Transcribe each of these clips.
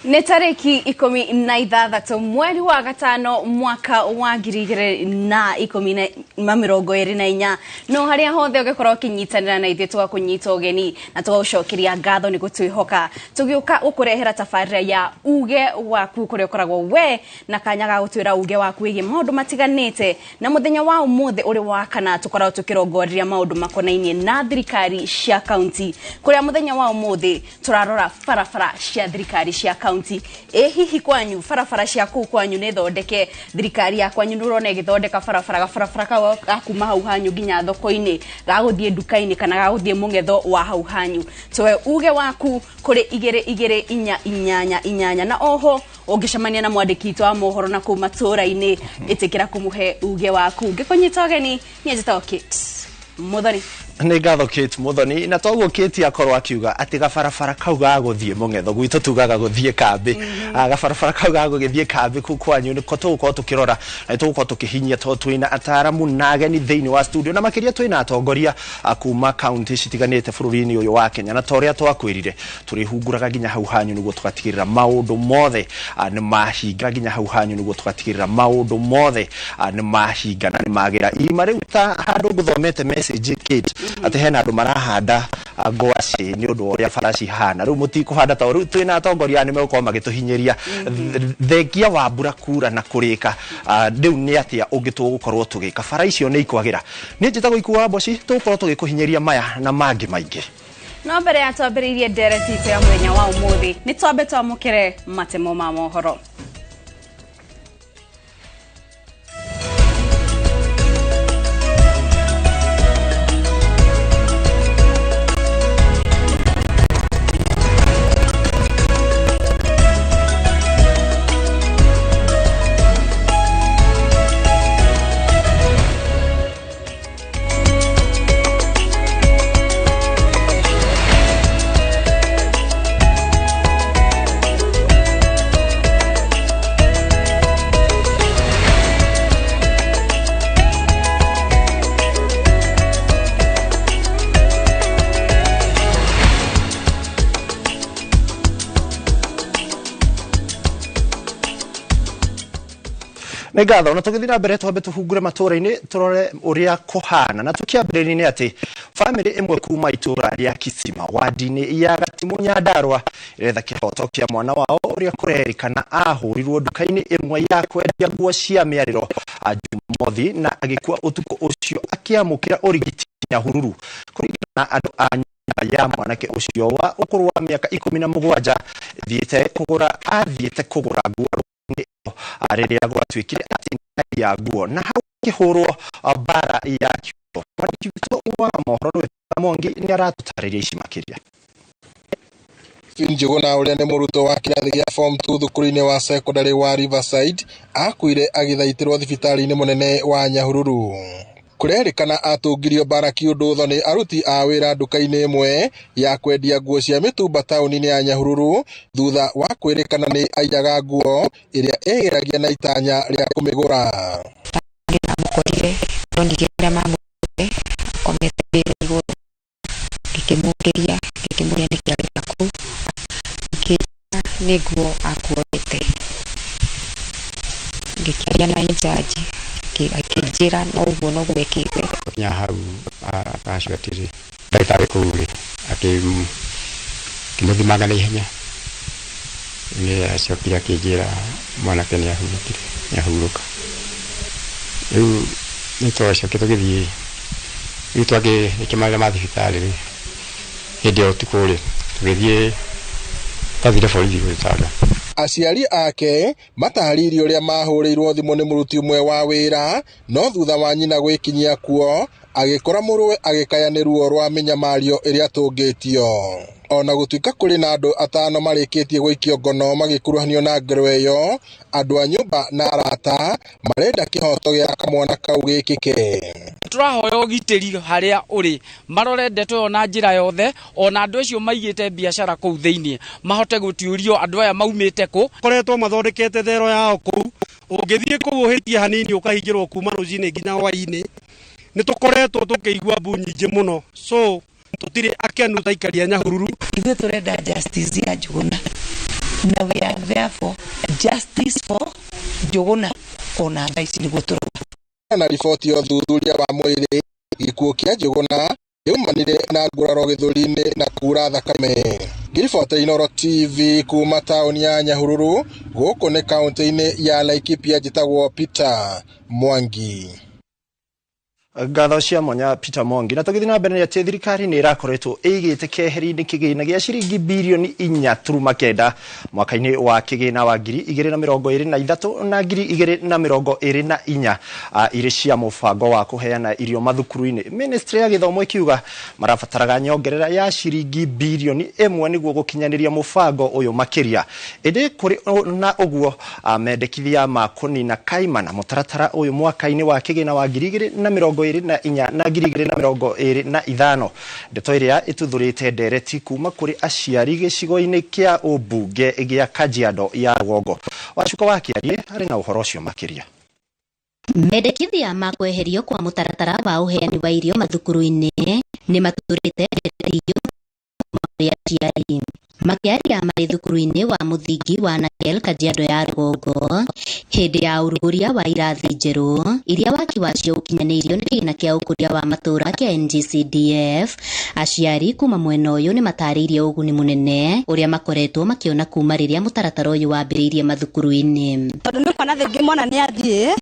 Nĩ tarĩki 16 mweri wa gatano mwaka wa 2024, no harĩa hothe ũngĩkorwo ũkĩnyitanĩra na ithuĩ, tũgakũnyita ũgeni na tũgagũcokeria ngatho nĩ gũtwĩhoka tũgĩũka gũkũrehera tabarĩra ya Uge Waku, kũrĩa ũkoragwo we na kanya ga gũtwĩra uge waku wĩgiĩ maũndũ matiganĩte. Na mũthenya wa ũmũthĩ ũrĩ wa kana, tũkoragwo tũkĩrongoreria maũndũ makonainie na thirikari cia kaunti, kũrĩa mũthenya wa ũmũthĩ tũrarora barabara cia thirikari cia kaunti. Ĩ hihi kwanyu barabara cia kũu kwanyu nĩ thondeke? Thirikari ya kwanyu nĩ ũrona ĩgĩthondeka barabara, gabarabara kau ga kuma hau hanyu nginya thoko-inĩ, gagũthiĩ nduka-inĩ, kana gagũthiĩ mũng'etho wa hau hanyu? Twe uge waku kũrĩ 22488, na oho ũngĩcemania na mwandĩki witũ wa mohoro na kũu matũũra-inĩ, ĩtĩkĩra kũmũhe uge waku. Ngĩkũnyita ũgeni, niĩ njĩtagwo Kate Muthoni. Nĩ ngatho, Kate Muthoni. Na toguo Kate akorwo akiuga atĩ gabarabara kau ga gũthiĩ mũng'etho gwitũ, tugaga gũthiĩ kambĩ. Gabarabara kau ga gũgĩthiĩ kambĩ kuu kwanyu nĩko tũgũkorwo tũkĩrora na tũgũkorwo tũkĩhinyia, tondũ twĩna ataramu na ageni thĩinĩ wa studio, na makĩria twĩna atongoria kuma kaunti citiganĩte bũrũri-inĩ ũyũ wa Kenya. Na ta ũrĩa twakwĩrire, tũrĩhunguraga nginya hau hanyu nĩguo tũgatigĩrĩra maũndũ mothe nĩ mahinga, nginya hau hanyu nĩguo tũgatigĩrĩra maũndũ mothe nĩ mahinga na nĩ magĩra irima. Rĩu ta handũ ngũthomete message, Kate, atĩ hena andũ marahanda ngwacĩ nĩ ũndũ wa ũrĩa bara cihana. Rĩu mũtikũhanda, tondũ rĩu twĩna atongoria aya nĩ megũkorwo magĩtũhinyĩria thengia wa mbura kura na kũrĩka. Rĩu nĩ atĩa ũngĩ tũgũkorwo tũgĩka? Bara icio nĩ ikwagĩra. Niĩ njĩtagwo Ikuwa Mboci, tũgũkorwo tũgĩkũhinyĩria maya na mangĩ maingĩ. No mbere ya twambĩrĩirie ndereti itũ ya mũthenya wa ũmũthĩ, nĩ twambe twamũkĩre matemo ma mohoro. Nĩ ngatho. Na tũgĩthiĩ na mbere, twambe tũhungure matũũra-inĩ tũrore ũrĩa kũhana. Na tũkĩambĩrĩria nĩ atĩ bamĩrĩ ĩmwe kuma itũũra rĩa Kisima, wandi-inĩ ya Gatimũ, Nyandarũa, ĩretha kĩhoto kĩa mwana wao ũrĩa kũrerĩkana ahũrirwo nduka-inĩ ĩmwe ya kwendia nguo cia mĩarĩro Jumamothi na agĩkua ũtukũ ũcio akĩamũkĩra ũrigiti Nyahururu. Kũringana na andũ a nyũmba ya mwanake ũcio wa ũkũrũ wa mĩaka 17, thiĩte kũgũra athiĩte kũgũra nguo nduka-inĩ ĩyo rĩrĩa gwatuĩkire atĩ nĩ ya nguo, na hau akĩhũrwo mbara ya kiugo. Mwandĩki witũ wa mohoro nĩwe Mwangi nĩ aratũtarĩria ici makĩria. Njuguna, ũrĩa nĩ mũrutwo wa kĩrathi gĩa form 2 thukuru-inĩ wa secondary wa Riverside, akuire agĩthaitĩrwo thibitarĩ-inĩ mũnene wa Nyahururu. Kũrerĩkana atũngirio mbara kĩũndũtho nĩ aruti a wĩra nduka-inĩ ĩmwe ya kwendia nguo cia mĩtumba taũni-inĩ ya Nyahururu, thutha wa kwĩrĩkana nĩ aiyaga nguo ĩrĩa ĩgeragia na itanya rĩa kũmĩgũra. Ndamũkorire, ndonire ũrĩa mamũrire akomete mbĩrĩra igũrũ, ngĩkĩmũkĩria, ngĩkĩmũria nĩkĩ areka kũu, akĩnjĩra nĩ nguo akuoete. Ngĩkĩaria na in-charge, akĩnjĩra no ũguo noguo ekĩte. Kinya hau acio atĩrĩ ndagĩtarĩ kũu rĩ, akĩmũthimanga na ihenya, nĩ acokire akĩnjĩra mwanake nĩ ahurũkire, nĩ ahurũka. Rĩu nĩ twacokire tũgĩthiĩ, rĩu twagĩrĩkia mawĩra ma thibitarĩ rĩ, hĩndĩ ya ũtukũ rĩ, tũgĩthiĩ, twathire borithi gwĩtanga. Aciari ake matarĩirie ũrĩa mahũrĩirwo thimũ nĩ mũruti ũmwe wa wĩra, no thutha wa nyina gwĩkinyia kuo agĩkora mũrũwe agĩkaya nĩ ruo rwa mĩnyamario ĩrĩa atũngĩtio. Ona gũtuĩka kũrĩ na andũ atano marĩkĩtie gũikio ngono magĩkuruhanio na ngero ĩyo, andũ a nyũmba na arata marenda kĩhoto gĩa kamwana kau gĩkĩke. Tũrahoya ũgitĩri harĩa ũrĩ, marore ndeto ĩyo na njĩra yothe, ona andũ acio maigĩte biacara kũu thĩinĩ mahote gũtuĩrio andũ aya maumĩte kũ. Koretwo mathondekete thero yao kũu, ũngĩthiĩ kũu ũhĩtie hanini ũkahingĩrwo kuma rũcinĩ nginya hwainĩ. Nĩ tũkoretwo tũkĩigua mbu nyingĩ mũno, so tũtirĩ akenu ta aikari a Nyahururu. Ithuĩ tũrenda justice ya Njuguna. Na we are therefore justice for Njũgũna ona thaa ici nĩguo tũrauga. Na riboti ya ũthuthuria wa mwĩrĩ, gĩkuũ kĩa Njũgũna kĩaumanire na nguraro gĩthũri-inĩ na kura thakame. Ngĩribotera Inooro TV kuma taũni ya Nyahururu, gũkũ nĩ kaũntĩ-inĩ ya Laikipia, njĩtagwo Peter Mwangi. Ngatho cia mwanya, Peter Mwangi. Na tũgĩthiĩ na mbere nĩ atĩ thirikari nĩ ĩrakoretwo ĩigĩte keheri-inĩ kĩgĩna gĩa ciringi birioni 4.9 mwaka-inĩ wa kĩgĩna wa 2023 na 2024 irĩ cia mũbango wa kũheana irio mathukuru-inĩ. Ministry ya gĩthomo ĩkiuga marabataraga nyongerera ya ciringi birioni 1 nĩguo gũkinyanĩria mũbango ũyũ makĩria. Ĩndĩ kũrĩ na ũguo, mendekithia ma kũnina kaimana mũtaratara ũyũ mwaka-inĩ wa kĩgĩna wa 2024 na 2025, ndeto ĩrĩa ĩtuthũrĩte ndereti kuma kũrĩ aciari gĩcigo-inĩ kĩa ũmbunge gĩa Kajiado ya Rũgongo. Wacuka wa Kĩarie arĩ na ũhoro ũcio makĩria. Mendekithia ma kweherio kwa mũtaratara wa ũheani wa irio mathukuru-inĩ nĩ matuthũrĩte ndereti kuma kũrĩ aciari. Makĩaria marĩ thukuru-inĩ wa mũthingi wa Nakel, Kajiado ya Rũgongo, hĩndĩ ya ũrugũria wa irathi njerũ iria waki wacio ũkinyanĩirio nĩ kĩgĩna kĩa ũkũria wa matũũra kĩa NGCDF, aciari kuma mwena ũyũ nĩ matarĩirie ũguni mũnene ũrĩa makoretwo makĩona kuma rĩrĩa mũtaratara ũyũ wambĩrĩirie mathukuru-inĩ. Tondũ nĩ ũkuona thĩngĩ mwana nĩ athiĩ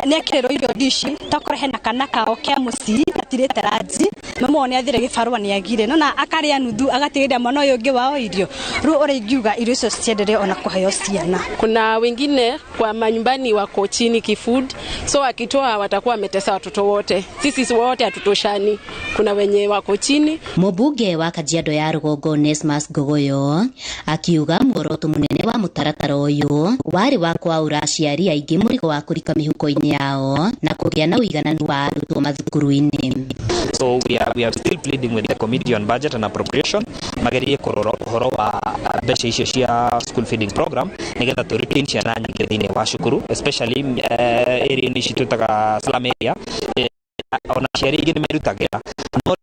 nĩ ekĩrĩrwo irio ndici, tokorwo hena kana kao ke mũciĩ gatirĩte ranji, mamu wao nĩ athire gĩbarũa nĩ agire nona akarĩa nuthu agatigĩria mwana ũyũ ũngĩ wao irio. Rĩu ũrĩa ingiuga, irio icio ciendelee ona kũheo ciana. Kuna wengine kwa manyumbani wako chini kifood, so wakitoa watakuwa wametesa watoto wote. Sisi wote hatutoshani, kuna wenye wako chini. Mũmbunge wa Kajiado ya Rũgongo Onesmus Ngogoyo akiuga muoroto mũnene wa mũtaratara ũyũ warĩ wa kwaũra aciari aingĩ mũrigo wa kũrika mĩhuko-inĩ yao na kũgĩa na ũigananu wa arutwo mathukuru-inĩ. So we are still pleading with the Committee on Budget and Appropriation magerie kũrora ũhoro wa mbeca icio cia school feeding program nigetha tũ retain ciana nyingĩ thĩinĩ wa cukuru, especially area ici twĩtaga slum area. Ona aciari aingĩ nĩ merutagĩra, no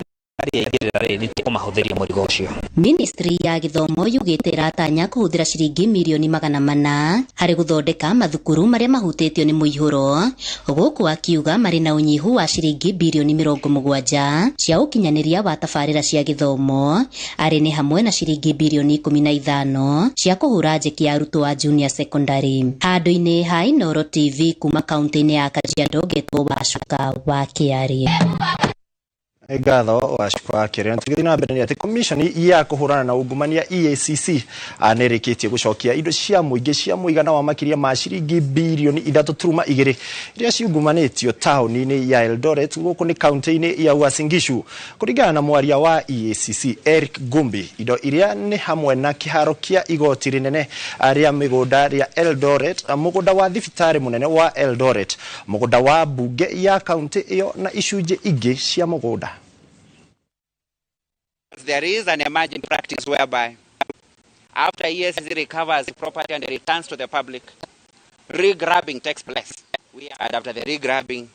yaingĩrĩra rĩ, nĩ tũkũmahũthĩria mũrigo ũcio. Ministry ya gĩthomo yugĩte ĩratanya kũhũthĩra ciringi mirioni 400 harĩ gũthondeka mathukuru marĩa mahutĩtio nĩ mũihũro, gũkũ akiuga marĩ na ũnyihu wa ciringi birioni 70 cia ũkinyanĩria wa tabarĩra cia gĩthomo, arĩ nĩ hamwe na ciringi birioni 15 cia kũhũra njeki ya arutwo a junior secondary. Handũ-inĩ ha Inooro TV kuma kaunti-inĩ ya Kajiado, ngetwo Wacuka wa Kĩarĩ. Ngatho, Wacuka wa Kĩarĩ. Tũgĩthiĩ na mbere nĩ atĩ commission ya kũhũrana na ungumania EACC nĩ ĩrĩkĩtie gũcokia indo cia mũingĩ cia mũigana wa makĩria ma ciringi birioni 3.2 iria ciungumanĩtio taũni-inĩ ya Eldoret, gũkũ nĩ kaunti-inĩ ya Uasin Gishu. Kũringana na mwaria wa EACC Eric Gumbi, indo iria nĩ hamwe na kĩharo kĩa igoti rĩnene rĩa mĩgũnda rĩa Eldoret, mũgũnda wa thibitarĩ mũnene wa Eldoret, mũgũnda wa mbunge ya kaunti ĩyo na icunjĩ ingĩ cia mũgũnda. There is an emerging practice whereby after EACC recovers property and returns to the public, regrabbing takes place. And after the regrabbing,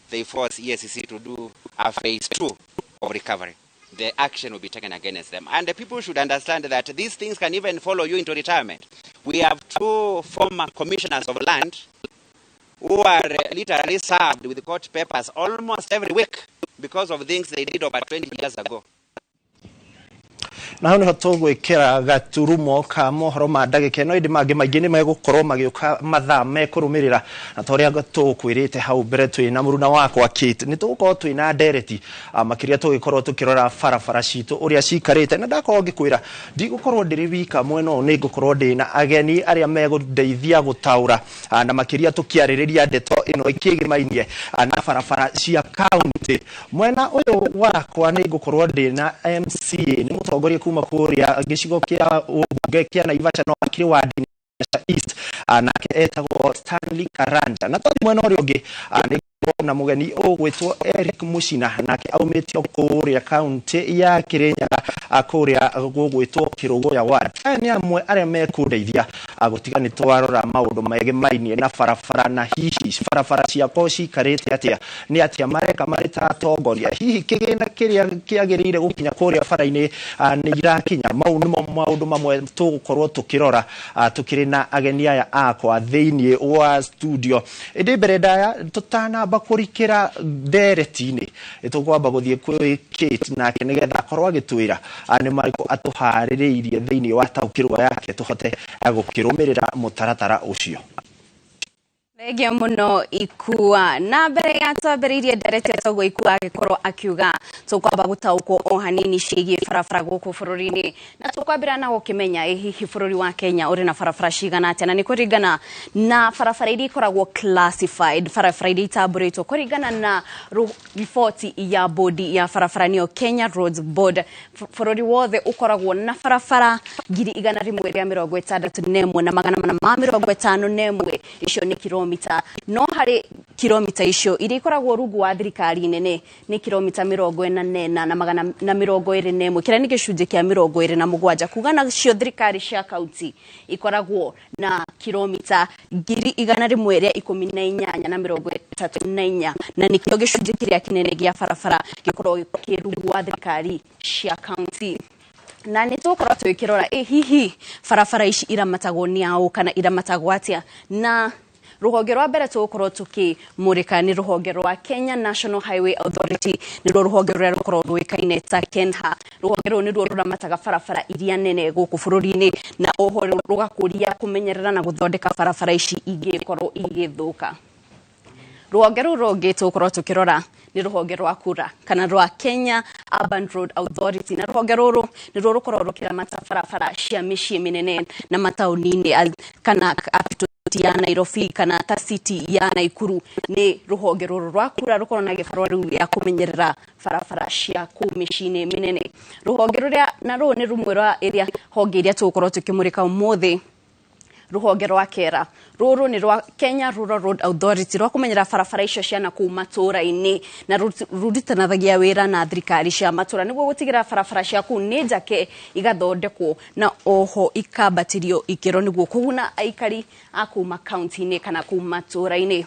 they force EACC to do a phase two of recovery. The action will be taken against them. And the people should understand that these things can even follow you into retirement. We have two former commissioners of land who are literally served with court papers almost every week because of things they did over 20 years ago. Na hau niho tũgwĩkĩra gaturumo ka mohoro ma ndagĩka ĩno, ĩndĩ mangĩ maingĩ nĩ megũkorwo magĩũka mathaa mekũrũmĩrĩra. Na ta ũrĩa tũkwĩrĩte hau mbere, twĩna mũruna wakwa Kate, nĩ tũgũkorwo twĩna ndereti makĩria tũgĩkorwo tũkĩrora barabara citũ ũrĩa cikarĩte. Na ndakorwo ngĩkwĩra ndigũkorwo ndĩrĩ wika mwena ũyũ, nĩ ngũkorwo ndĩna ageni arĩa megũndeithia gũtaũra na makĩria tũkĩarĩrĩria ndeto ĩno ĩkĩgĩmainie na barabara cia kaunti. Mwena ũyũ wakwa nĩ ngũkorwo ndĩna MCA, nĩ mũtongoria kuma kũrĩa gĩcigo kĩa ũmbunge kĩa Naivasha, no akĩrĩ wadi East, nake etagwo Stanley Karanja. Na twathi mwena ũrĩa ũngĩ nĩ na mũgeni ũgwĩtwo Eric Mucina, nake aumĩtio kũrĩa kaunti ya Kirinyaga. kũrĩa gũgwĩtwo Kĩrũgũya ward. Aya nĩ amwe arĩa mekũndeithia gũtiga nĩ twarora maũndũ megemainie na barabara, na hihi barabara ciakwa cikarĩte atĩa, nĩ atĩa mareka marĩ ta atongoria, hihi kĩgĩna kĩrĩa kĩagĩrĩire gũkinya kũrĩa bara-inĩ nĩ irakinya. Mau nĩmo maũndũ mamwe tũgũkorwo tũkĩrora tũkĩrĩ na ageni aya akwa thĩinĩ wa studio. Ĩndĩ mbere ndaya tũtanamba kũrikĩra ndereti-inĩ, tũkwamba gũthiĩ kwĩ Kate nake nĩgetha akorwo agĩtwĩra nĩ marĩkũ atũharĩrĩirie thĩinĩ wa taũkĩrwo yake tũhote gũkĩrũmĩrĩra mũtaratara ũcio. Thengia mũno Ikua. Na mbere ya twambĩrĩirie ndereti toguo Ikua agĩkorwo akiuga tũkwamba gũtaũkwo o hanini ciĩgiĩ barabara gũkũ bũrũri-inĩ, na tũkwambĩra na gũkĩmenya ĩ hihi bũrũri wa Kenya ũrĩ na barabara cigana atĩa, na nĩ kũringana na barabara iria ikoragwo classified, barabara iria itambũrĩtwo kũringana na riboti ya bodi ya barabara nĩyo Kenya Roads Board. Bũrũri wothe ũkoragwo na barabara 161,451, icio nĩ kilomita, no harĩ kilomita icio iria ikoragwo rungu wa thirikari nene nĩ kilomita 44,421, kĩrĩa nĩ gĩcunjĩ kĩa 27, kuga nacio thirikari cia kaunti ikoragwo na kilomita 118,034, na nĩkĩo gĩcunjĩ kĩrĩa kĩnene gĩa barabara gĩkoragwo kĩ rungu wa thirikari cia kaunti. Na nĩ tũgũkorwo tũgĩkĩrora ĩ hihi barabara ici iramatagwo nĩ aũ kana iramatagwo atĩa, na rũhonge rwa mbere tũgũkorwo tũkĩmũrĩka nĩ rũhonge rwa Kenya National Highway Authority, nĩruo rũhonge rũrĩa rũkoragwo rũĩkaine ta KENHA. Rũhonge rũrũ nĩruo rũramataga barabara iria nene gũkũ bũrũri-inĩ, na oho rũgakũria kũmenyerera na gũthondeka barabara ici ingĩkorwo igĩthũka. Rũhonge rũu rũngĩ tũgũkorwo tũkĩrora nĩ rũhonge rwa KURA kana rwa Kenya Urban Road Authority, na rũhonge rũrũ nĩruo rũkoragwo rũkĩramata barabara cia mĩciĩ mĩnene na mataũni-inĩ kana capital ya Nairobi kana ta city ya Nakuru. Nĩ rũhonge rũrũ rwa KURA rũkoragwo na gĩbarũa rĩu gĩa kũmenyerera barabara cia kũu mĩciĩ-inĩ mĩnene. Rũhonge rũrĩa na rũũ nĩ rũmwe rwa ĩrĩa honge iria tũgũkorwo tũkĩmũrĩka ũmũthĩ, rũhonge rwa KERA. Rũrũ nĩ rwa Kenya Rural Road Authority rwa kũmenyera barabara icio cia nakũu matũũra-inĩ, na rũrutanithagia wĩra na thirikari cia matũũra nĩguo gũtigĩrĩra barabara cia kũu nĩ njake, igathondekwo na oho ikambatĩrio ikĩro nĩguo kũguna aikari a kũu makaunti-inĩ kana kũu matũũra-inĩ.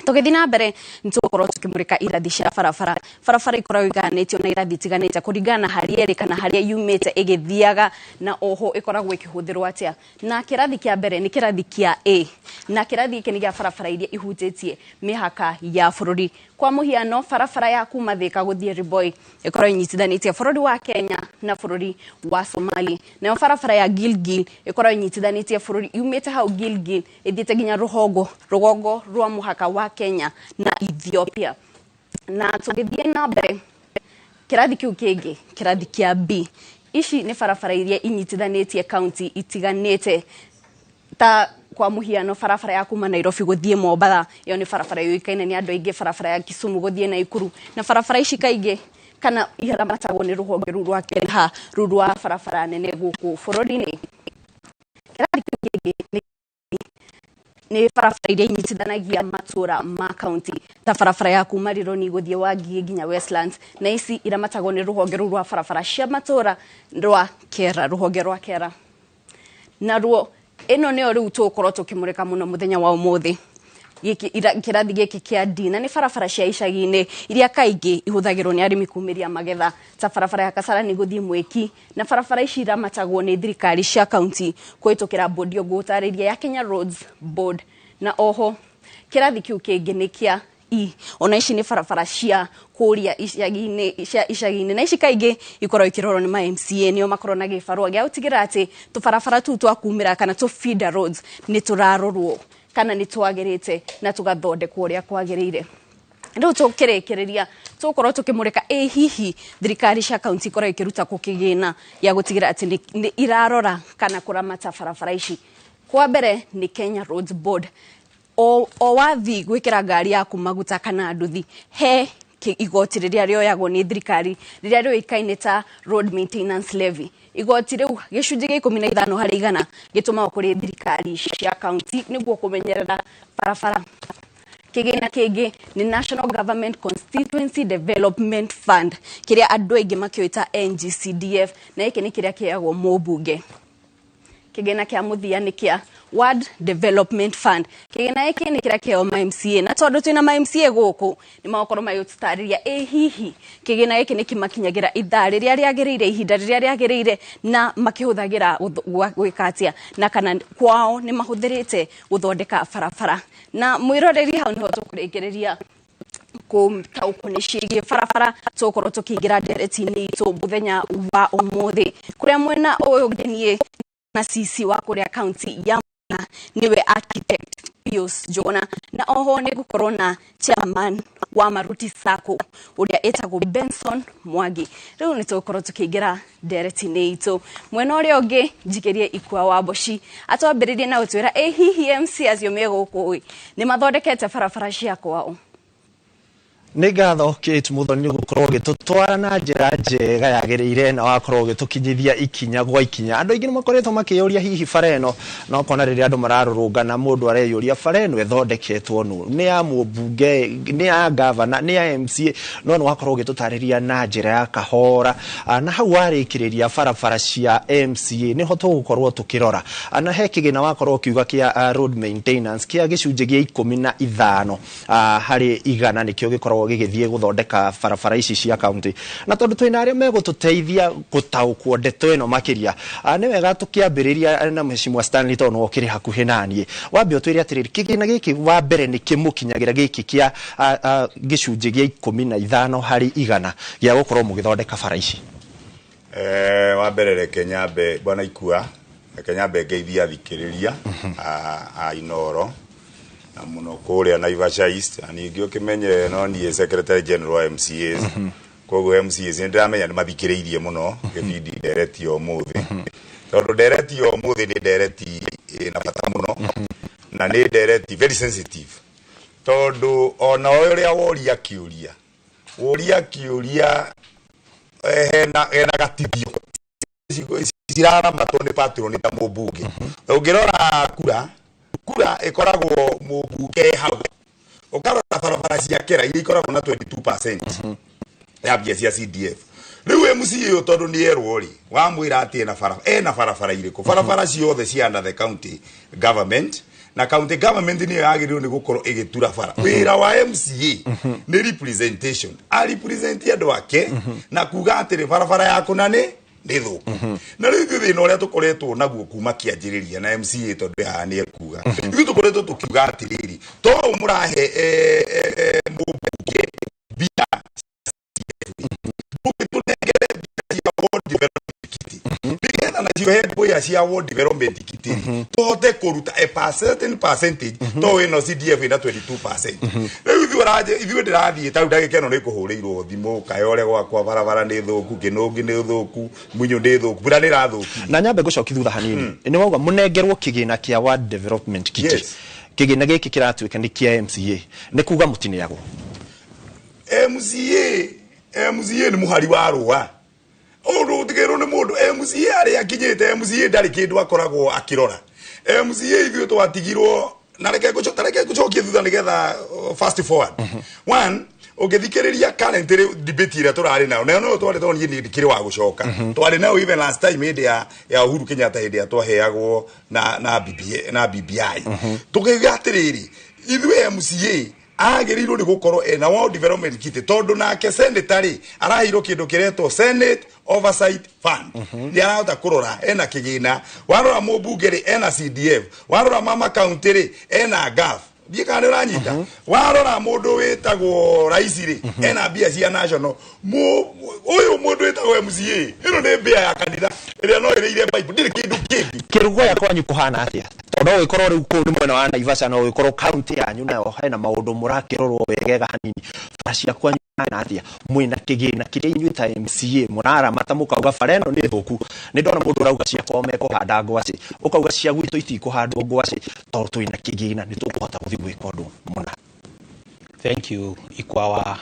Tũgĩthiĩ na mbere nĩ tũgũkorwo tũkĩmũrĩka irathi cia barabara. Barabara ikoragwo igayanĩtio na irathi itiganĩte kũringana na harĩa ĩrĩ kana harĩa yumĩte ĩgĩthiaga, na oho ĩkoragwo ĩkĩhũthĩrwo atĩa. Na kĩrathi kĩa mbere nĩ kĩrathi kĩa A, na kĩrathi gĩkĩ nĩ gĩa barabara iria ihutĩtie mĩhaka ya bũrũri. Kwa mũhiano, barabara ya kuma Thika gũthiĩ Riboi ĩkoragwo ĩnyitithanĩtie bũrũri wa Kenya na bũrũri wa Somali. Nayo barabara ya Gilgil ĩkoragwo ĩnyitithanĩtie bũrũri yumĩte hau Gilgil ĩthiĩte nginya rũgongo rwa mũhaka wa Kenya na Ethiopia. Na tũgĩthiĩ na mbere kĩrathi kĩu kĩngĩ, kĩrathi kĩa B, ici nĩ barabara iria inyitithanĩtie kaunti itiganĩte, ta kwa mũhiano barabara ya kuma Nairobi gũthiĩ Mombatha, ĩyo nĩ barabara yũĩkaine nĩ andũ aingĩ, barabara ya Kisumu gũthiĩ Nakuru, na barabara ici kaingĩ kana iramatagwo nĩ rũhonge rũu rwa KENHA, rũu rwa barabara nene gũkũ bũrũri-inĩ. Kĩrathi kĩu kĩngĩ nĩ barabara iria inyitithanagia matũũra ma kaunti, ta barabara ya kuma Rironi gũthiĩ Wangigĩ nginya Westlands, na ici iramatagwo nĩ rũhonge rũu rwa barabara cia matũũra rwa KERA, rũhonge rwa KERA. Naruo ĩno nĩyo rĩu tũgũkorwo tũkĩmũrĩka mũno mũthenya wa ũmũthĩ, kĩrathi gĩkĩ kĩa D, na nĩ barabara cia icagi-inĩ iria kaingĩ ihũthagĩrwo nĩ arĩmi kumĩria magetha, ta barabara ya Kasarani gũthiĩ Mwĩki, na barabara ici iramatagwo nĩ thirikari cia kaunti kũhĩtũkĩra bodi ĩyo ngũgũtarĩria ya Kenya Roads Board. Na oho kĩrathi kĩu kĩngĩ nĩ kĩa E, ona ici nĩ barabara cia kũrĩa icagi-inĩ, cia icagi-inĩ, na ici kaingĩ ikoragwo ikĩrorwo nĩ ma MCA, nĩo makoragwo na gĩbarũa gĩa gũtigĩrĩra atĩ tũbarabara tũu twa kumĩra kana tũ feeder roads nĩ tũrarorwo kana nĩ twagĩrĩte na tũgathondekwo ũrĩa kwagĩrĩire. Rĩu tũkĩrĩkĩrĩria tũgũkorwo tũkĩmũrĩka ĩ hihi thirikari cia kaunti ikoragwo ikĩruta kũ kĩgĩna gĩa gũtigĩrĩra atĩ nĩ irarora kana kũramata barabara ici. Kwa mbere nĩ Kenya Roads Board. O wathi gwĩkĩra ngari yaku maguta kana nduthi, he igoti rĩrĩa rĩoyagwo nĩ thirikari rĩrĩa rĩũĩkaine ta road maintenance levy. Igoti rĩu gĩcunjĩ gĩa 15 harĩ igana gĩtũmagwo kũrĩ thirikari cia kaunti nĩguo kũmenyerera barabara. Kĩgĩna kĩngĩ nĩ National Government Constituency Development Fund, kĩrĩa andũ aingĩ makĩũĩ ta NGCDF, na gĩkĩ nĩ kĩrĩa kĩheagwo mũmbunge. Kĩgĩna kĩa mũthia nĩ kĩa Ward Development Fund. Kĩgĩna gĩkĩ nĩ kĩrĩa kĩheo ma MCA, na tondũ twĩna ma MCA gũkũ, nĩ magũkorwo magĩtũtarĩria ĩ hihi kĩgĩna gĩkĩ nĩ kĩmakinyagĩra ithaa rĩrĩa rĩagĩrĩire, ihinda rĩrĩa rĩagĩrĩire, na makĩhũthagĩra gwĩka atĩa, na kana kwao nĩ mahũthĩrĩte gũthondeka barabara. Na mwĩroreri, hau nĩho tũkũrĩkĩrĩria kũtaũkwo nĩ ciĩgiĩ barabara. Tũgũkorwo tũkĩingĩra ndereti-inĩ itũ mũthenya wa ũmũthĩ, kũrĩa mwena ũyũ ũngĩ niĩ na CC wa kũrĩa kaunti ya Murang'a, nĩwe Architect Pius Njuguna, na oho nĩ gũkorwo na chairman wa Maruti Sacco ũrĩa ĩtagwo Benson Mwangi. Rĩu nĩ tũgũkorwo tũkĩingĩra ndereti-inĩ itũ. Mwena ũrĩa ũngĩ njikĩrie Ikua wa Mboci atwambĩrĩrie na gũtwĩra ĩ hihi MC acio me gũkũ ĩ nĩ mathondekete barabara cia kwao. Nĩ ngatho, Kate Muthoni, nĩ gũkorwo ũgĩtũtwara na njĩra njega yagĩrĩire na wakorwo ũgĩtũkinyithia ikinya gwa ikinya. Andũ aingĩ nĩ makoretwo makĩyũria hihi bara ĩno, na ũkona rĩrĩa andũ mararũrũngana, mũndũ areyũria bara ĩno ĩthondeketwo nũ? Nĩ ya mũmbunge? Nĩ ya gavana? Nĩ ya MCA? No nĩ wakorwo ũgĩtũtarĩria na njĩra ya kahora. Na hau warĩkĩrĩria barabara cia MCA nĩho tũgũkorwo tũkĩrora. Na he kĩgĩna wakorwo ũkiuga kĩa road maintenance kĩa gĩcunjĩ gĩa 15 harĩ igana, nĩkĩo gĩkoragwo gĩgĩthiĩ gũthondeka barabara ici cia county. Na tondũ twĩna arĩa megũtũteithia gũtaũkwo ndeto ĩno makĩria, nĩ wega tũkĩambĩrĩria na Mheshimiwa Stanley, tondũ nĩwe ũkĩrĩ hakuhĩ naniĩ. Wambe ũtwĩre atĩrĩrĩ, kĩgĩna gĩkĩ wa mbere nĩ kĩmũkinyagĩra gĩkĩ kĩa gĩcunjĩ gĩa 15 harĩ igana gĩa gũkorwo mũgĩthondeka bara ici? Wa mbere reke nyambe, bwana Ikua, reke nyambe ngeithia athikĩrĩria a Inoro na mũno kũrĩa Naivasha East, na ningĩ ũkĩmenye no niĩ secretary general wa MCAs. Koguo MCAs nĩ ndĩramenya nĩ mathikĩrĩirie mũno gĩbindi ndereti ya ũmũthĩ, tondũ ndereti ya ũmũthĩ nĩ ndereti ĩna bata mũno na nĩ ndereti very sensitive, tondũ ona ũrĩa woria kĩũria hena gatithio ciraramatwo nĩ patron ta mũmbunge. Ũngĩrora kura ĩkoragwo mũmbunge hau, ũkarora barabara cia kera iria ikoragwo na 22% ya mbia cia CDF. Rĩu MCA ũyũ, tondũ nĩ erwo rĩ, wamwĩra atĩ ena barabara irĩkũ, barabara ciothe cia under the county government, na county government nĩyo yagĩrĩirwo nĩ gũkorwo ĩgĩtura bara. Wĩra wa MCA nĩ representation, a represent andũ ake na kuga atĩrĩ, barabara yaku na nĩ thũku. Na rĩu ithuĩ thĩna ũrĩa tũkoretwo naguo kuma kĩanjĩrĩria na MCA, tondũ haha nĩ ekuga, ithuĩ tũkoretwo tũkiuga atĩrĩrĩ, to ũũ mũrahe mũmbunge mbia, mũngĩtũnengere mbia cia ward development kitty, nĩgetha nacio he mbũya cia ward development kitty tũhote kũruta a certain percentage, to ĩno CDF ĩna 22%. Rĩu ithuĩ ithuĩ ndĩrathiĩ ta rĩu ndagĩka ĩno nĩ kũhũrĩirwo thimũ, kayore gwakwa barabara nĩ thũku, kĩnũngi nĩ thũku, munyũ nĩ thũku, mbura nĩ ĩrathũkia. Na nyambe gũcoki thutha hanini. Nĩ wauga mũnengerwo kĩgĩna kĩa ward development kitty. Yes. Kĩgĩna gĩkĩ kĩratuĩka nĩ kĩa MCA, nĩ kuga mũtineagwo? MCA nĩ mũhari wa rũa ũndũ ũtigĩrwo nĩ mũndũ. MCA arĩa akinyĩte MCA ndarĩ kĩndũ akoragwo akĩrora. MCA ithuĩ twatigirwo na reke ngũcokie thutha nĩgetha fast forward one. Ũngĩthikĩrĩria current debate ĩrĩa tũrarĩ nayo, nayo no twarĩ, tondũ niĩ ndikĩrĩ wa gũcoka, twarĩ nayo even last time hĩndĩ ya Uhuru Kenyatta, hĩndĩ ya twaheagwo na BBA, na BBI, tũkiuga atĩrĩrĩ, ithuĩ MCA agĩrĩirwo nĩ gũkorwo ena ward development kitty, tondũ nake senator rĩ, araheirwo kĩndũ kĩretwo Senate Oversight Fund, nĩ arahota kũrora ena kĩgĩna. Warora mũmbunge rĩ, ena CDF. Warora mama county rĩ, ena GAF. Ndiĩ kana nĩ ũranyita. Warora mũndũ wĩtagwo raisi rĩ, ena mbia cia national. Ũyũ mũndũ wĩtagwo MCA, ĩno nĩ mbia ya kanitha ĩrĩa no ĩrĩire Bible, ndĩrĩ kĩndũ kĩngĩ. Kĩrugoya kwanyu kũhana atĩa? Tondũ no gĩkorwo rĩu kũu nĩ mwena wa Naivasha, no gĩkorwo kaunti yanyu nayo hena maũndũ mũrakĩrorwo wegega hanini. Bara cia kwanyu hana atĩa? Mwĩna kĩgĩna kĩrĩa inyuĩ ta MCA mũraramata mũkauga bara ĩno nĩ thũku? Nĩ ndona mũndũ ũrauga ciakwa mekũhanda ngwacĩ, ũkauga cia gwitũ itikũhandwo ngwacĩ, tondũ twĩna kĩgĩna nĩ tũkũhota gũthiĩ gwĩka ũndũ mũna. Thank you, Ikwawa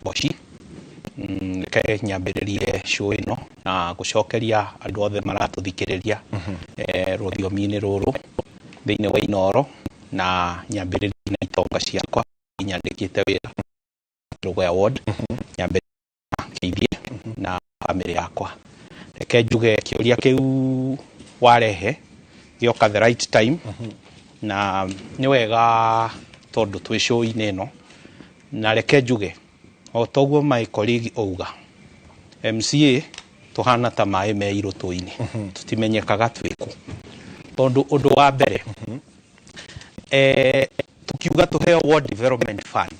Boshi. Reke nyambĩrĩrie show ĩno na gũcokeria andũ othe maratũthikĩrĩria rũthiomi-inĩ rũrũ thĩinĩ wa Inoro, na nyambĩrĩrie na itonga ciakwa. inyandĩkĩte wĩra Rũgoya ward, nyambe ngeithie na famĩlĩ yakwa. Reke njuge kĩũria kĩu warehe gĩoka the right time, na nĩ wega tondũ twĩ show-inĩ ĩno. Na reke njuge o toguo my colleague auga, MCA tũhana ta maĩ me irũtũ-inĩ, tũtimenyekaga twĩkũ. Tondũ ũndũ wa mbere, tukiuga tuheo Ward Development Fund,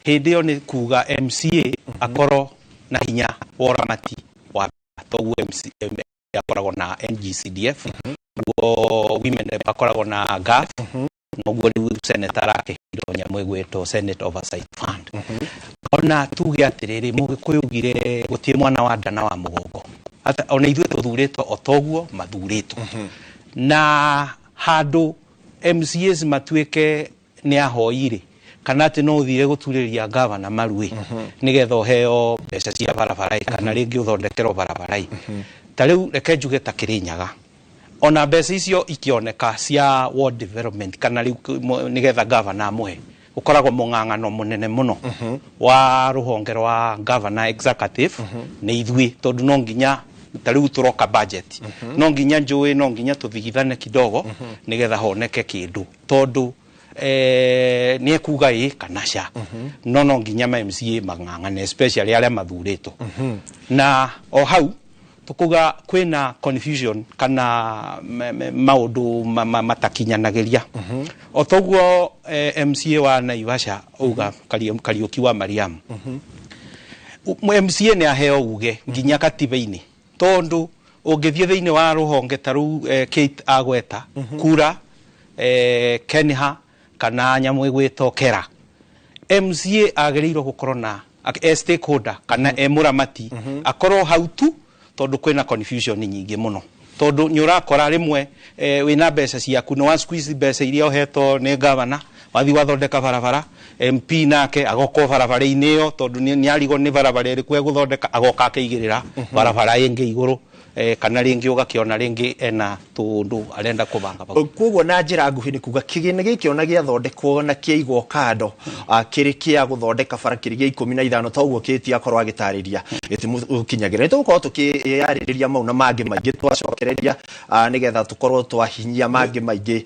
hĩndĩ ĩyo nĩ kuga MCA akorwo na hinya wa ũramati wa toguo MCA akoragwo na NGCDF, guo women rep akoragwo na GAF, noguo rĩu senator arakĩheirwo nyamũ ĩgwĩtwo Senate Oversight Fund. Ona tuge atĩrĩrĩ, Mũgĩkũyũ ugire gũtirĩ mwana wa nda na wa mũgongo. Ata ona ithuĩ tũthurĩtwo o toguo mathurĩtwo, na handũ MCAs matuĩke nĩ ahoi rĩ, kana atĩ no ũthire gũturĩria gavana maru ĩ, nĩgetha ũheo mbeca cia barabara ĩ, kana rĩngĩ ũthondekerwo barabara ĩ. Ta rĩu reke njuge ta Kĩrĩnyaga, ona mbeca icio ikĩoneka cia ward development kana rĩu nĩgetha gavana amũhe, ũkoragwo mũng'ang'ano mũnene mũno wa rũhonge rwa governor executive nĩ ithuĩ, tondũ no nginya ta rĩu tũroka budget, no nginya njũĩ, no nginya tũthigithane kidogo nĩgetha honeke kĩndũ, tondũ nĩ ekuga ĩ kana ca, no nginya ma MCA mang'ang'ane, especially arĩa mathurĩtwo. Na o hau tukuga kwĩna confusion kana maũndũ matakinyanagĩria. O toguo MCA wa Naivasha auga, Kariũki wa Mariamu, MCA nĩ aheo uge nginya katiba-inĩ, tondũ ũngĩthiĩ thĩinĩ wa rũhonge ta rũu Kate agweta kura Kenha kana nyamũ ĩgwĩtwo Kera, MCA agĩrĩirwo gũkorwo na e stakeholder kana e mũramati, akorwo hau tu, tondũ kwĩna confusion nyingĩ mũno, tondũ nĩ ũrakora rĩmwe wĩna mbeca ciaku, nĩ wa squeeze mbeca iria ũhetwo nĩ gavana, wathi wathondeka barabara, MP nake agoka barabara-inĩ ĩyo, tondũ nĩ arigwo nĩ barabara ĩrĩkũ egũthondeka, agoka akeigĩrĩra barabara ĩngĩ igũrũ, kana rĩngĩ ũgakĩona rĩngĩ ena tũndũ arenda kũbanga bau. Koguo na njĩra nguhĩ nĩ kuga kĩgĩna gĩkĩ ona gĩathondekwo na kĩaigwo kando, kĩrĩ kĩa gũthondeka bara kĩrĩ gĩa 15, toguo Kate akorwo agĩtarĩria, gĩtimũkinyagĩra. Nĩ tũgũkorwo tũkĩyarĩrĩria mau na mangĩ maingĩ twacokereria, nĩgetha tũkorwo twahinyia mangĩ maingĩ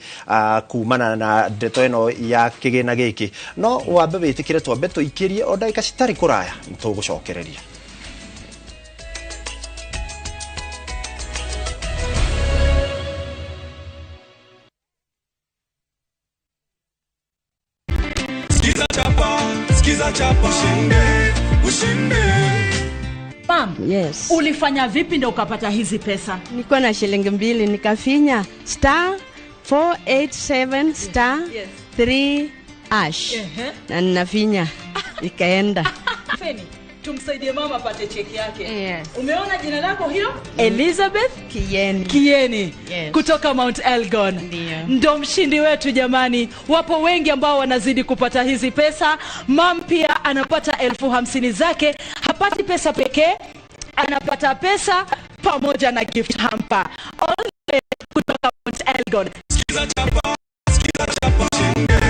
kumana na ndeto ĩno ya kĩgĩna gĩkĩ. No wambe wĩtĩkĩre twambe tũikĩrie o ndagĩka citarĩ kũraya, nĩ tũgũcokereria. Sikiza chapa, ushinde, ushinde. Mam, Yes. ulifanya vipi ndio ukapata hizi pesa? Nilikuwa na shilingi 2, nikafinya star 487 star 3 hash. Na ninafinya ikaenda. Feni, tumsaidie mama apate cheki yake. Yes. Umeona jina lako hilo? Elizabeth Kieni. Kieni. Yes. Kutoka Mount Elgon. Ndio mshindi wetu jamani. Wapo wengi ambao wanazidi kupata hizi pesa. Mam pia anapata 50,000 zake. Hapati pesa pekee, anapata pesa pamoja na gift hamper. All the way kutoka Mount Elgon. Sikiza chapa, sikiza chapa, ushinde.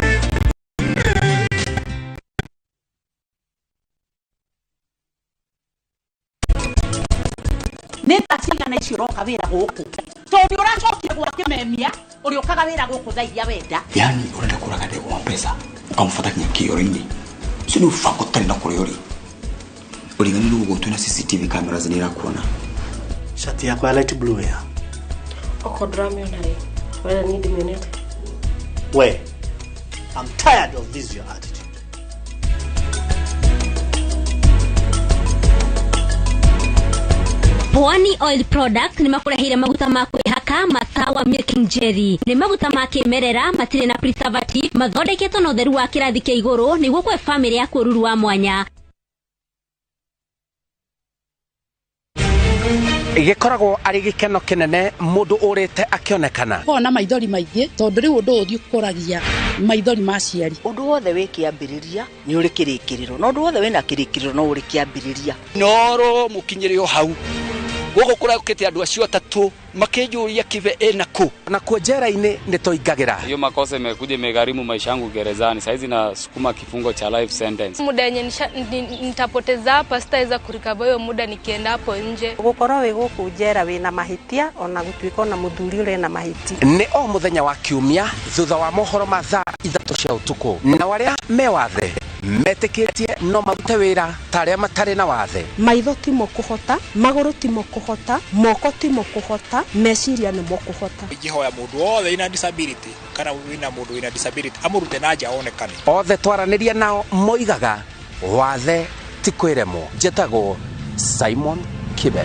Nĩ thaa cigana ici ũroka wĩra gũkũ? Tondũ ũracokire gwa kĩmemia, ũrĩũkaga wĩra gũkũ thaa iria wenda. Yaani ũrenda kũraga ndegwa mbeca, ũkamũbata nginya kĩoro-inĩ. Ũcio nĩ ũbanga ũtarĩ na kũrĩa ũrĩ. Ũriganĩirwo gũkũ twĩna CCTV cameras nĩ irakuona. Shati yakwa ya light blue ya. Okorwo ndũramĩona rĩ, wenda niĩ ndĩmĩonete. We, I'm tired of this your attitude. Pwani Oil Product nĩ makũreheire maguta ma kwĩhaka Matawa Milking Jelly. Nĩ maguta ma kĩmerera, matirĩ na preservative, mathondeketwo na ũtheru wa kĩrathi kĩa igũrũ nĩguo kũhe bamĩrĩ yaku ũruru wa mwanya. Gĩkoragwo arĩ gĩkeno kĩnene mũndũ ũrĩte akĩonekana. Kona maithori maingĩ tondũ rĩu ũndũ ũyũ ũkũragia maithori ma aciari. Ũndũ wothe wĩ kĩambĩrĩria nĩ ũrĩ kĩrĩkĩrĩro, na ũndũ wothe wĩna kĩrĩkĩrĩro no ũrĩ kĩambĩrĩria. Noro mũkinyĩre o hau. Gũkũ kũraũkĩte andũ acio atatũ makĩnjũria Kibe ĩna kũ. Na kuo njera-inĩ nĩ tũingagĩra. Hiyo makosa imekuja imegharimu maisha yangu gerezani. Saizi nasukuma kifungo cha life sentence. Muda yenye nitapoteza hapa sitaweza kurikava hiyo muda nikienda hapo nje. Gukorwo wi guku njera wina mahitia ona gutuika ona muthuri uri na mahitia. Nĩ o mũthenya wa kiumia thutha wa mohoro ma thaa 3 cia ũtukũ, na arĩa me wathe metĩkĩtie no marute wĩra ta arĩa matarĩ na wathe. Maitho timo kũhota, magũrũ timo kũhota, moko timo kũhota, meciria nĩmo kũhota. Ingĩhoya mũndũ wothe wĩna disability kana wĩna mũndũ wĩna disability amũrute na nja onekane. Othe twaranĩria nao moigaga wathe ti kwĩremwo. Njĩtagwo Simon Kibe.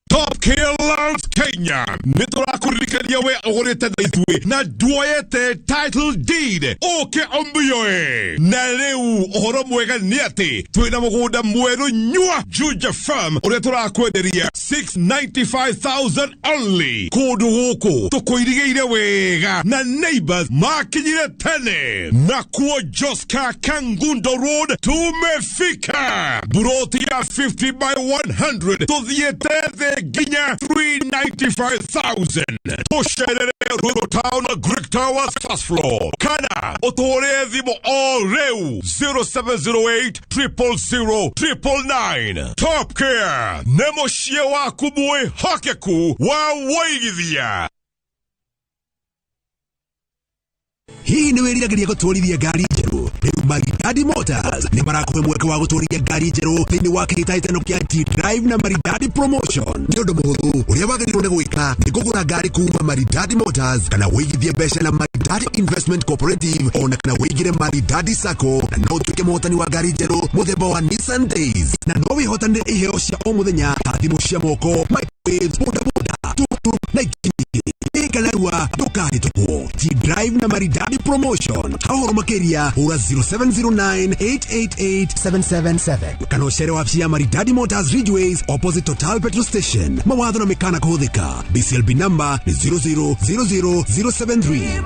Top Care Loves Kenya nĩ tũrakũririkania we ũgũrĩte na ithuĩ na nduoyete title deed ũke ũmĩoe. Na rĩu ũhoro mwega nĩ atĩ twĩna mũgũnda mwerũ nyua Juja Farm ũrĩa tũrakwenderia 695,000 only. Kũndũ gũkũ tũkũirigĩire wega na neighbors makinyire tene. Nakuo Joska Kangundo Road tumefika. Buroti ya 50 by 100 tũthiĩte thĩ nginya 395,000. Tũcerere Ruiru Town Greek Towers first floor. Kana ũtũhũrĩre thimũ o rĩu 0708 000 999. Top Care nĩ mũciĩ waku mwĩhokeku wa wũigithia. Hihi nĩ wĩriragĩria gũtwarithia ngari njerũ? Rĩu Maridadi Motors nĩ marakũhe mweke wa gũtwarithia ngari njerũ thĩinĩ wa kĩhĩtahĩtano kĩa T-Drive na Maridadi Promotion. Nĩ ũndũ mũhũthũ ũrĩa wagĩrĩirwo nĩ gwĩka nĩ kũgũra ngari kuma Maridadi Motors kana wĩigithie mbeca na Maridadi Investment Cooperative ona kana wĩigĩre Maridadi Sacco na no ũtuĩke mũhotani wa ngari njerũ mũthemba wa Nissan Days, na no wĩhotanĩre iheo cia o mũthenya ta thimũ cia moko, microwaves, bodaboda, tuktuk na ingĩ nyingĩ. Ĩka narua ndũkahĩtũkwo. T-Drive na Maridadi Promotion. Ha ũhoro makĩria hũra 0709 888 777 kana ũcere wabici ya Maridadi Motors Ridgeways opposite Total Petrol Station. Mawatho na mĩkana kũhũthĩka. BCLB number nĩ 0000073.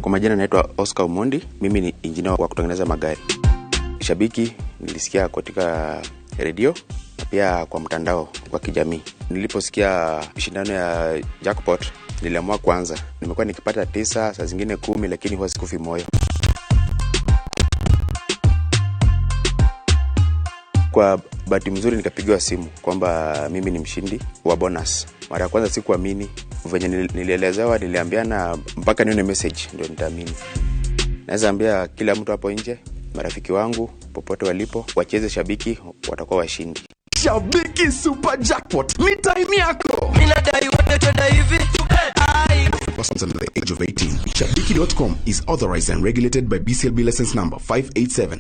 Kwa majina naitwa Oscar Omondi, mimi ni injinia wa kutengeneza magari. Shabiki nilisikia katika redio na pia kwa mtandao wa kijamii. Niliposikia shindano ya jackpot niliamua kuanza. Nimekuwa nikipata 9, saa zingine 10, lakini huwa sikufi moyo. Kwa bahati mzuri nikapigiwa simu kwamba mimi ni mshindi wa bonus. Mara ya kwanza sikuamini, venye nilielezewa, niliambiana mpaka nione message ndio nitaamini. Naweza ambia kila mtu hapo nje, marafiki wangu popote walipo, wacheze Shabiki, watakuwa washindi. Shabiki Super Jackpot ni time yako. Ninadai wote twende hivi. Persons under the age of 18. Shabiki.com is authorized and regulated by BCLB license number 587.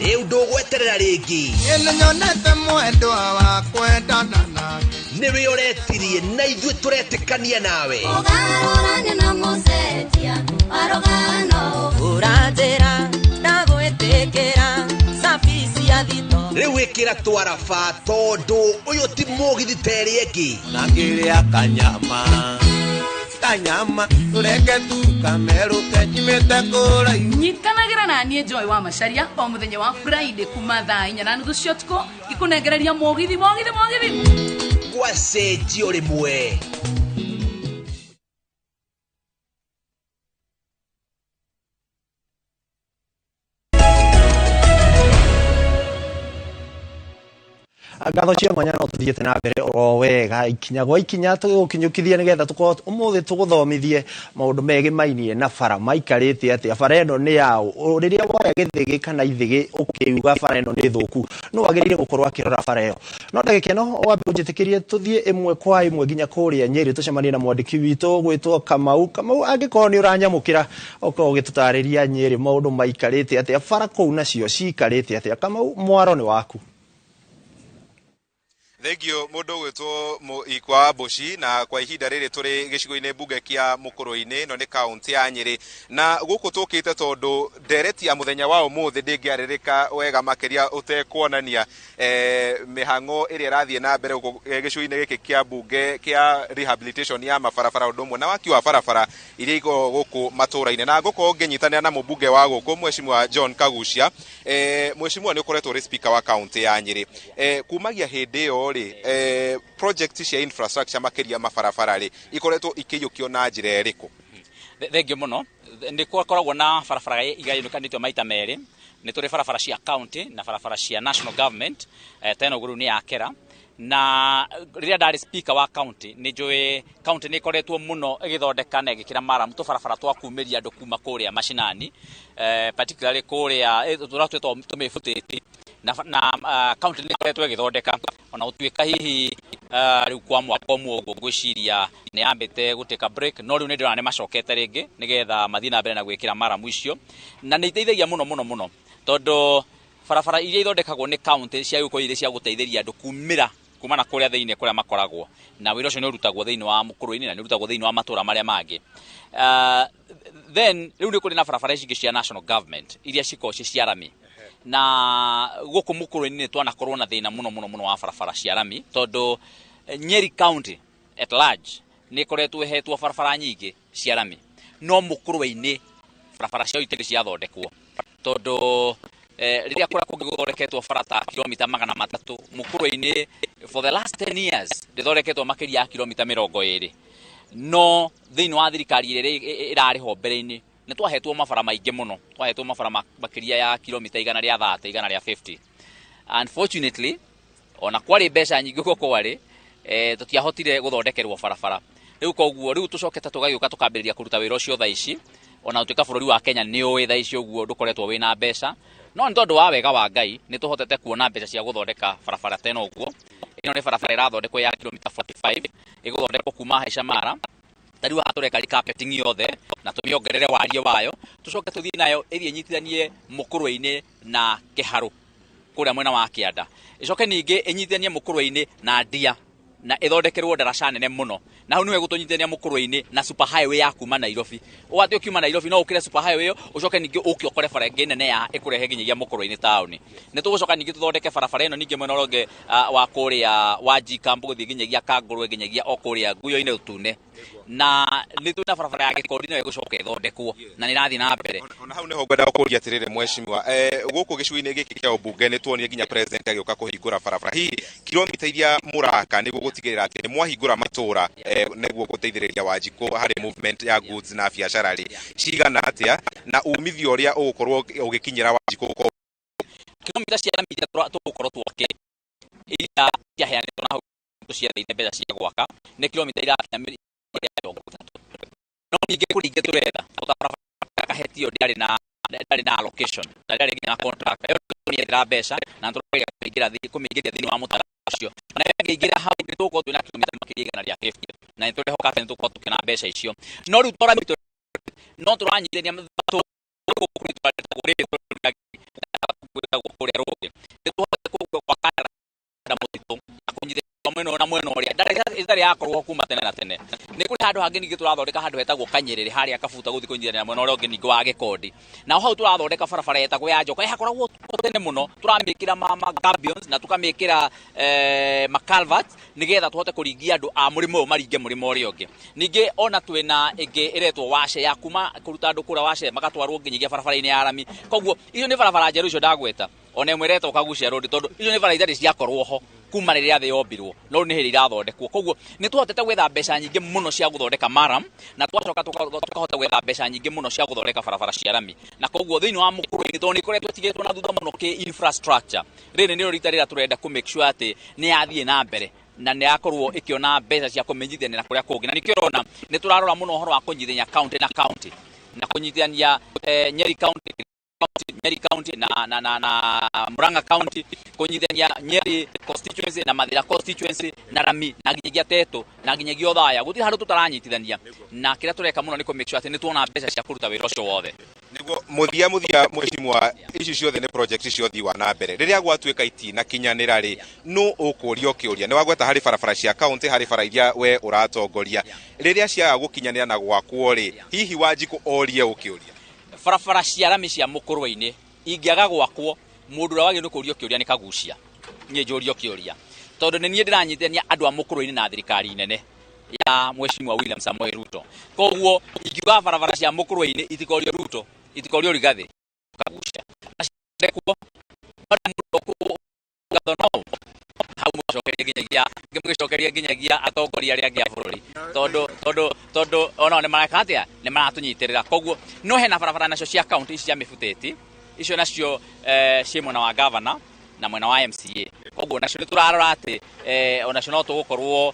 Rĩu ndũgweterera rĩngĩ. Nĩnyonete mwendwa wa kwendana nake. Nĩwe ũretirie na ithuĩ tũretĩkania nawe. Ũgarũrane na mũcenjia wa rũgano. Ũranjĩra ndagwĩtĩkĩra cabi cia thito. Rĩu ĩkĩra twaraba tondũ ũyũ ti mũgithi ta ĩrĩa ĩngĩ. Na ngĩrĩa kanyama kanyama tũreke tu kamerũke nyimĩte kũraihu. Nyitanagĩra na niĩ Joy wa Macharia o mũthenya wa Friday kuma thaa 4:30 cia ũtukũ ngĩkũnengereria mũgithi mũgithi mũgithi. Gwacenjio rĩmwe. Ngatho cia mwanya no tuthiĩte na mbere oro wega ikinya gwa ikinya tũgũkinyũkithia nĩgetha tũkorwo ũmũthĩ tũgũthomithie maũndũ megemainie na bara maikarĩte atĩa, bara ĩno nĩ yaũ. Rĩrĩa woya gĩthĩgĩ kana ithĩgĩ ũkĩuga bara ĩno nĩ thũku, no wagĩrĩire gũkorwo akĩrora bara ĩyo. No ndagĩka ĩno wambe ũnjĩtĩkĩrie tũthiĩ ĩmwe kwa ĩmwe nginya kũrĩa Nyĩrĩ tũcemanie na mwandĩki witũ gwĩtwo Kamau. Kamau, angĩkorwo nĩ ũranyamũkĩra ũkorwo ũgĩtũtarĩria Nyĩrĩ maũndũ maikarĩte atĩa, bara kũu nacio cikarĩte atĩa. Kamau, mwaro nĩ waku. Thengio mundu gwitwo Ikwa Mbuci. Na kwa ihinda rĩrĩ tũrĩ gĩcigo-inĩ mbunge kĩa Mũkũrũ-inĩ, no nĩ kaunti ya Nyĩrĩ, na gũkũ tũkĩte tondũ ndereti ya mũthenya wa ũmũthĩ ndĩngĩarĩrĩka wega makĩria ũtekuonania mĩhang'o ĩrĩa ĩrathiĩ na mbere gũkũ gĩcigo-inĩ gĩkĩ kĩa mbunge kĩa rehabilitation ya mabarabara, ũndũ ũmwe na waki wa barabara iria ikoragwo gũkũ matũra-inĩ. Na ngũkorwo ngĩnyitanĩra na mũmbunge wa gũkũ, Mheshimiwa John Kagucia. Mheshimiwa, nĩ ũkoretwo ũrĩ speaker wa kaunti ya Nyĩrĩ kumagia hĩndĩ ĩyo rĩ, project cia infrastructure makĩria mabarabara rĩ, ikoretwo ikĩiyũkio na njĩra ĩrĩkũ? Thengio mũno. Nĩ gwakoragwo na barabara igayũkanĩtio maita merĩ. Nĩ tũrĩ barabara cia county na barabara cia national government. Ta ĩno rĩu nĩ ya Kera. Na rĩrĩa ndarĩ speaker wa county, nĩ njũĩ county nĩ ĩkoretwo mũno ĩgĩthondeka na ĩgĩkĩra maramu tũbarabara twa kumĩria andũ kuma kũrĩa macinani, particularly kũrĩa tũrĩa twĩtagwo tũmĩbutĩti, na county nĩ ĩkoretwo ĩgĩthondeka, ona gũtuĩka hihi rĩu kwa mwaka ũmwe ũguo ngwĩciria nĩ yambĩte gũtĩka break, no rĩu nĩ ndĩrona nĩ macokete rĩngĩ nĩgetha mathiĩ na mbere na gwĩkĩra maramu icio, na nĩ iteithagia mũno mũno mũno, tondũ barabara iria ithondekagwo nĩ county cia gũkorwo irĩ cia gũteithĩria andũ kumĩra kuma na kũrĩa thĩinĩ kũrĩa makoragwo, na wĩra ũcio nĩ ũrutagwo thĩinĩ wa Mũkũrũ-inĩ na nĩ ũrutagwo thĩinĩ wa matũra marĩa mangĩ. Then rĩu nĩ kũrĩ na barabara ici ingĩ cia national government iria cikoragwo ci cia rami, na gũkũ Mũkũrũ-inĩ nĩ twanakorwo na thĩna mũno mũno mũno wa barabara cia rami, tondũ Nyeri County at large nĩ ĩkoretwo ĩhetwo barabara nyingĩ cia rami, no Mũkũrũ-inĩ barabara ciao itirĩ ciathondekwo, tondũ rĩrĩa kũrĩa kũngĩ gũthondeketwo bara ta kilomita 300, Mũkũrũ-inĩ for the last 10 years ndĩthondeketwo makĩria ya kilomita 20. No thĩinĩ wa thirikari ĩrĩa ĩrarĩ ho mbere-inĩ nĩ twahetwo mabara maingĩ mũno, twahetwo mabara makĩria ya kilomita 130, 150. Unfortunately, ona kwarĩ mbeca nyingĩ ũguo kwarĩ, tũtiahotire gũthondekerwo barabara. Rĩu koguo rĩu tũcokete tũgagĩũka tũkambĩrĩria kũruta wĩra ũcio thaa ici, ona gũtuĩka bũrũri wa Kenya nĩ ũĩ thaa ici ũguo ndũkoretwo wĩna mbeca, no nĩ tondũ wa wega wa Ngai nĩ tũhotete kuona mbeca cia gũthondeka barabara tena ũguo. Ĩno nĩ barabara ĩrathondekwo ya kilomita 45, ĩgũthondekwo kuma Haica Mara. Ta rĩu haha tũreka recarpeting yothe na tũmĩongerere wariĩ wayo, tũcoke tũthiĩ nayo ĩthiĩ ĩnyitithanie Mũkũrwe-inĩ na Kĩharũ kũrĩa mwena wa kĩanda, ĩcoke ningĩ ĩnyitithanie Mũkũrwe-inĩ na Ndia na ĩthondekerwo ndaraca nene mũno, na hau nĩwe gũtũnyitithania Mũkũrwe-inĩ na super highway ya kuma Nairobi, ũũ atĩ ũkiuma Nairobi no ũkĩre super highway ĩyo, ũcoke ningĩ ũke ũkore bara ĩngĩ nene ya ĩkũrehe nginyagia Mũkũrwe-inĩ taũni. Nĩ tũgũcoka ningĩ tũthondeke barabara ĩno ningĩ mwena ũrĩa ũngĩ wa kũrĩa wa G-Camp gũthiĩ nginyagia Kangũrwe, nginyagia o kũrĩa Nguyo-inĩ Tune, na nĩ twĩna barabara ya Gĩkondi nayo ĩgũcoka ĩthondekwo na nĩ ĩrathiĩ na mbere. Ona hau nĩho ngwenda gũkũria atĩrĩrĩ, mheshimiwa, gũkũ gĩcigo-inĩ gĩkĩ kĩa ũmbunge nĩ tuonire nginya president agĩũka kũhingũra barabara. Hihi kilomita iria mũraka nĩguo gũtigĩrĩra atĩ nĩ mwahingũra matũra nĩguo gũteithĩrĩria Wanjikũ harĩ movement ya goods na biacara rĩ, cigana atĩa, na umithio ũrĩa ũgũkorwo ũgĩkinyĩra Wanjikũ gũkorwo? Kilomita cia rami iria tũgũkorwo twakĩte, iria ciaheanĩtwo na hau tũciatheire mbeca cia gwaka, nĩ kilomita irakinya 30. No ningĩ kũrĩ ingĩ tũretha ta barabara Kahetio, ndĩarĩ na allocation na ndĩarĩ nginya na contract ĩyo. Tũrethera mbeca na tũrageria kũmĩingĩria thĩinĩ wa mũtaratara ũcio, na ĩngĩingĩra hau nĩ tũgũkorwo twĩna kilomita makĩria 150, na nĩ tũrehoka atĩ nĩ tũgũkorwo tũkĩona mbeca icio. No rĩu tora no tũranyitithania gwĩtagwo kũrĩa rũĩ, nĩ tũhote gwaka mũtitũ na kũnyitithania mwena ũyũ na mwena ũrĩa, ndaraca ĩtarĩ yakorwo kuma tene na tene. Nĩ kũrĩ handũ hangĩ ningĩ tũrathondeka, handũ hetagwo Kanyĩrĩrĩ harĩa Kabuta, gũthiĩ kũnyitithania mwena ũrĩa ũngĩ ningĩ wa Gĩkondi. Na hau tũrathondeka barabara yetagwo ya Njoka, hakoragwo tene mũno, tũramĩkĩra ma gabions na tũkamĩkĩra ma culverts nĩgetha tũhote kũringia andũ a mũrĩmo ũyũ maringe mũrĩmo ũrĩa ũngĩ. Ningĩ ona twĩna ĩngĩ ĩretwo Wace, ya kuma kũruta andũ kũrĩa Wace magatwarwo nginyagia barabara-inĩ ya rami. Koguo icio nĩ barabara njerũ icio ndagweta, ona ĩmwe ĩretwo Kagucia Road, tondũ icio nĩ bara itarĩ ciakorwo ho kuma rĩrĩa thĩ yombirwo, no rĩu nĩ hĩndĩ irathondekwo. Koguo nĩ tũhotete gwetha mbeca nyingĩ mũno cia gũthondeka maram, na twacoka tũkahota gwetha mbeca nyingĩ mũno cia gũthondeka barabara cia rami. Na koguo thĩinĩ wa Mũkũrwe-inĩ, tondũ nĩ ĩkoretwo ĩtigĩtwo na thutha mũno kĩ infrastructure, rĩrĩ nĩrĩo rita rĩrĩa tũrenda kũ make sure atĩ nĩ yathiĩ na mbere na nĩ yakorwo ĩkĩona mbeca cia kũmenyithania na kũrĩa kũngĩ. Na nĩkĩo ũrona nĩ tũrarora mũno ũhoro wa kũnyitithania county na county na kũnyitithania Nyeri County, Nyeri County na Murang'a County, kũnyitithania Nyeri constituency na Mathira constituency na rami na nginyagia Tetu na nginyagia Othaya. Gũtirĩ handũ tũtaranyitithania, na kĩrĩa tũreka mũno nĩ kũ make sure atĩ nĩ tuona mbeca cia kũruta wĩra ũcio wothe. Niguo muthia muthia, mheshimiwa, ici ciothe nĩ project cia ũthii wa na mbere. Rĩrĩa gwatuĩka itinakinyanĩra rĩ, nũ ũkũrio kĩũria? Nĩ wagweta harĩ barabara cia kaunti, harĩ bara iria we ũratongoria, rĩrĩa ciaga gũkinyanĩra na gwakwo rĩ, hihi Wanjikũ orie ũkĩũria? Barabara cia rami cia Mũkũrwe-inĩ ingĩaga gwakwo, mũndũ ũrĩa wagĩrĩirwo nĩ kũũrio kĩũria nĩ Kagucia. Niĩ njũrio kĩũria tondũ nĩ niĩ ndĩranyitithania andũ a Mũkũrwe-inĩ na thirikari nene ya Mheshimiwa William Samoei Ruto. Koguo ingiuga barabara cia Mũkũrwe-inĩ itikorio Ruto, itikorio Rigathĩ, Kagucia kuo ngatho no hau mũgĩcokerie nginyagia atongoria arĩa angĩ a bũrũri, tondũ onao nĩ mareka atĩa, nĩ maratũnyitĩrĩra. Koguo no hena barabara nacio cia kaunti ici cia mĩbutĩti, icio nacio ciĩ mwena wa gavana na mwena wa MCA. Koguo nacio nĩ tũrarora atĩ onacio no tũgũkorwo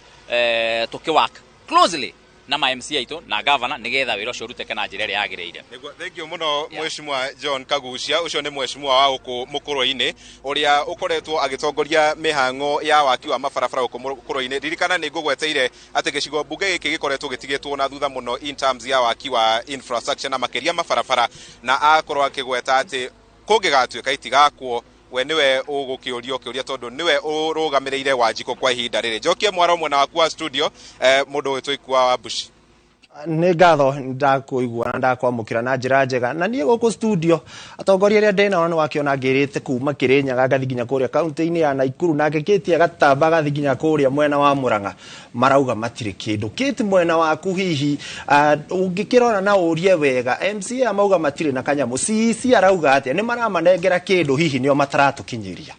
tũkĩ work closely na ma MCA aitũ na gavana, nĩgetha wĩra ũcio ũrutĩke na njĩra ĩrĩa yagĩrĩire. Nĩguo, thank you mũno, Mheshimiwa John Kagucia. Ũcio nĩ mheshimiwa wa gũkũ Mũkũrwe-inĩ ũrĩa ũkoretwo agĩtongoria mĩhang'o ya waki wa mabarabara gũkũ Mũkũrwe-inĩ. Ririkana nĩ ngũgweteire atĩ gĩcigo mbunge gĩkĩ gĩkoretwo gĩtigĩtwo na thutha mũno in terms ya waki wa infrastructure na makĩria mabarabara, na akorwo akĩgweta atĩ kũngĩgatuĩka itigakwo, we nĩwe ũgũkĩũrio kĩũria tondũ nĩwe ũrũgamĩrĩire Wanjikũ kwa ihinda rĩrĩ. Njokie mwaro mwena waku wa studio, mũndũ ũgwĩtwo Ikua wa Mbuci. Nĩ ngatho, ndakũigua na ndakwamũkĩra na njĩra njega. Na niĩ gũkũ studio atongoria arĩa ndĩnao nĩ wakĩona ngĩrĩte kuma Kĩrĩnyaga ngathi nginya kũrĩa kaunti-inĩ ya Naikuru, nake Kĩti agatamba agathi nginya kũrĩa mwena wa Murang'a, marauga matirĩ kĩndũ. Kĩti, mwena waku hihi ũngĩkĩrora na ũrie wega, MCA mauga matirĩ na kanyamũ, CEC arauga atĩa? Nĩ maramanengera kĩndũ hihi nĩo mataratũkinyĩria?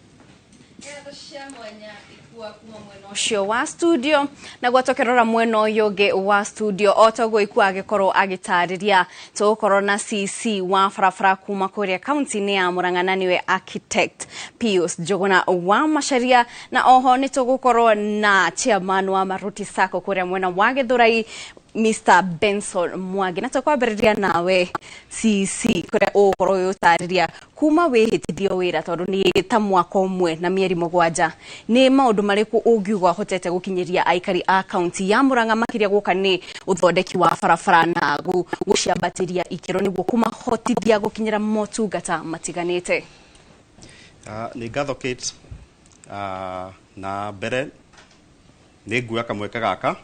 Ũcio wa studio naguo tũkĩrora mwena ũyũ ũngĩ wa studio, o toguo Ikua agĩkorwo agĩtarĩria, tũgũkorwo na CC wa barabara kuma kũrĩa kaunti-inĩ ya Murang'a, na nĩwe Architect Pius Njuguna wa Macharia, na oho nĩ tũgũkorwo na chairman wa Maruti Sacco kũrĩa mwena wa Gĩthũrai, Mr Benson Mwangi. Na tũkwambĩrĩria nawe CC, kũrĩa ũgũkorwo ũgĩũtarĩria kuma wĩhĩtithio wĩra, tondũ nĩ ta mwaka ũmwe na mĩeri 7, nĩ maũndũ marĩkũ ũngiuga ũhotete gũkinyĩria aikari a kaunti ya Murang'a, makĩria gũka nĩ ũthondeki wa barabara na gũciambatĩria ikĩro nĩguo kũmahotithia gũkinyĩra motungata matiganĩte? Nĩ ngatho, Kate. Na mbere nĩ nguoya kamweke gaka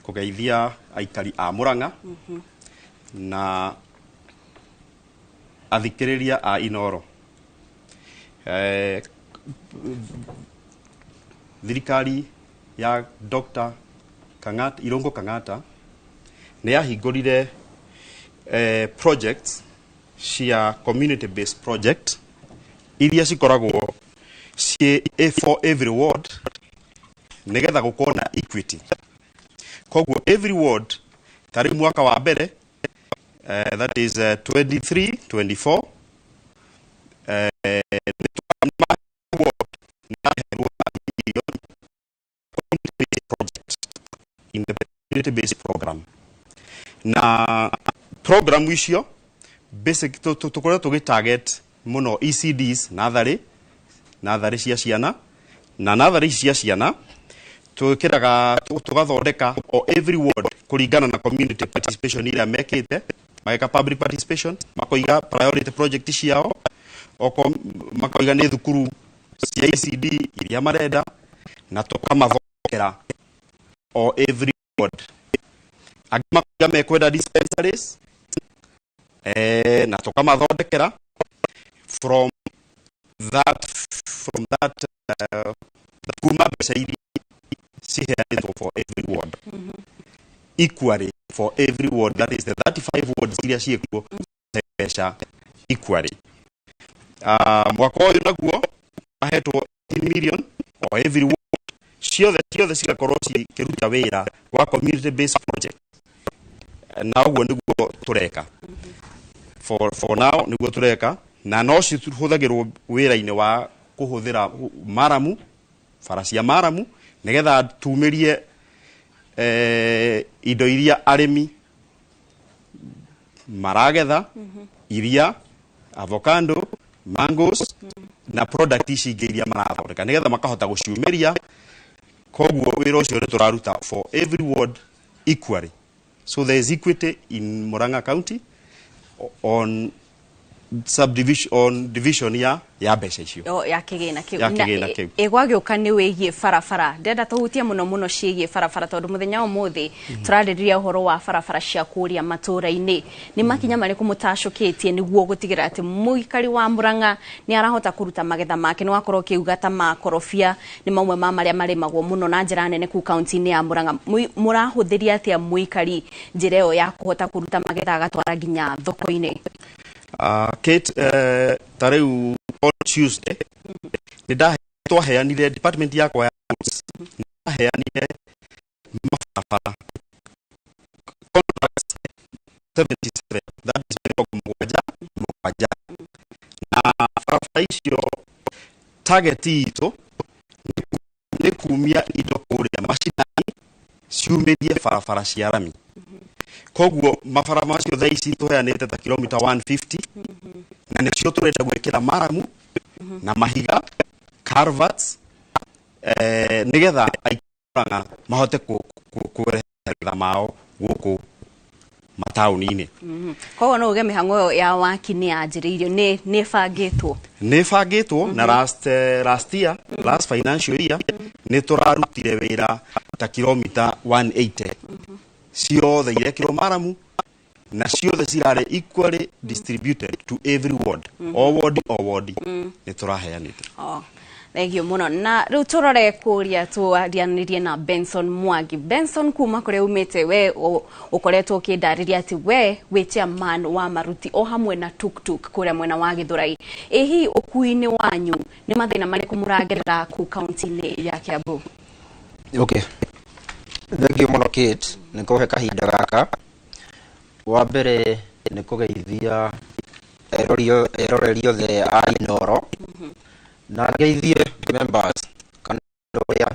kũgeithia aikari a Murang'a na athikĩrĩria a Inoro. Thirikari ya Dr. Kang'ata, Irungu Kang'ata, nĩ yahingũrire projects cia community based project iria cikoragwo ciĩ for every ward, nĩgetha gũkorwo na equity. Koguo every ward, ta rĩu mwaka wa mbere, that is 23 24, ward nĩ million project in the community based program. Na program icio basic tũkoretwo tũgĩ target mũno ECDs, natharĩ cia ciana, na natharĩ ici cia ciana twĩkĩraga, tũgathondeka o every ward kũringana na community participation iria mekĩte, mageka public participation, makoiga priority project ciao, oko makoiga nĩ thukuru cia ECD iria marenda, na tũkamathondekera o every ward. Angĩ makoiga mekwenda dispensaries, na tũkamathondekera from that kuma mbeca iria ciheanĩtwo for every ward equally, for every ward, that is the 35 wards iria ciĩkuo, mbeca equally. Mwaka ũyũ naguo mahetwo 18 million o every ward, ciothe ciothe cigakorwo cikĩruta wĩra wa community based project, na ũguo nĩguo tũreka for now, nĩguo tũreka, na no cihũthagĩrwo wĩra-inĩ wa kũhũthĩra maramu, bara cia maramu, nĩgetha tumĩrie indo iria arĩmi maragetha, iria avocado, mangoes na product ici ingĩ iria marathondeka, nĩgetha makahota gũciumĩria. Koguo wĩra ũcio nĩ tũraruta for every ward equally, so there is equity in Murang'a County. On subdivision, on division ya mbeca icio. O, ya kĩgĩna kĩu. Ya Na, kĩgĩna kĩu. Ĩgwagĩũka nĩ wĩgiĩ barabara, ndĩrenda tũhutie mũno mũno ciĩgiĩ barabara, tondũ mũthenya wa ũmũthĩ tũrarĩrĩria ũhoro wa barabara cia kũrĩa matũũra-inĩ. Nĩ makinya marĩkũ mũtacũkĩtie nĩguo gũtigĩrĩra atĩ mũikari wa Mũrang'a nĩ arahota kũruta magetha make? Nĩ wakorwo ũkĩuga ta makorobia nĩ mamwe ma marĩa marĩmagwo mũno na njĩra nene kũu kaunti-inĩ ya Mũrang'a. Mũrahũthĩria atĩa mũikari njĩra ĩyo ya kũhota kũruta magetha agatwara nginya thoko-inĩ? Kate, ta rĩu on Tuesday nĩ twaheanire, department yakwa ya roads nĩ ndaheanire mabarabara contracts 77, that is 77, na barabara icio target itũ nĩ kumia indo kũrĩa macinani ciumĩrie barabara cia rami. Koguo mabara macio thaa ici tũheanĩte ta kilomita 150, na nĩcio tũrenda gwĩkĩra maramu na mahiga, culverts, nĩgetha aikaraga mahote kũrehe magetha mao gũkũ mataũni-inĩ. Koguo no uge mĩhang'o ĩyo ya waki nĩ yanjĩrĩirio, nĩ ĩbangĩtwo? Nĩ ĩbangĩtwo, na last year, last financial year, nĩ tũrarutire wĩra ta kilomita 180 ciothe irekĩrwo maramu, na ciothe cirarĩ equally distributed to every ward, o ward o ward nĩ tũraheanĩte. Oh, thengio mũno. Na rĩu tũrore kũrĩa twarianĩrie na Benson Mwangi. Benson, kuma kũrĩa umĩte we ũkoretwo ũkĩndarĩria atĩ we wĩ chairman wa maruti o hamwe na tuktuk kũrĩa mwena wa Gĩthũrai. Ĩ hihi ũkui-inĩ wanyu nĩ mathĩna marĩkũ mũragerera kũu kaunti-inĩ ya Kiambu? Okay. Thank you mũno, Kate, nĩ kũhe kahinda gaka. Wa mbere nĩ kũgeithia eroreri othe a Inoro, na ngeithie members kana andũ arĩa,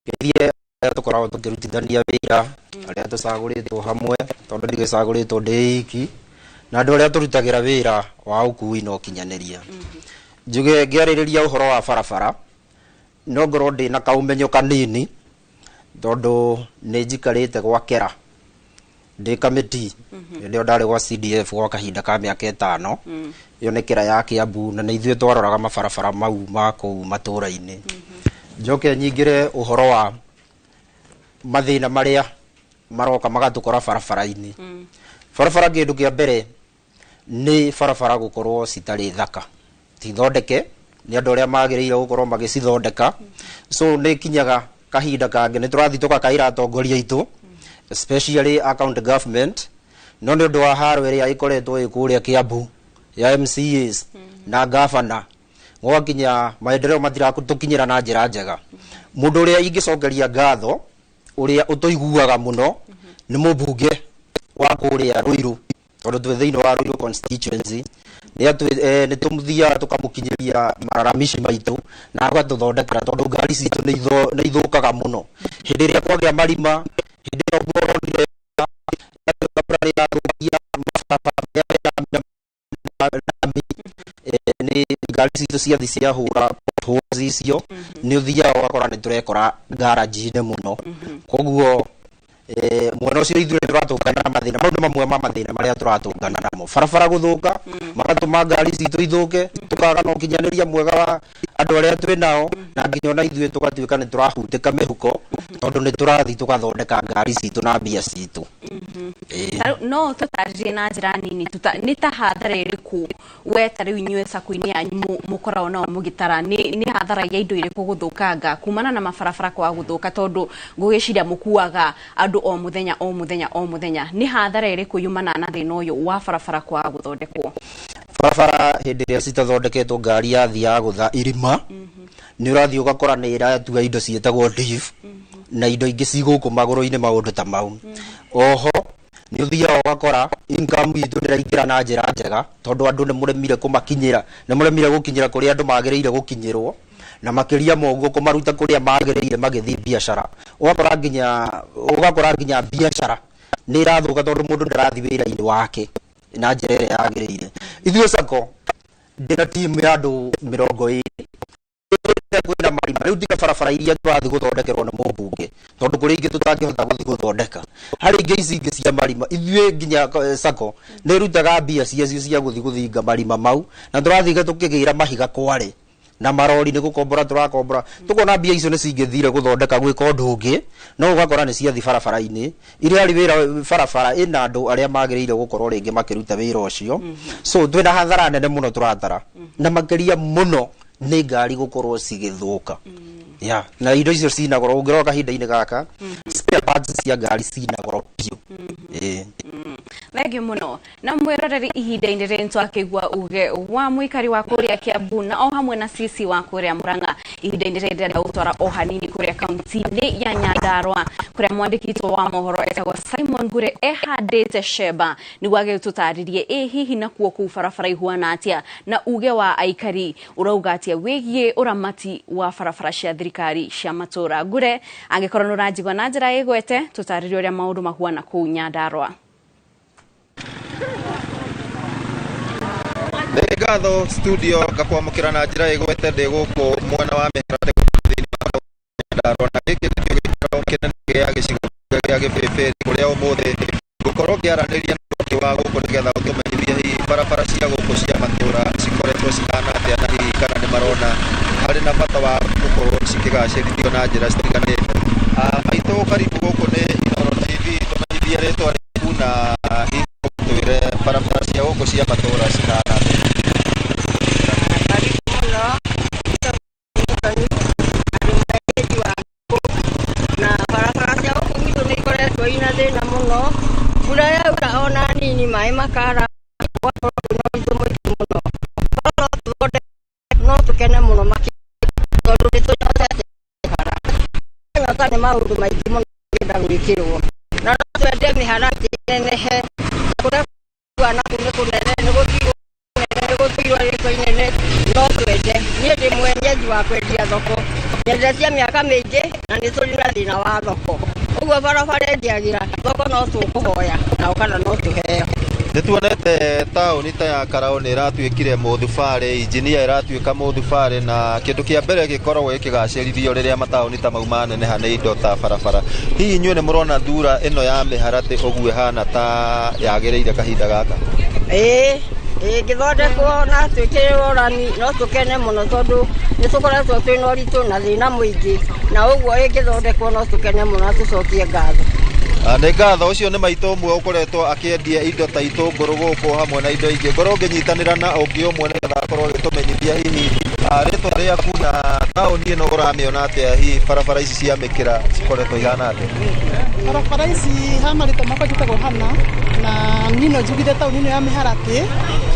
ngeithie arĩa tũkoragwo tũkĩrutithania wĩra, arĩa tũcagũrĩtwo hamwe, tondũ ndigĩcagũrĩtwo ndĩ iki, na andũ arĩa tũrutagĩra wĩra wa ũkui na ũkinyanĩria. Njuge ngĩarĩrĩria ũhoro wa barabara, no ngorwo ndĩna kaũmenyo kanini, tondũ nĩ njikarĩte gwakera ndĩ kamĩti hĩndĩ ĩyo ndarĩ gwa CDF gwa kahinda ka mĩaka 5. Ĩyo nĩ kĩra ya Kiambu, na nĩ ithuĩ twaroraga mabarabara mau ma kũu matũũra-inĩ. Njoke nyingĩre ũhoro wa mathĩna marĩa maroka magatũkora barabara-inĩ. Barabara, kĩndũ kĩa mbere nĩ barabara gũkorwo citarĩ thaka, tithondeke nĩ andũ arĩa magĩrĩire gũkorwo magĩcithondeka. So nĩ kinyaga kahinda kangĩ nĩ tũrathiĩ tũgakaĩra atongoria aitũ, especially a county government, no nĩ ũndũ wa haro ĩrĩa ĩkoretwo ĩ kũrĩa Kiambu ya MCAs na gavana, gwakinya maendeleo matiratũkinyĩra na njĩra njega. Mũndũ ũrĩa ingĩcokeria ngatho, ũrĩa ũtũiguaga mũno, nĩ mũmbunge wa kũrĩa Ruiru, tondũ twĩ thĩinĩ wa Ruiru constituency. Nĩ tũmũthiaga tũkamũkinyĩria mararamici maitũ na agatũthondekera, tondũ ngari citũ nĩ ithũkaga mũno hĩndĩ ĩrĩa kwagĩa marima. Hĩndĩ ĩyo ũronire mbura nĩ ĩrathũkia mabarabara marĩa mena rami, nĩ ngari citũ ciathi ciahũra potholes icio, nĩ ũthiaga ũgakora nĩ tũrekora garage-inĩ mũno. Koguo mwena ũcio ithuĩ nĩ tũratũngana na mathĩna mau. Nĩ mamwe ma mathĩna marĩa tũratũngana namo: barabara gũthũka, magatũma ngari citũ ithũke, tũkaga na ũkinyanĩria mwega wa andũ arĩa twĩ nao, na nginya ona ithuĩ tũgatuĩka nĩ tũrahutĩka mĩhuko, tondũ nĩ tũrathiĩ tũgathondeka ngari citũ na mbia citũ. Ĩĩ. Ta rĩu no tũtarĩrie na njĩra nini nĩ ta hathara ĩrĩkũ we ta rĩu inyuĩ sacco-inĩ yanyu mũkoragwo nao mũgĩtara, nĩ hathara ya indo irĩkũ gũthũkanga kumana na mabarabara kwaga gũthũka? Tondũ ngũgĩciria mũkuaga andũ o mũthenya o mũthenya o mũthenya, nĩ hathara ĩrĩkũ yumanaga na thĩna ũyũ wa barabara kwaga gũthondekwo? Barabara hĩndĩ ĩrĩa citathondeketwo, ngari yathiaga gũtha irima, nĩ ũrathiĩ ũgakora nĩ ĩratua indo ciĩtagwo diff na indo ingĩ cigũkũ magũrũ-inĩ, maũndũ ta mau. Oho nĩ ũthiaga ũgakora income itũ ndĩraingĩra na njĩra njega, tondũ andũ nĩ mũremire kũmakinyĩra, nĩ mũremire gũkinyĩra kũrĩa andũ magĩrĩire gũkinyĩrwo, na makĩria ma ũguo kũmaruta kũrĩa magĩrĩire magĩthiĩ biacara. Ũgakora nginya biacara nĩ ĩrathũka, tondũ mũndũ ndarathiĩ wĩra-inĩ wake na njĩra ĩrĩa yagĩrĩire. Ithuĩ sacco ndĩna timu ya andũ 20. Kwĩna marima. Rĩu tiga barabara iria tũrathiĩ gũthondekerwo nĩ mũmbunge, tondũ kũrĩ ingĩ tũtangĩhota gũthiĩ gũthondeka, harĩ ingĩ ici ingĩ cia marima. Ithuĩ nginya sacco nĩ ĩrutaga mbia ciacio cia gũthiĩ gũthinga marima mau, na tũrathiĩ tũkĩgĩra mahiga kware na marori nĩ gũkombora tũrakombora, tukona mbia icio nĩ cingĩthire gũthondeka gwĩka ũndũ ũngĩ, no ũgakora nĩ ciathi barabara-inĩ iria arĩ wĩra barabara ĩna andũ arĩa magĩrĩire gũkorwo rĩngĩ makĩruta wĩra ũcio. So twĩna hathara nene mũno tũratara, na makĩria mũno nĩ ngari gũkorwo cigĩthũka ya na indo icio cina goro. Ũngĩrora kahinda-inĩ gaka, spare parts cia ngari cina goro biũ. Ĩĩ. Thengiũ mũno. Na mwĩroreri, ihinda-inĩ rĩrĩ nĩtwakĩigua uge wa mũikari wa kũrĩa Kiambu na o hamwe na CC wa kũrĩa Murang'a. Ihinda-inĩ rĩrĩ ndĩrenda gũtwara o hanini kũrĩa kaunti-inĩ ya Nyandarua, kũrĩa mwandĩki witũ wa mohoro etagwo Simon Ngure ehandĩte cemba nĩguo agĩtũtarĩrie ĩ hihi nakuo kũu barabara ihuana atĩa, na uge wa aikari ũrauga atĩa wĩgiĩ ũramati wa barabara cia thirikari cia matũra. Ngure, angĩkorwo nĩ ũranjigua na njĩra ĩgwete, tũtarĩrie ũrĩa maũndũ mahuana kũu Nyandarua. Nĩ ngatho studio, ngakwamũkĩra na njĩra ĩgwete ndĩ gũkũ mwena wa mĩharate thĩinĩ wa Nyandarua, na gĩkĩ nĩkĩo gĩikaro kĩnene gĩa gĩcigo gĩa Gĩbĩbĩri, kũrĩa ũmũthĩ ngũkorwo ngĩaranĩria na mũingĩ wa gũkũ nĩgetha ũtũmenyithie hihi barabara cia gũkũ cia matũra cikoretwo cihana atĩa, na hihi kana nĩ marona harĩ na bata wa gũkorwo cikĩgacĩrithio na njĩra citiganĩte. Maitũ, karibu gũkũ nĩ Inooro TV. Tũmenyithie rĩtwa rĩaku na hihi ũtwĩre barabara cia gũkũ cia matũra cihana atĩa. Karibu mũno. Ndĩ wa na barabara cia gũkũ gwitũ nĩ ikoretwo ina thĩna mũno. Mbura yaura ona nini, maĩ makara, gũgakorwo kwĩna ũritũ mũingĩ mũno. Korwo no tũthondeke, no tũkene mũno makĩria, tondũ nĩ tũnyotete bara. Nyota nĩ maũndũ maingĩ mũno ngĩenda gwĩkĩrwo, na no twende mĩharatĩ ĩnenehe kũrĩa na kũu nĩ kũnene, nĩ gũthirwo nĩ gũthirwo rĩtwa inene. No twende, niĩ ndĩ mwenyeji wa kwendia thoko, nyendetie mĩaka mĩingĩ, na nĩ tũrĩ na thĩna wa thoko. Ũguo barabara ĩngĩagĩra, thoko no tũkũhoya nao kana no tũheo. Nĩ tuonete taũni ta ya Karau nĩ ĩratuĩkire mũthubarĩ, injinia ĩratuĩka mũthubarĩ, na kĩndũ kĩa mbere gĩkoragwo gĩkĩgacĩrithio rĩrĩa mataũni ta mau maneneha nĩ indo ta barabara. Hihi inyuĩ nĩ mũrona thura ĩno ya mĩharatĩ ũguo ĩhana ta yagĩrĩire kahinda gaka? Ĩĩ, ĩngĩthondekwo na twĩkĩrĩrwo rami, no tũkene mũno, tondũ nĩ tũkoretwo twĩna ũritũ na thĩna mũingĩ, na ũguo ĩngĩthondekwo no tũkene mũno na tũcokie ngatho. Nĩ ngatho. Ũcio nĩ maitũ ũmwe ũkoretwo akĩendia indo ta itũngũrũ gũkũ hamwe na indo ingĩ. Ngorwo ngĩnyitanĩra na ũngĩ ũmwe nĩgetha akorwo agĩtũmenyithia hihi rĩtwa rĩaku na taũni ĩno ũramĩona atĩa, hihi barabara ici cia mĩkĩra cikoretwo ihana atĩa? Barabara ici, ha marĩtwa makwa njĩtagwo Hana, na niĩ no njugire taũni ĩno ya mĩharatĩ,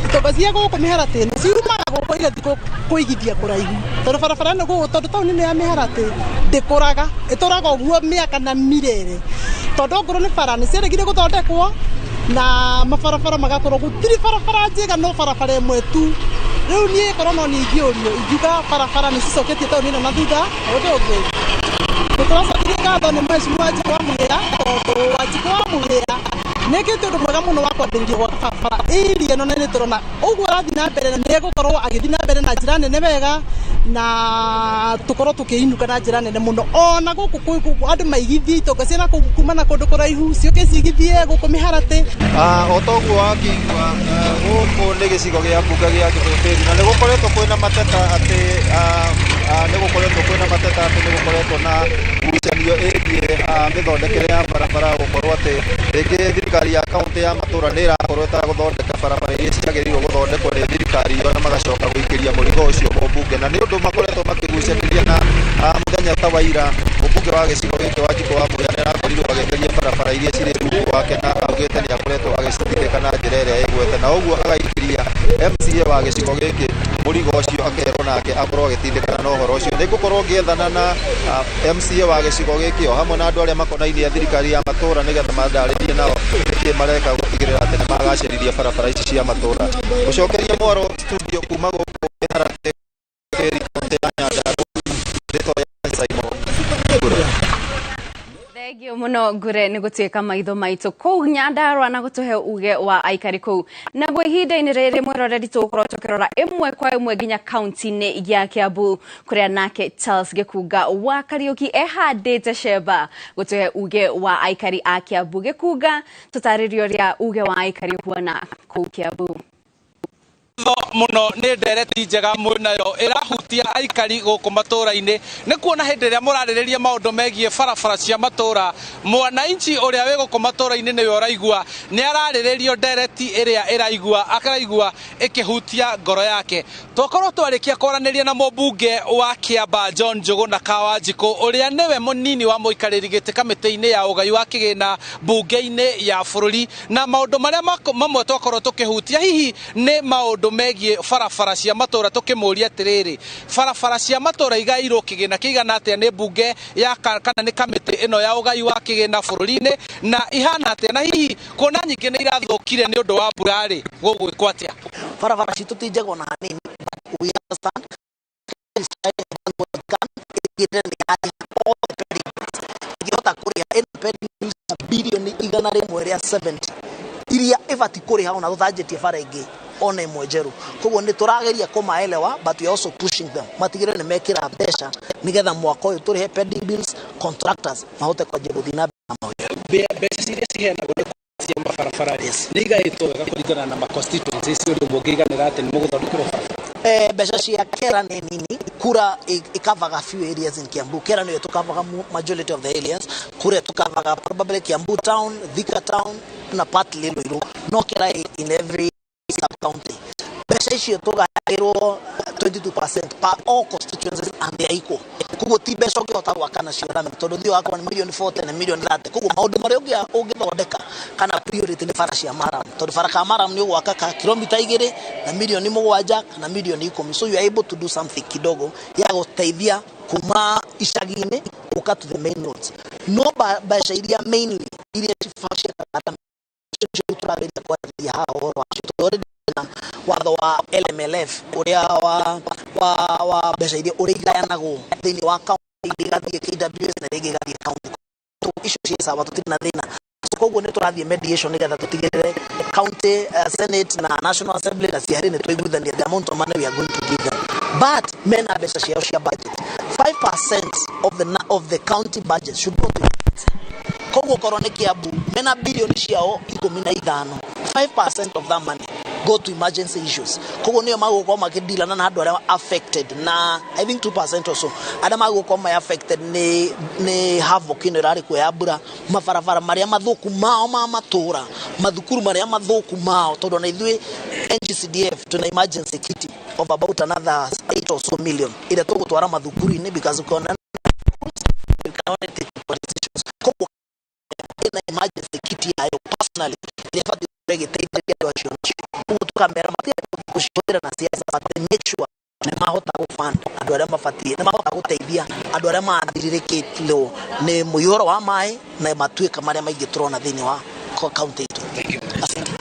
itonga cia gũkũ mĩharatĩ ĩno ciumaga gũkũ igathiĩ kũigithia kũraihu, tondũ barabara ĩno gũkũ, tondũ taũni ĩno ya mĩharatĩ ndĩkũraga, ĩtũraga ũguo mĩaka na mirere, tondũ ongorwo nĩ bara nĩ ciaregire gũthondekwo na mabarabara magakorwo gũtirĩ barabara njega, no barabara ĩmwe tu. Rĩu niĩ korwo no niĩ ingĩũrio, ingiuga barabara nĩ cicoketie taũni ĩno na thutha. Ũndũ ũngĩ nĩtũracokeria ngatho nĩ Mheshimiwa Wanjikũ wa Mũhĩa, tondũ Wanjikũ wa Mũhĩa nĩ ĩkĩte ũndũ mwega mũno wa kwambĩrĩria gwaka barabara ĩria ĩno, na nĩ tũrona ũguo arathiĩ na mbere na nĩ egũkorwo agĩthiĩ na mbere na njĩra nene wega, na tũkorwo tũkĩinũka na njĩra nene mũno. Ona gũkũ andũ maigithie itonga ciana kũu kuma na kũndũ kũraihu ciũke cigithie gũkũ mĩharatĩ. O toguo wakĩigua, gũkũ nĩ gĩcigo gĩa mbunge gĩa Kĩbĩbĩri, na nĩ gũkoretwo kwĩna mateta atĩ nĩ gũkoretwo kwĩna mateta atĩ nĩ gũkoretwo na ngucanio ĩgiĩ mĩthondekere ya barabara, gũkorwo atĩ rĩngĩ thirikari ya kaunti ya matũra nĩ ĩrakorwo ĩtagũthondeka barabara iria ciagĩrĩirwo gũthondekwo nĩ thirikari ĩyo, na magacoka gũikĩria mũrigo ũcio mũmbunge, na nĩ ũndũ makoretwo makĩgucanĩria. Na mũthenya ta wa ira, mũmbunge wa gĩcigo gĩkĩ Wanjikũ wa Mũhĩa nĩ arakorirwo agĩtheria barabara iria cirĩ rungu wake, na augĩte nĩ akoretwo agĩcitindĩka na njĩra ĩrĩa ĩgwete, na ũguo agaikĩria MCA wa gĩcigo gĩkĩ mũrigo ũcio, akerwo nake akorwo agĩtindĩkana na ũhoro ũcio. Nĩ ngũkorwo ngĩethana na MCA wa gĩcigo gĩkĩ o hamwe na andũ arĩa makonainie thirikari ya matũra, nĩgetha mandarĩrie nao nĩkĩ mareka gũtigĩrĩra atĩ nĩ magacĩrithia barabara ici cia matũra. Gũcokeria mwaro studio kuma gũkũ Mĩharatĩ, kaunti ya Nyandarua, rĩtwa rĩa Simon Ngure. Thengiũ mũno. Muno ngure nĩ gũtuĩka maitho maitũ kũu Nyandarũa na gũtũhe uge wa aikari kũu. Naguo ihinda-inĩ rĩrĩ, mwĩroreri, tũgũkorwo tũkĩrora ĩmwe kwa ĩmwe nginya kaunti-inĩ ya Kiambu, kũrĩa nake Charles Gĩkunga wa Kariũki ehandĩte cemba gũtũhe uge wa aikari a Kiambu. Gĩkunga, tũtarĩrie ũrĩa uge wa aikari ũhuana kũu Kiambu. Muno nĩ ndereti njega mwĩnayo ĩrahutia aikari gũkũ matũra-inĩ. Nĩ kuona hĩndĩ ĩrĩa mũrarĩrĩria maũndũ megiĩ barabara cia matũra, mwananchi ũrĩa wĩ gũkũ matũra-inĩ nĩwe ũraigua nĩ ararĩrĩrio ndereti ĩrĩa ĩraigua akaraigua ĩkĩhutia ngoro yake. Twakorwo twarĩkia kwaranĩria na mũmbunge wa Kĩamba John Njũgũna Kawanjikũ, ũrĩa nĩwe mũnini wa mũikarĩri gĩtĩ kamĩtĩ-inĩ ya ũgai wa kĩgĩna mbunge-inĩ ya bũrũri, na maũndũ marĩa mamwe twakorwo tũkĩhutia hihi nĩ maũndũ megiĩ barabara cia matũra, tũkĩmũria atĩrĩrĩ, barabara cia matũra igairwo kĩgĩna kĩigana atĩa nĩ mbunge ya kana nĩ kamĩtĩ ĩno ya ũgai wa kĩgĩna bũrũri-inĩ, na ihana atĩa, na hihi kuona nyingĩ nĩ irathũkire nĩ ũndũ wa mbura-rĩ, gũgwĩkwo atĩa? Barabara citũ ti njega ona hanini, but we understand ĩgĩrĩre nĩ yarĩha all the pending bills. Ĩngĩhota kũrĩha ĩna pending bills 170 bilioni iria ĩbatiĩ kũrĩha ona tũtanjĩtie bara ĩngĩ ona ĩmwe njerũ. Koguo nĩ tũrageria kũmaelewa, but we are also pushing them matigĩrĩre nĩ mekĩra mbeca nĩgetha mwaka ũyũ tũrĩhe pending bills, contractors mahote kwanjia gũthiĩ na mbere na mawĩra. Mbeca iria ciheanagwo nĩ cia mabarabara rĩ, nĩ igaĩtwo wega kũringana na ma constituencies ũrĩa mũngĩiganĩra atĩ nĩ mũgũthondekerwo barabara? Mbeca cia kera nĩ nini. Kura ikavaga few areas in Kiambu. Kera nĩyo tukavaga majority of the areas. Kura tukavaga probably Kiambu town, Thika town na partly Ruiru, no kera in every sub county. Mbeca icio tũgayagĩrwo 22% per all constituencies and they are equal. Koguo ti mbeca ũngĩhota gwaka nacio rami, tondũ thiĩ wakorwo nĩ mirioni 40 na mirioni 30. Koguo maũndũ marĩa ũngĩthondeka kana priority nĩ bara cia maram, tondũ bara ka maram nĩ ũgwaka ka kilomita 2 na mirioni 7 kana mirioni 10. So you are able to do something kidogo ya gũteithia kuma icagi-inĩ gũka to the main roads. No mbeca iria mainly iria ciakaga tũrageria kwarĩrĩria haha ũhoro wacio, tondũ already na watho wa LMLF ũrĩa wa mbeca iria ũrĩa igayanagwo thĩinĩ wa county, ingĩ igathiĩ KWS na ĩngĩ ĩgathiĩ county. So icio ciĩ sawa, tũtirĩ na thĩna. So koguo nĩ tũrathiĩ mediation nĩgetha tũtigĩrĩre county senate na national assembly na ciarĩ nĩ twaiguithania the amount of money we are going to give them, but mena mbeca ciao cia budget. 5% of the county budget should go to, koguo korwo nĩ Kiambu mena bilioni ciao 15, 5% of that money go to emergency issues. Koguo nĩo magũkorwo makĩdilana na andũ arĩa affected, na I think 2% or so arĩa magũkorwo me affected nĩ havoc ĩno ĩrarĩ kuo ya mbura, mabarabara marĩa mathũku mao ma matũra, mathukuru marĩa mathũku mao, tondũ ona ithuĩ NGCDF tuna emergency kitty of about another 8 or so million ĩrĩa tũgũtwara mathukuru-inĩ, because ukiona you cannot take decisions. Koguo ĩna emergency kitty yayo personally ĩrĩa ĩbatiĩ gũkorwo ĩgĩteithĩrĩria andũ acio nacio. Koguo tũkamera matige gũcihũthĩra na siasa, but they make sure nĩ mahota gũfund andũ arĩa mabatiĩ, nĩ mahota gũteithia andũ arĩa mathirĩrĩkĩtwo nĩ mũihũro wa maĩ na matuĩka marĩa maingĩ tũrona thĩinĩ wa county itũ. Asante.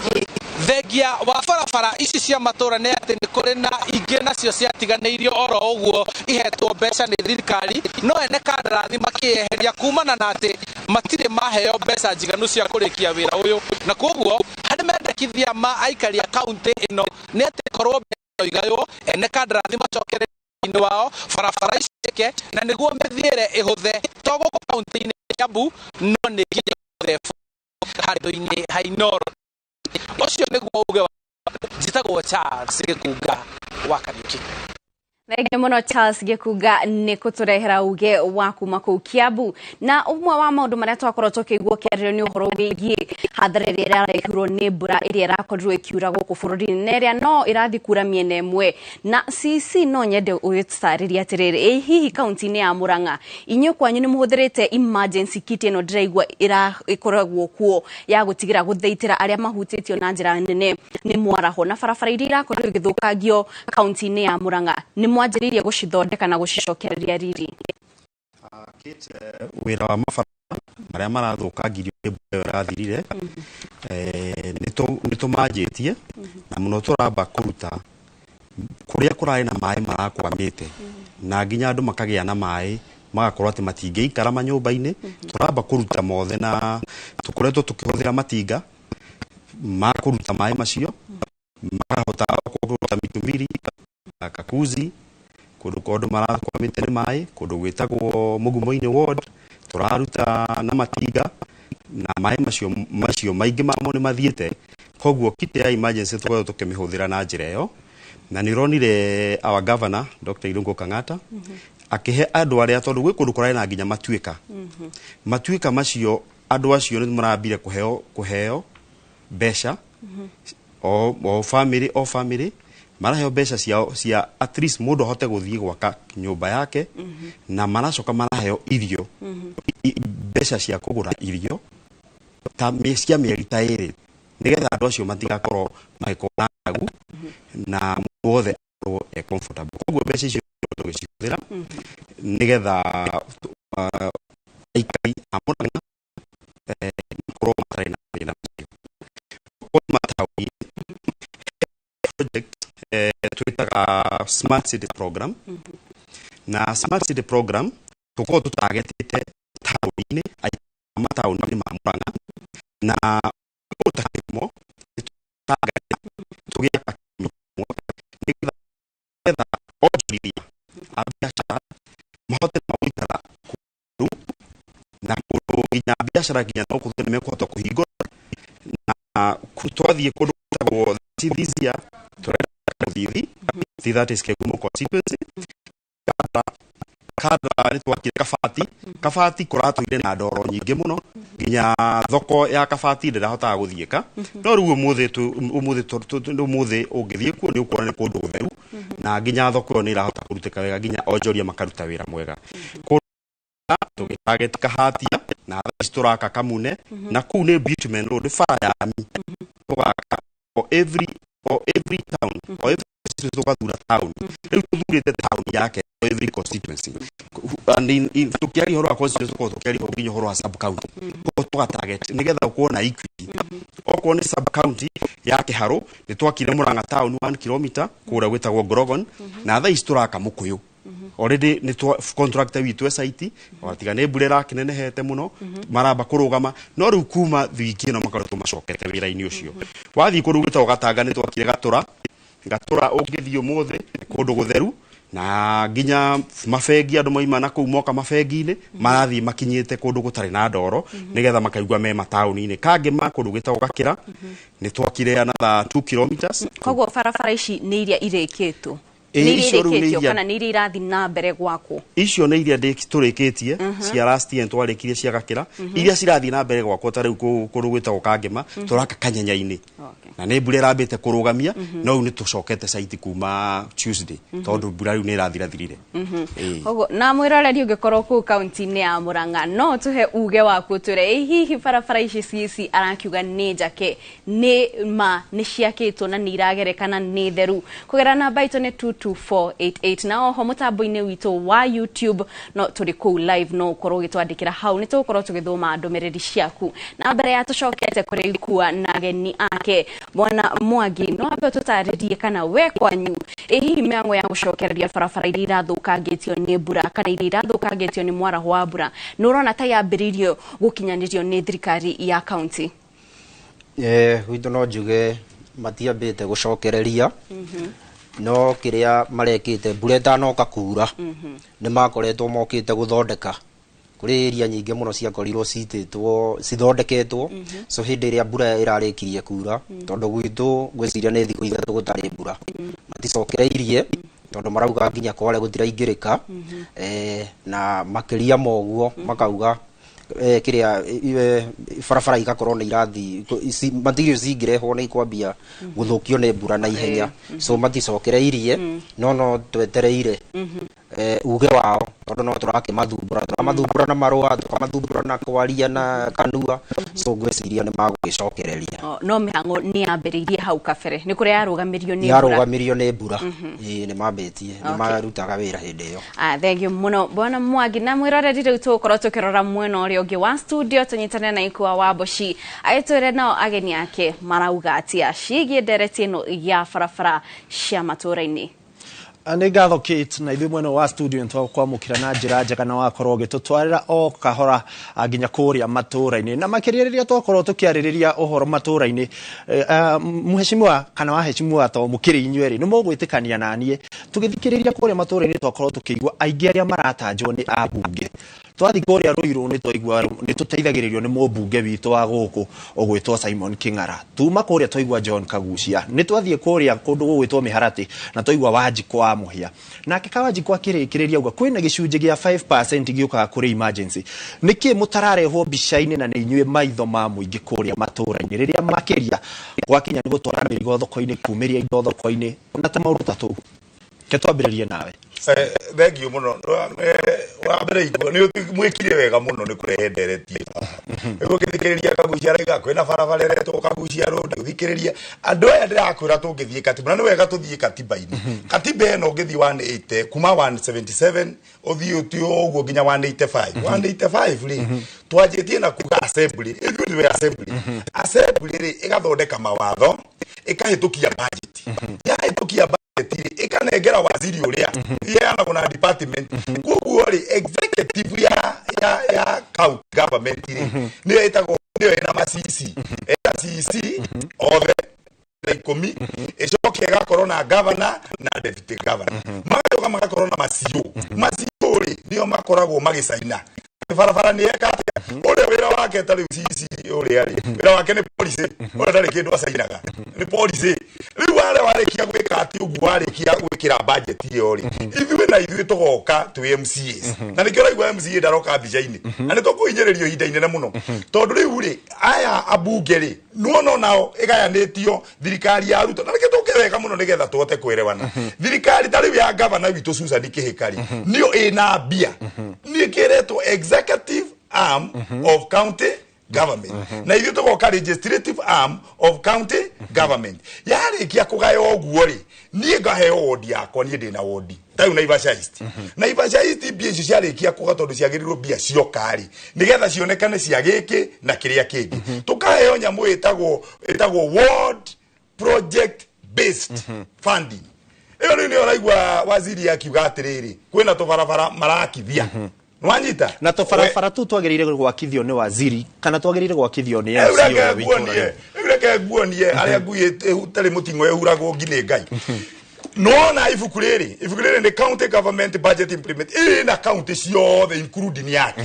Thengia wa barabara ici cia matũra nĩ atĩ nĩ kũrĩ na ingĩ nacio ciatiganĩirio oro ũguo ihetwo mbeca nĩ thirikari, no ene kandarathi makĩeheria kumana na atĩ matirĩ maheo mbeca njiganu cia kũrĩkia wĩra ũyũ. Na koguo harĩ mendekithia ma aikari a kaunti ĩno nĩ atĩ korwo mbeca igaywo, ene kandarathi macokere inĩ wao, barabara ici ciĩke na nĩguo mĩthiĩre ĩhũthe, to gũkũ kaunti-inĩ ya Kiambu no nĩ nginya othe handũ-inĩ ha Inooro. Ũcio nĩguo uge wa njĩtagwo Charles Gĩkunga wa Kariũki. Thengiũ mũno Charles Gĩkunga nĩ kũtũrehera uge wa kuma kũu Kiambu. Na ũmwe wa maũndũ marĩa twakorwo tũkĩigua ũkĩarĩrio nĩ ũhoro wĩgiĩ hathara ĩrĩa ĩrarehirwo nĩ mbura ĩrĩa ĩrakorirwo ĩkiura gũkũ bũrũri-inĩ na ĩrĩa no ĩrathiĩ kura mĩena ĩmwe. Na CC, no nyende ũgĩtũtarĩrie atĩrĩrĩ, ĩ hihi kaunti-inĩ ya Murang'a inyuĩ kwanyu nĩ mũhũthĩrĩte emergency kit ĩno ndĩraigua ĩkoragwo kuo ya gũtigĩra gũthaitĩra arĩa mahutĩtio na njĩra nene nĩ mwaraho, na barabara iria irakorirwo igĩthũkangio kaunti-inĩ ya Murang'a nĩ mwanjĩrĩirie gũcithondeka na gũcicokereria riri? Wĩra wa mabarabara marĩa marathũkangirio nĩ mbura ĩyo ĩrathirire, nĩ tũmanjĩtie na mũno tũramba kũruta kũrĩa kũrarĩ na maĩ marakwamĩte na nginya andũ makagĩa na maĩ. Magakorwo atĩ matingĩikara manyũmba-inĩ. Tũramba kũruta mothe na tũkoretwo tũkĩhũthĩra matinga ma kũruta maĩ macio, makahota kũruta Mitumiri, Kakuzi, kũndũ kũndũ marakwamĩte nĩ maĩ, kũndũ gwĩtagwo Mũgumo-inĩ ward tũraruta na matinga na maĩ macio maingĩ mamo nĩ mathiĩte. Koguo kit ya emergency tũkoretwo tũkĩmĩhũthĩra na njĩra ĩyo, na nĩ ũronire our governor Dr. Irungu Kang'ata akĩhe andũ arĩa, tondũ gwĩ kũndũ kũrarĩ na nginya matuĩka, matuĩka macio andũ acio nĩ marambire kũheo mbeca, o family, o family maraheo mbeca ciao cia at least mũndũ ahote gũthiĩ gwaka nyũmba yake, na maracoka maraheo irio, mbeca cia kũgũra irio ta cia mĩeri ta 2, nĩgetha andũ acio matigakorwo magĩkorwo na ng'aragu na mũndũ wothe akorwo e comfortable. Koguo mbeca icio tũgĩcihũthĩra nĩgetha aikari a Murang'a makorwo matarĩ na thĩna ũcio. Mataũni project twĩtaga Smart City Program, na Smart City Program tũkorwo tũtagetĩte taũni-inĩ, mataũni-inĩ ma Murang'a na ta kĩhumo tũgĩaka nĩgetha onjorithia a biacara mahote nao gũikara kũndũ na kũndũ nginya biacara nginya no kũndũ nĩ mekũhota kũhingũra. Na twathiĩ kũndũ gwĩtagwo this year tũrenda Mũthithi, that is Kĩgumo constituency. Kandara nĩ twakire Kabati. Kabati kũratũire na ndoro nyingĩ mũno, nginya thoko ya Kabati ndĩrahotaga gũthiĩka, no rĩu ũmũthĩ ũngĩthiĩ kuo nĩ ũkuona nĩ kũndũ gũtheru, na nginya thoko ĩyo nĩ ĩrahota kũrutĩka wega, nginya onjoria makaruta wĩra mwega. Tũgĩtarget Kahatia na thaa ici tũraka Kamune, na kũu nĩ bitumen road, bara ya rami tũgaka o every town, o every constituency tũgathura town. Rĩu tũthurĩte town yake o every constituency, and in tũkĩaria ũhoro wa constituency tũkorwo tũkĩaria nginya ũhoro wa sub county. Koguo tũga target nĩgetha ũkorwo na equity. Okorwo nĩ sub county ya Kĩharũ, nĩ twakire Murang'a town 1 kilometer kũrĩa gwĩtagwo Grogon, na thaa ici tũraka Mũkũyũ. Already nĩ twa contractor witũ e site, tiga nĩ mbura ĩrakĩnenehete mũno maramba kũrũgama, no rĩu kuma wiki ĩno makoretwo macokete wĩra-inĩ ũcio. Wathiĩ kũndũ gwĩtagwo Gatanga nĩ twakire Gatũra. Gatũra ũngĩthiĩ ũmũthĩ nĩ kũndũ gũtheru, na nginya mabengi andũ maima na kũu moka mabengi-inĩ marathiĩ makinyĩte kũndũ gũtarĩ na ndoro, nĩgetha makaigua me mataũni-inĩ. Kangĩma kũndũ gwĩtagwo Gakĩra nĩ twakire another 2 kilometers. Koguo barabara ici nĩ iria irĩkĩtwo? Ĩĩ, nĩ iria icio rĩu nĩ irĩkĩtio kana nĩ iria irathiĩ na mbere gwakwo? Icio nĩ iria tũrĩkĩtie cia last year twarĩkirie cia Gakĩra. Iria cirathiĩ na mbere gwakwo, ta rĩu kũndũ gwĩtagwo Kangĩma tũraka Kanyenya-inĩ, na nĩ mbura ĩrambĩte kũrũgamia, no rĩu nĩ tũcokete site kuma Tuesday, tondũ mbura rĩu nĩ ĩrathirathirire. Ĩĩ. Koguo na mwĩroreri ũngĩkorwo kũu kaunti-inĩ ya Murang'a, no tũhe uge waku, twĩre ĩ hihi barabara ici cici arakiuga nĩ njake, nĩ ma nĩ ciakĩtwo na nĩ iragerekana nĩ theru? Kũgerera namba itũ nĩ 22488, na oho mũtambo-inĩ witũ wa YouTube no tũrĩ kũu live, no ũkorwo ũgĩtwandĩkĩra hau, nĩ tũgũkorwo tũgĩthoma ndũmĩrĩri ciaku. Na mbere ya tũcokete kũrĩ Ikua na ageni ake, Bwana Mwangi, no ambe ũtũtarĩrie kana we kwanyu ĩ hihi mĩhang'o ya gũcokereria barabara iria irathũkangĩtio nĩ mbura kana iria irathũkangĩtio nĩ mwaraho wa mbura nĩ ũrona ta yambĩrĩirio gũkinyanĩrio nĩ thirikari ya kaunti? Gwitũ no njuge matiambĩte gũcokereria, no kĩrĩa marekĩte mbura ĩtanoka kura nĩ makoretwo mokĩte gũthondeka. Kũrĩ area nyingĩ mũno ciakorirwo citĩtwo cithondeketwo, so hĩndĩ ĩrĩa mbura ĩrarĩkirie kura, tondũ gwitũ ngwĩciria nĩ thikũ 3 gũtarĩ mbura, maticokereirie tondũ marauga nginya kware gũtiraingĩrĩka. Na makĩria ma ũguo makauga kĩrĩa barabara igakorwo nĩ irathi materials cingĩrehwo nĩ ikwambia gũthũkio nĩ mbura na ihenya, so maticokereirie, no twetereire uge wao, tondũ no tũrakĩmathumbũra, tũramathumbũra na marũa, tũkamathumbũra na kwaria na kanua, so ngwĩciria nĩ magũgĩcokereria. O, no mĩhang'o nĩ yambĩrĩirie hau kabere, nĩ kũrĩa yarũgamirio nĩ mbura? Yarũgamirio nĩ mbura. Ĩĩ, nĩ mambĩtie nĩ marutaga wĩra hĩndĩ ĩyo. Ah, thank you mũno Bwana Mwangi. Na mwĩroreri, rĩu tũgũkorwo tũkĩrora mwena ũrĩa ũngĩ wa studio, tũnyitane na Ikua wa Mboci agĩtwĩre nao ageni ake marauga atĩa ciĩgiĩ ndereti ĩno ya barabara cia matũũra-inĩ. Nĩ ngatho Kate, na ithuĩ mwena wa studio nĩ twakwamũkĩra na njĩra njega na wakorwo ũgĩtũtwarĩra o kahora nginya kũrĩa matũũra-inĩ, na makĩria rĩrĩa twakorwo tũkĩarĩrĩria ũhoro matũũra-inĩ. Mheshimiwa kana waheshimiwa, to mũkĩrĩ inyuĩ rĩ, nĩ mũgwĩtĩkania na niĩ tũgĩthikĩrĩria kũrĩa matũũra-inĩ twakorwo tũkĩigua aingĩ arĩa maratanjwo nĩ ambunge. Twathiĩ kũrĩa Ruiru nĩ twaigua nĩ tũteithagĩrĩrio nĩ mũmbunge witũ wa gũkũ ũgwĩtwo Simon King'ara. Tuma kũrĩa twaigua John Kagucia. Nĩ twathiĩ kũrĩa kũndũ gũgwĩtwo Mĩharatĩ na twaigua Wanjikũ wa Mũhĩa. Nake Kawanjikũ akĩrĩkĩrĩria auga kwĩna gĩcunjĩ gĩa 5% gĩũkaga kũrĩ emergency. Nĩkĩ mũtararehwo mbica-inĩ na nĩ inyuĩ maitho ma mũingĩ kũrĩa matũũra-inĩ rĩrĩa makĩria gwakinya nĩ gũtwara mĩrigo thoko-inĩ, kumĩria indo thoko-inĩ na tũmaũndũ ta tũu? Ke twambĩrĩrie nawe. Thengiũ mũno. Wa mbere igua nĩ mwĩkire wega mũno nĩ kũrehe ndereti ĩno nĩguo ngĩthikĩrĩria Kagucia arauga kwĩna barabara ĩretwo Kagucia Road. Gũthikĩrĩria andũ aya ndĩrakwĩra tũngĩthiĩ katiba, na nĩ wega tũthiĩ katiba-inĩ. Katiba ĩno ũngĩthiĩ 180 kuma 177 ũthiĩ ũthiĩ ũguo nginya 185, 185 rĩ, twanjĩtie na kuga assembly. Ithuĩ nĩwe assembly. Assembly rĩ, ĩgathondeka mawatho, ĩkahĩtũkia budget. Yahĩtũkia budget rĩ, ĩkanengera waziri ũrĩa iheanagwo na department. Koguo rĩ, executive ya county government rĩ, nĩyo ĩtagwo, nĩyo ĩna ma CC, ĩna CC othe na 10, ĩcoke ĩgakorwo na governor na deputy governor, magacoka magakorwo na macio. Macio rĩ, nĩo makoragwo magĩcaina barabara nĩ eka atĩa. Ũrĩa wĩra wake ta rĩu CC ũrĩa rĩ, wĩra wake nĩ policy. Ũrĩa ndarĩ kĩndũ acainaga, nĩ policy. Rĩu warĩa warĩkia gwĩka atĩ ũguo, warĩkia gwĩkĩra budget ĩyo rĩ, ithuĩ na ithuĩ tũgoka twĩ MCAs, na nĩkĩo ũraigua MCA ndaroka mbica-inĩ, na nĩ tũkũhinyĩrĩrio ihinda inene mũno, tondũ rĩu rĩ, aya ambunge rĩ, nuona nao ĩgayanĩtio thirikari ya Ruto, na nĩkĩo tũke wega mũno nĩgetha tũhote kwerewana. Thirikari ta rĩu ya gavana witũ Susan Kĩhĩka rĩ, nĩyo ĩna mbia, nĩ ĩkĩretwo executive arm of county government, na ithuĩ tũgoka legislative arm of county government. Yarĩkia kũgaya ũguo rĩ, niĩ ngaheo wodi yakwa. Niĩ ndĩna wodi ta rĩu Naivasha East. Naivasha East, mbia icio ciarĩkia kũga, tondũ ciagĩrĩirwo mbia cioka rĩ, nĩgetha cionekane cia gĩkĩ na kĩrĩa kĩngĩ, tũkaheo nyamũ ĩtagwo ward project based funding. Ĩyo rĩu nĩyo ũraigua waziri akiuga atĩrĩrĩ, kwĩna tũbarabara marakithia. Nĩwanyita? Na tũbarabara tu twagĩrĩire gwakithio nĩ waziri kana twagĩrĩire gwakithio nĩ Rĩu MC reke ũrĩa wĩ nguonie itũũra-inĩ? Rĩu reke nguonie arĩa ngui ĩtarĩ mũting'o ĩhuragwo ngi nĩ Ngai. Nona ibuku rĩrĩ, ibuku rĩrĩ nĩ county government budget implement, ĩna county ciothe including yake,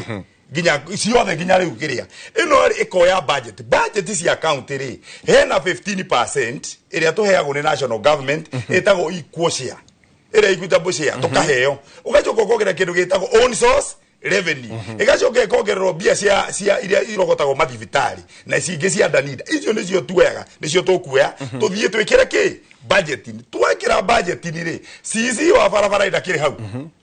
nginya ciothe, nginya rĩu kĩrĩa ĩno rĩ, ĩkoya budget cia county rĩ, hena 15% ĩrĩa tũheagwo nĩ national government, ĩtagwo equal share, ĩrĩa equitable share tũkaheo. Ũgacoka ũkongerera kĩndũ gĩtagwo own source revenue, ĩgacoka ĩkongererwo mbia cia iria irogotagwo mathibitarĩ na cingĩ cia Danida. Icio nĩcio tuoyaga, nĩcio tũkuoya tũthiĩ twĩkĩre kĩ budgeting. Twekĩra budgeting rĩ, CC wa barabara ndakĩrĩ hau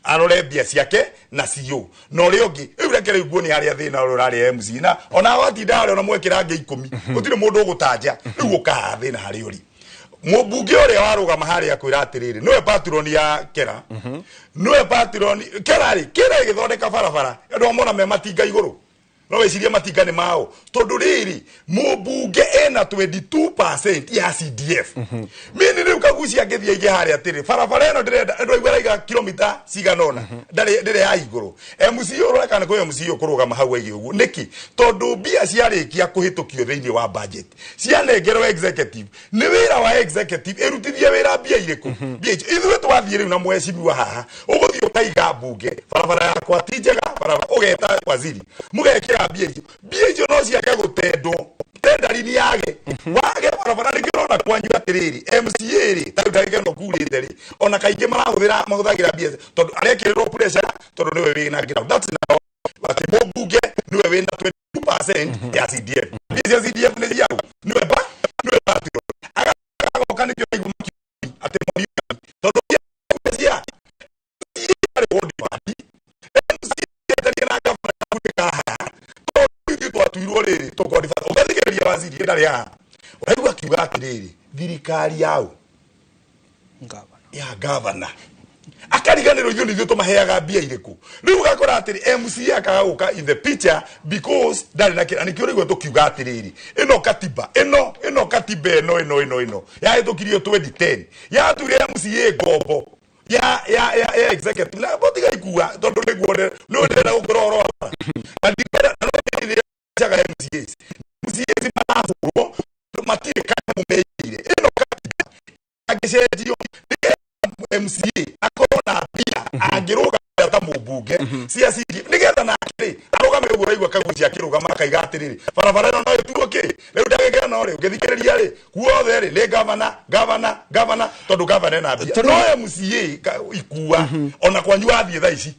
arore mbia ciake na CEO na ũrĩa ũngĩ. Rĩu reke rĩu nguonie harĩa thĩna ũrĩa ũrarĩ MC, na ona watinda harĩa ona mwekĩra angĩ 10, gũtirĩ mũndũ ũgũtanja. Rĩu ũkaha thĩna harĩa ũrĩ mũmbunge ũrĩa warũgama harĩa kwĩra atĩrĩrĩ, nĩwe patron ya Kera, nĩwe patron Kera rĩ, Kera ĩgĩthondeka barabara, andũ amona me matinga igũrũ, no wĩcirie matinga nĩ mao, tondũ rĩrĩ mũmbunge ena 22% ya CDF. Mini rĩu Kagucia angĩthiĩ aige harĩa atĩrĩ, barabara ĩno ndĩrenda, andũ aigua araiga kilomita cigana ũna ndarĩ ndĩrĩ ya igũrũ. MC ũrora kana kwĩ MC ũkũrũgama hau aige ũguo nĩkĩ? Tondũ mbia ciarĩkia kũhĩtũkio thĩinĩ wa budget, cianengerwo executive, nĩ wĩra wa executive ĩrutithie wĩra mbia irĩkũ, mbia icio. Ithuĩ twathiĩ rĩu na mheshimiwa haha, ũgũthiĩ ũkaiga mbunge barabara yakwa ti njega, barabara ũgeta waziri, mũgekĩra mbia icio. Mbia icio no ciage gũtendwo, tendari yage wage barabara. Nĩkĩo ũrona kwanyu atĩrĩrĩ, MCA rĩ, ta rĩu ndagĩka ĩno kurĩte rĩ, ona kaingĩ marahũthĩra mahũthagĩra mbia tondũ arekĩrĩrwo pressure, tondũ nĩwe wĩna ground. That's now atĩ mũmbunge nĩwe wĩna 22% ya CDF. Mbia cia CDF nĩ ciao, nĩwe patron. Agoka nĩkĩo aigua makiuga atĩ Moriũki, tondũ mbia cia MCA arĩ ward party, MCA etaria na gavana kunĩka haha, tondũ ithuĩ twatuirwo rĩrĩ tũkondiba. Ũgathikĩrĩria waziri ndarĩ haha, ũraigua akiuga atĩrĩrĩ, thirikari yao ya gavana, akariganĩrwo ithuĩ nĩithuĩ tũmaheaga mbia irĩkũ. Rĩu ũgakora atĩrĩ, MCA akaga gũka in the picture because ndarĩ na kĩra. Nĩkĩo rĩu tũkiuga atĩrĩrĩ, ĩno katiba ĩno katiba ĩno ĩno ĩno ĩno yahĩtũkirio 2010 yatuire MCA ngombo. Ya executive na botiga ikua tondu niguo no ndĩrenda gũkũra ũhoro wa na ndikwenda na no ndĩrĩ MCAs MCAs marahũrwo matirĩ kanyamũ meigĩire ĩno katiba angĩcenjio MCA akorwo na mbia angĩrũgamĩrĩra ta mũmbunge cia CDF nĩgetha nake rĩ arũgame ũguo ũraigua Kaguchia akĩrũgama akaiga atĩrĩrĩ barabara ĩno no ĩtuo kĩ rĩu ndagĩka ĩno rĩ ũngĩthikĩrĩria rĩ guothe rĩ nĩ gavana gavana gavana tondũ gavana ena mbia no MCA ikua ona kwanyu wathiĩ thaa ici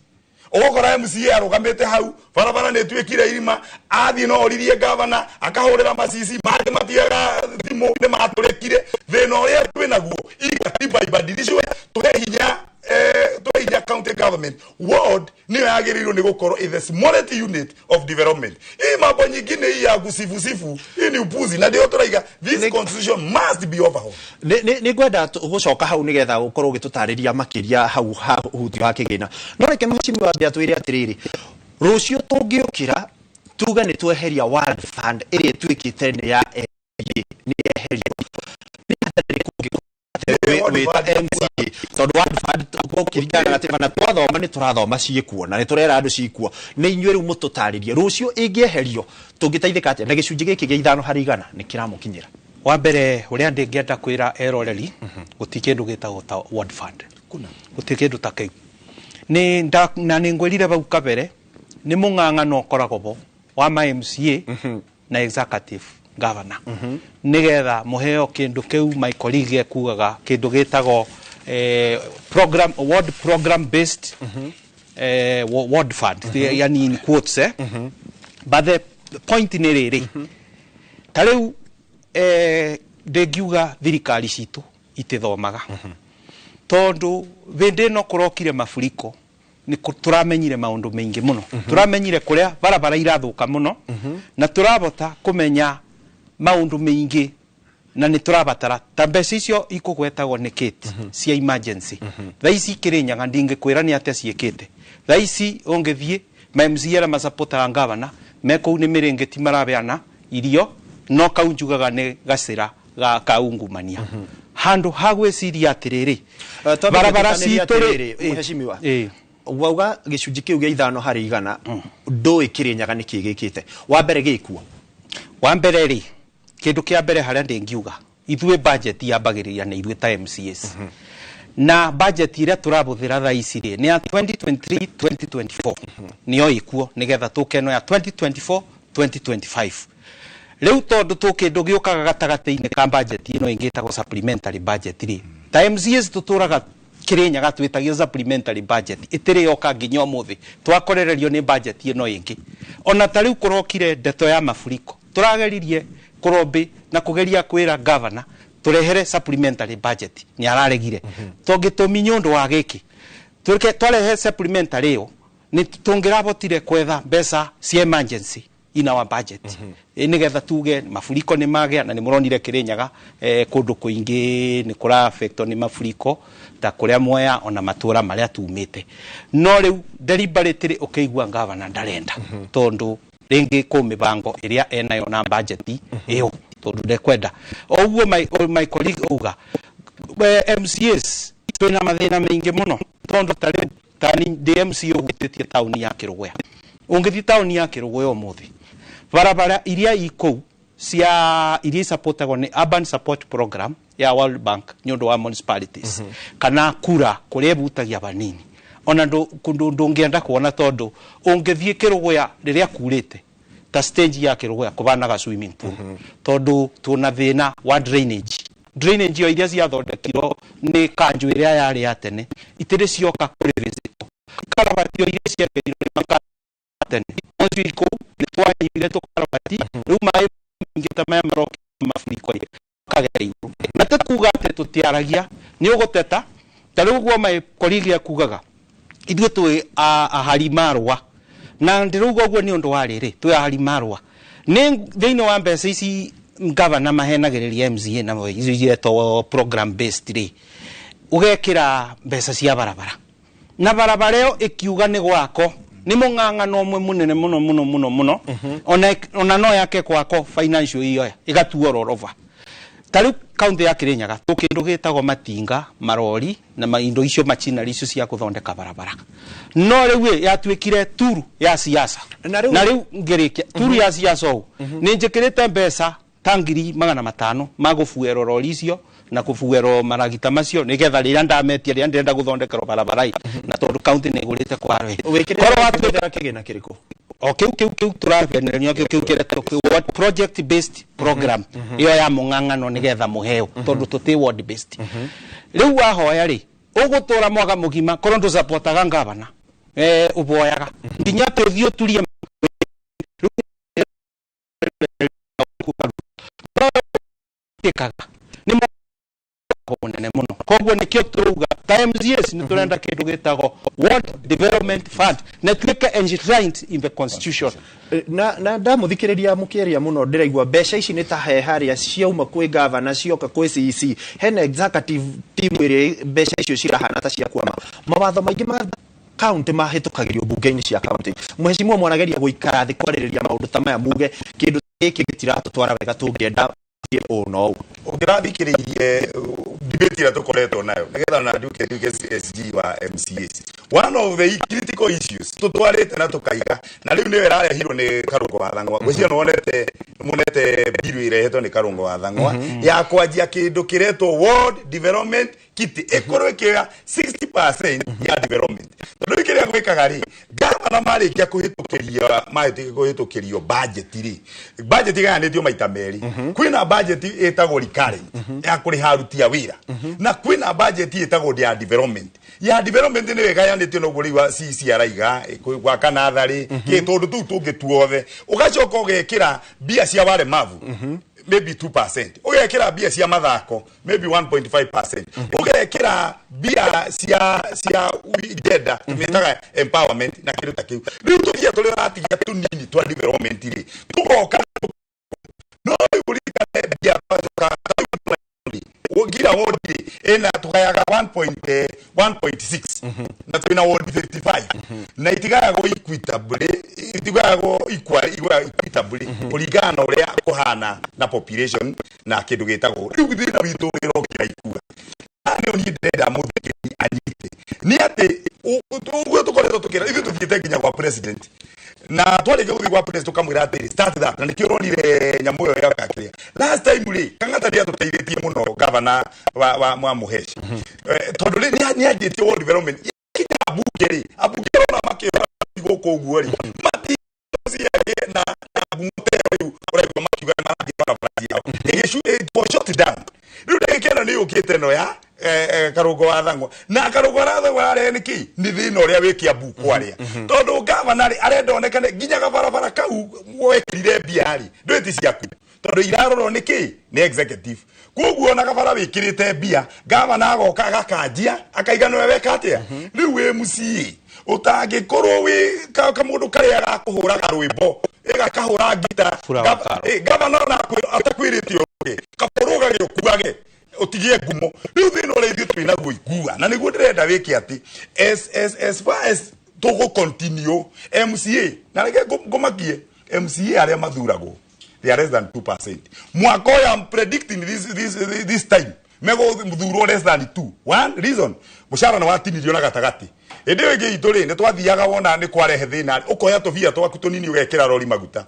ũgũkora MCA arũgamĩte hau barabara nĩ ĩtuĩkire irima athiĩ no oririe gavana akahũrĩra macici mangĩ matigaga thimũ nĩ matũrĩkire thĩna ũrĩa twĩ naguo hii katiba ibadilishwe tuhe hinya tuhe hinya county government ward niyo yagĩrĩirwo nĩ gũkorwo in the smallest unit of development. Hii mambo nyingine hii ya kusifusifu hii ni upuzi na ndio tũraiga this constitution must be overhauled. Nĩ ngwenda gũcoka hau nĩgetha ũkorwo ũgĩtũtarĩria makĩria hau hutio ha kĩgĩna no reke mheshimiwa ambia twĩre atĩrĩrĩ rũciũ tũngĩũkĩra tuge nĩ tweheria World Fund ĩrĩa ĩtuĩkĩte nĩ ya nĩ yeherio wĩta MCA tondũ World Fund gũkĩringana na gatiba na twathoma nĩ tũrathoma ciĩkuo na nĩ tũrera andũ ciĩkuo nĩ inyuĩ rĩu mũtũtarĩrie rũciũ ĩngĩeherio tũngĩteithĩka atĩa na gĩcunjĩ gĩkĩ gĩa 5% nĩ kĩramũkinyĩra. Wa mbere ũrĩa ndĩngĩenda kwĩra eroreri gũtirĩ kĩndũ gĩtagwo ta World Fund gũtirĩ kĩndũ ta kĩu na nĩ ngwĩrire bau kabere nĩ mũng'ang'ano ũkoragwo bo wa ma MCA na executive governor nigetha muheo kindu kiu my colleague ekugaga kindu gitagwo program ward program based ward fund yani in quotes but the point ni riri ta riu ndingiuga thirikari citu itithomaga tondu vindi no kurokire mafuriko ni turamenyire maundu maingi muno turamenyire kuria barabara irathuka muno na turabota kumenya maundu maingi na ni turabatara ta mbeca icio ikugwetagwo ni Kate cia emergency thaa ici Kirinyaga ndingikwira ni atia ciikite thaa ici ungithie ma MCA aria masapotaga ngavana me kuu ni miringiti marabeana irio no kau njugaga ni gacira ga kaungumania handu ha gwiciria atiriri barabara citu ri mheshimiwa wauga gicunji kiu gia 5% ndui Kirinyaga ni ki gikite wa mbere gikuo wa mbere ri kindu kia mbere haria ndingiuga ithuĩ budget yambagĩrĩria na ithuĩ ta MCAs na budget iria tũrabuthĩra thaa ici rĩ nĩ ya 2023 2024 nĩyo ĩkuo nĩgetha tũke no ya 2024 2025 rĩu tondũ tũ kĩndũ gĩũkaga gatagatĩ-inĩ ka budget ĩno ĩngĩ ĩtagwo supplementary budget rĩ ta MCAs tũtũraga Kirinyaga twĩtagio supplementary budget ĩtĩrĩ yoka nginya ũmũthĩ twakorererio nĩ budget ĩno ĩngĩ ona ta rĩu kũrokire ndeto ya mafuriko tũrageririe kurombi na kugeria kwira governor turehere supplementary budget ni araregire tongitumi nyundu wa giki tureke twarehe supplementary yo ni tungirabotire kwetha mbeca cia emergency in our budget nigetha tuge mafuriko ni magea na ni muronire Kirinyaga kundu kuingi ni kura affect ni mafuriko ta kuria Mwea ona matura maria tumite no riu deliberately ukiigua governor ndarenda tondu ringi ku mibango iria enayo na budget iyo tondu ndekwenda oguo my colleague uga MCAs twina mathina maingi muno tondu ta riu tani ndi MCA uhutĩtie tauni ya Kĩrũgũya ũngĩthiĩ tauni ya Kĩrũgũya ũmũthĩ barabara iria ikũu cia iria isupportagwo nĩ Urban Support Program ya World Bank nĩ ũndũ wa municipalities kana kura kũrĩa ĩbutagia banini ona ndũngĩenda kuona tondu ũngĩthiĩ Kĩrũgũya rĩrĩa kurĩte ta stage ya Kĩrũgũya kũbanaga swimming pool tondu tuna thĩna wa drainage io iria ciathondekirwo nĩ kanjũ ĩrĩa yarĩ ya tene itirĩ cioka kũrĩ visit karabati iria ciakerirwo nĩ makanjũ tene ocio ikũu nĩ twanyihire tũkarabati rĩu maĩ maingĩ ta maya maroka mafuriko kagera igũrũ na tikuga atĩ tũtiaragia nĩ ũgũteta ta rĩu ũguo my colleague akugaga ithuĩ twĩ ahari marũa na ndĩrauga ũguo nĩ ũndũ wa rĩrĩ twĩ ahari marũa nĩ thĩinĩ wa mbeca ici gavana mahenagĩrĩria MCA na icio ciretwo program based rĩ ũgekĩra mbeca cia barabara na barabara ĩyo ĩkiuga nĩ gwako nĩ mũng'ang'ano ũmwe mũnene mũno mũno mũno mũno ona no yake gwako financial iyo ĩgatuo rorova Ta rĩu kaunti ya Kirinyaga tũ kĩndũ gĩtagwo matinga, marori na maindo icio, machinery icio cia gũthondeka barabara, no rĩu ĩ, yatuĩkire turu ya siasa. Na rĩu- Na rĩu ngĩrĩkia turu ya siasa ũũ, nĩ njĩkĩrĩte mbeca ta 500,000 ma gũbuerwo rori icio na kũbuerwo maragita macio, nĩgetha rĩrĩa ndametia, rĩrĩa ndĩrenda gũthondekerwo barabara ĩ, na tondũ kaunti nĩ ĩgũrĩte kwaro ĩ. Wĩkĩrĩte Korwo watuĩka kĩgĩna kĩrĩkũ? O kĩu tũragenererio kĩu kĩretwo ward project based program, ĩyo ya mũng'ang'ano, nĩgetha mũheo, tondũ tũtĩ ward based. Rĩu wahoya rĩ, ũgũtũra mwaka mũgima korwo ndũcapotaga ngavana, ũboyaga nginya tũthiĩ ũturie ĩkaga nĩ mũnene mũno. Koguo nĩkĩo tũrauga ta MCAs nĩ tũrenda kĩndũ gĩtagwo Ward Development Fund na ĩtuĩke enshrined in the constitution. Na ndamuthikĩrĩria mũkĩaria mũno, ndĩraigua mbeca ici nĩ ta he harĩa ciauma kwĩ gavana cioka kwĩ CEC, hena executive team ĩrĩa mbeca icio cirahana ta ciakwama. Mawatho maingĩ ma kaunti mahĩtũkagĩrio mbunge-inĩ cia kaunti. Mheshimiwa, mwanageria gũikara thĩ kwarĩrĩria maũndũ ta maya, muge kĩndũ gĩkĩ gĩtiratũtwara wega, tũngĩenda ũũ na ũũ? Ũngĩrathikĩrĩirie debate ĩrĩa tũkoretwo nayo, nĩgetha na nduke SG wa MCAs, one of the critical issues tũtwarĩte na tũkaiga na rĩu nĩyo ĩrarehirwo nĩ Karũngo wa Thang'wa. Ngwĩciria nĩwonete monete bill ĩrehetwo nĩ Karũngo wa Thang'wa ya kwanjia kĩndũ kĩretwo Ward Development Kitty, ĩkorwo ĩkĩoya 60% ya development, tondũ rĩu kĩrĩa gwĩkaga rĩ, gavana marĩkia kũhĩtũkĩrio, marĩkia kũhĩtũkĩrio budget rĩ, budget ĩgayanĩtio maita merĩ. Kwĩna budget ĩtagwo recurrent ya kũrĩha aruti a wĩra, na kwĩna budget ĩtagwo ya development. Ya development nĩyo ĩgayanĩtio noguo rĩu wa CEC araiga, gwaka natharĩ, kĩ tũndũ tũu tũngĩ tuothe, ũgacoka ũgekĩra mbia cia waremavu maybe 2%, ũgekĩra mbia cia mathako maybe 1.5%, ũgekĩra mbia cia gender, tũmĩtaga empowerment na kĩndũ ta kĩu. Rĩu tũthia tũrĩa ũratigia tũnini twa development rĩ, tũgoka no rĩu ũririkane mbia twacoka ngira wodi ĩna tũgayaga 1.6 na twĩna wodi 55, na itigayagwo equitably, itigayagwo equitably kũringana na ũrĩa kũhana na population na kĩndũ gĩtagwo. Rĩu thĩna witũ ũrokĩra ikura nĩo niĩ ndĩrenda mũthikĩri anyite nĩ atĩ ũguo tũkoretwo tũkĩra ithuĩ tũthiĩte nginya gwa president, na twarĩkia gũthiĩ gwa president tũkamwĩra atĩrĩ, "Start that." Na nĩkĩo ũronire nyamũ ĩyo yoka kĩrĩa last time rĩ, Kang'ata nĩ atũteithĩtie mũno, gavana wa Mũheshi, tondũ rĩ nĩ anjĩtie ward development kinya ambunge rĩ, ambunge ũrona makĩũra gũkũ ũguo rĩ, mati ciake na ngumo rĩu ũraigua makiuga nĩ marathiĩ barabara ciao ĩgĩcu it was shut down. Rĩu ndagĩka ĩno nĩ yũkĩte ĩno ya Karũngo wa Thang'wa, na Karũngo wa Thang'wa ararehe nĩ kĩ? Nĩ thĩna ũrĩa wĩ Kiambu kwarĩa, tondũ gavana rĩ arenda onekane nginya gabarabara kau wekĩrire mbia rĩ, ndwĩti ciaku, tondũ irarorwo nĩ kĩ? Nĩ executive. Koguo ona gabara wĩkĩrĩte mbia, gavana agoka agakanjia akaiga nĩwe weka atĩa. Rĩu wĩ MCA ũtangĩkorwo wĩ kamũndũ karĩa gakũhũraga rwĩmbo, ĩgakahũra ngita. Bura wa karo. Gavana ona atakwĩrĩte ũrũge, kaborũgage ũkuage ũtigie ngumo. Rĩu thĩna ũrĩa ithuĩ twĩ naguo ikua, na nĩguo ndĩrenda wĩke atĩ as far as tũgũ continue MCA, na reke ngũmakie MCA arĩa mathuragwo, they are less than 2%. Mwaka ũyũ I'm predicting this time megũthurwo less than 2. One reason, mũcara nĩ watinirio na gatagatĩ. Hĩndĩ ĩyo ĩngĩ itũ rĩ, nĩ twathiaga wona nĩ kwarehe thĩna, ũkoya tũbia twaku tũnini ũgekĩra rori maguta.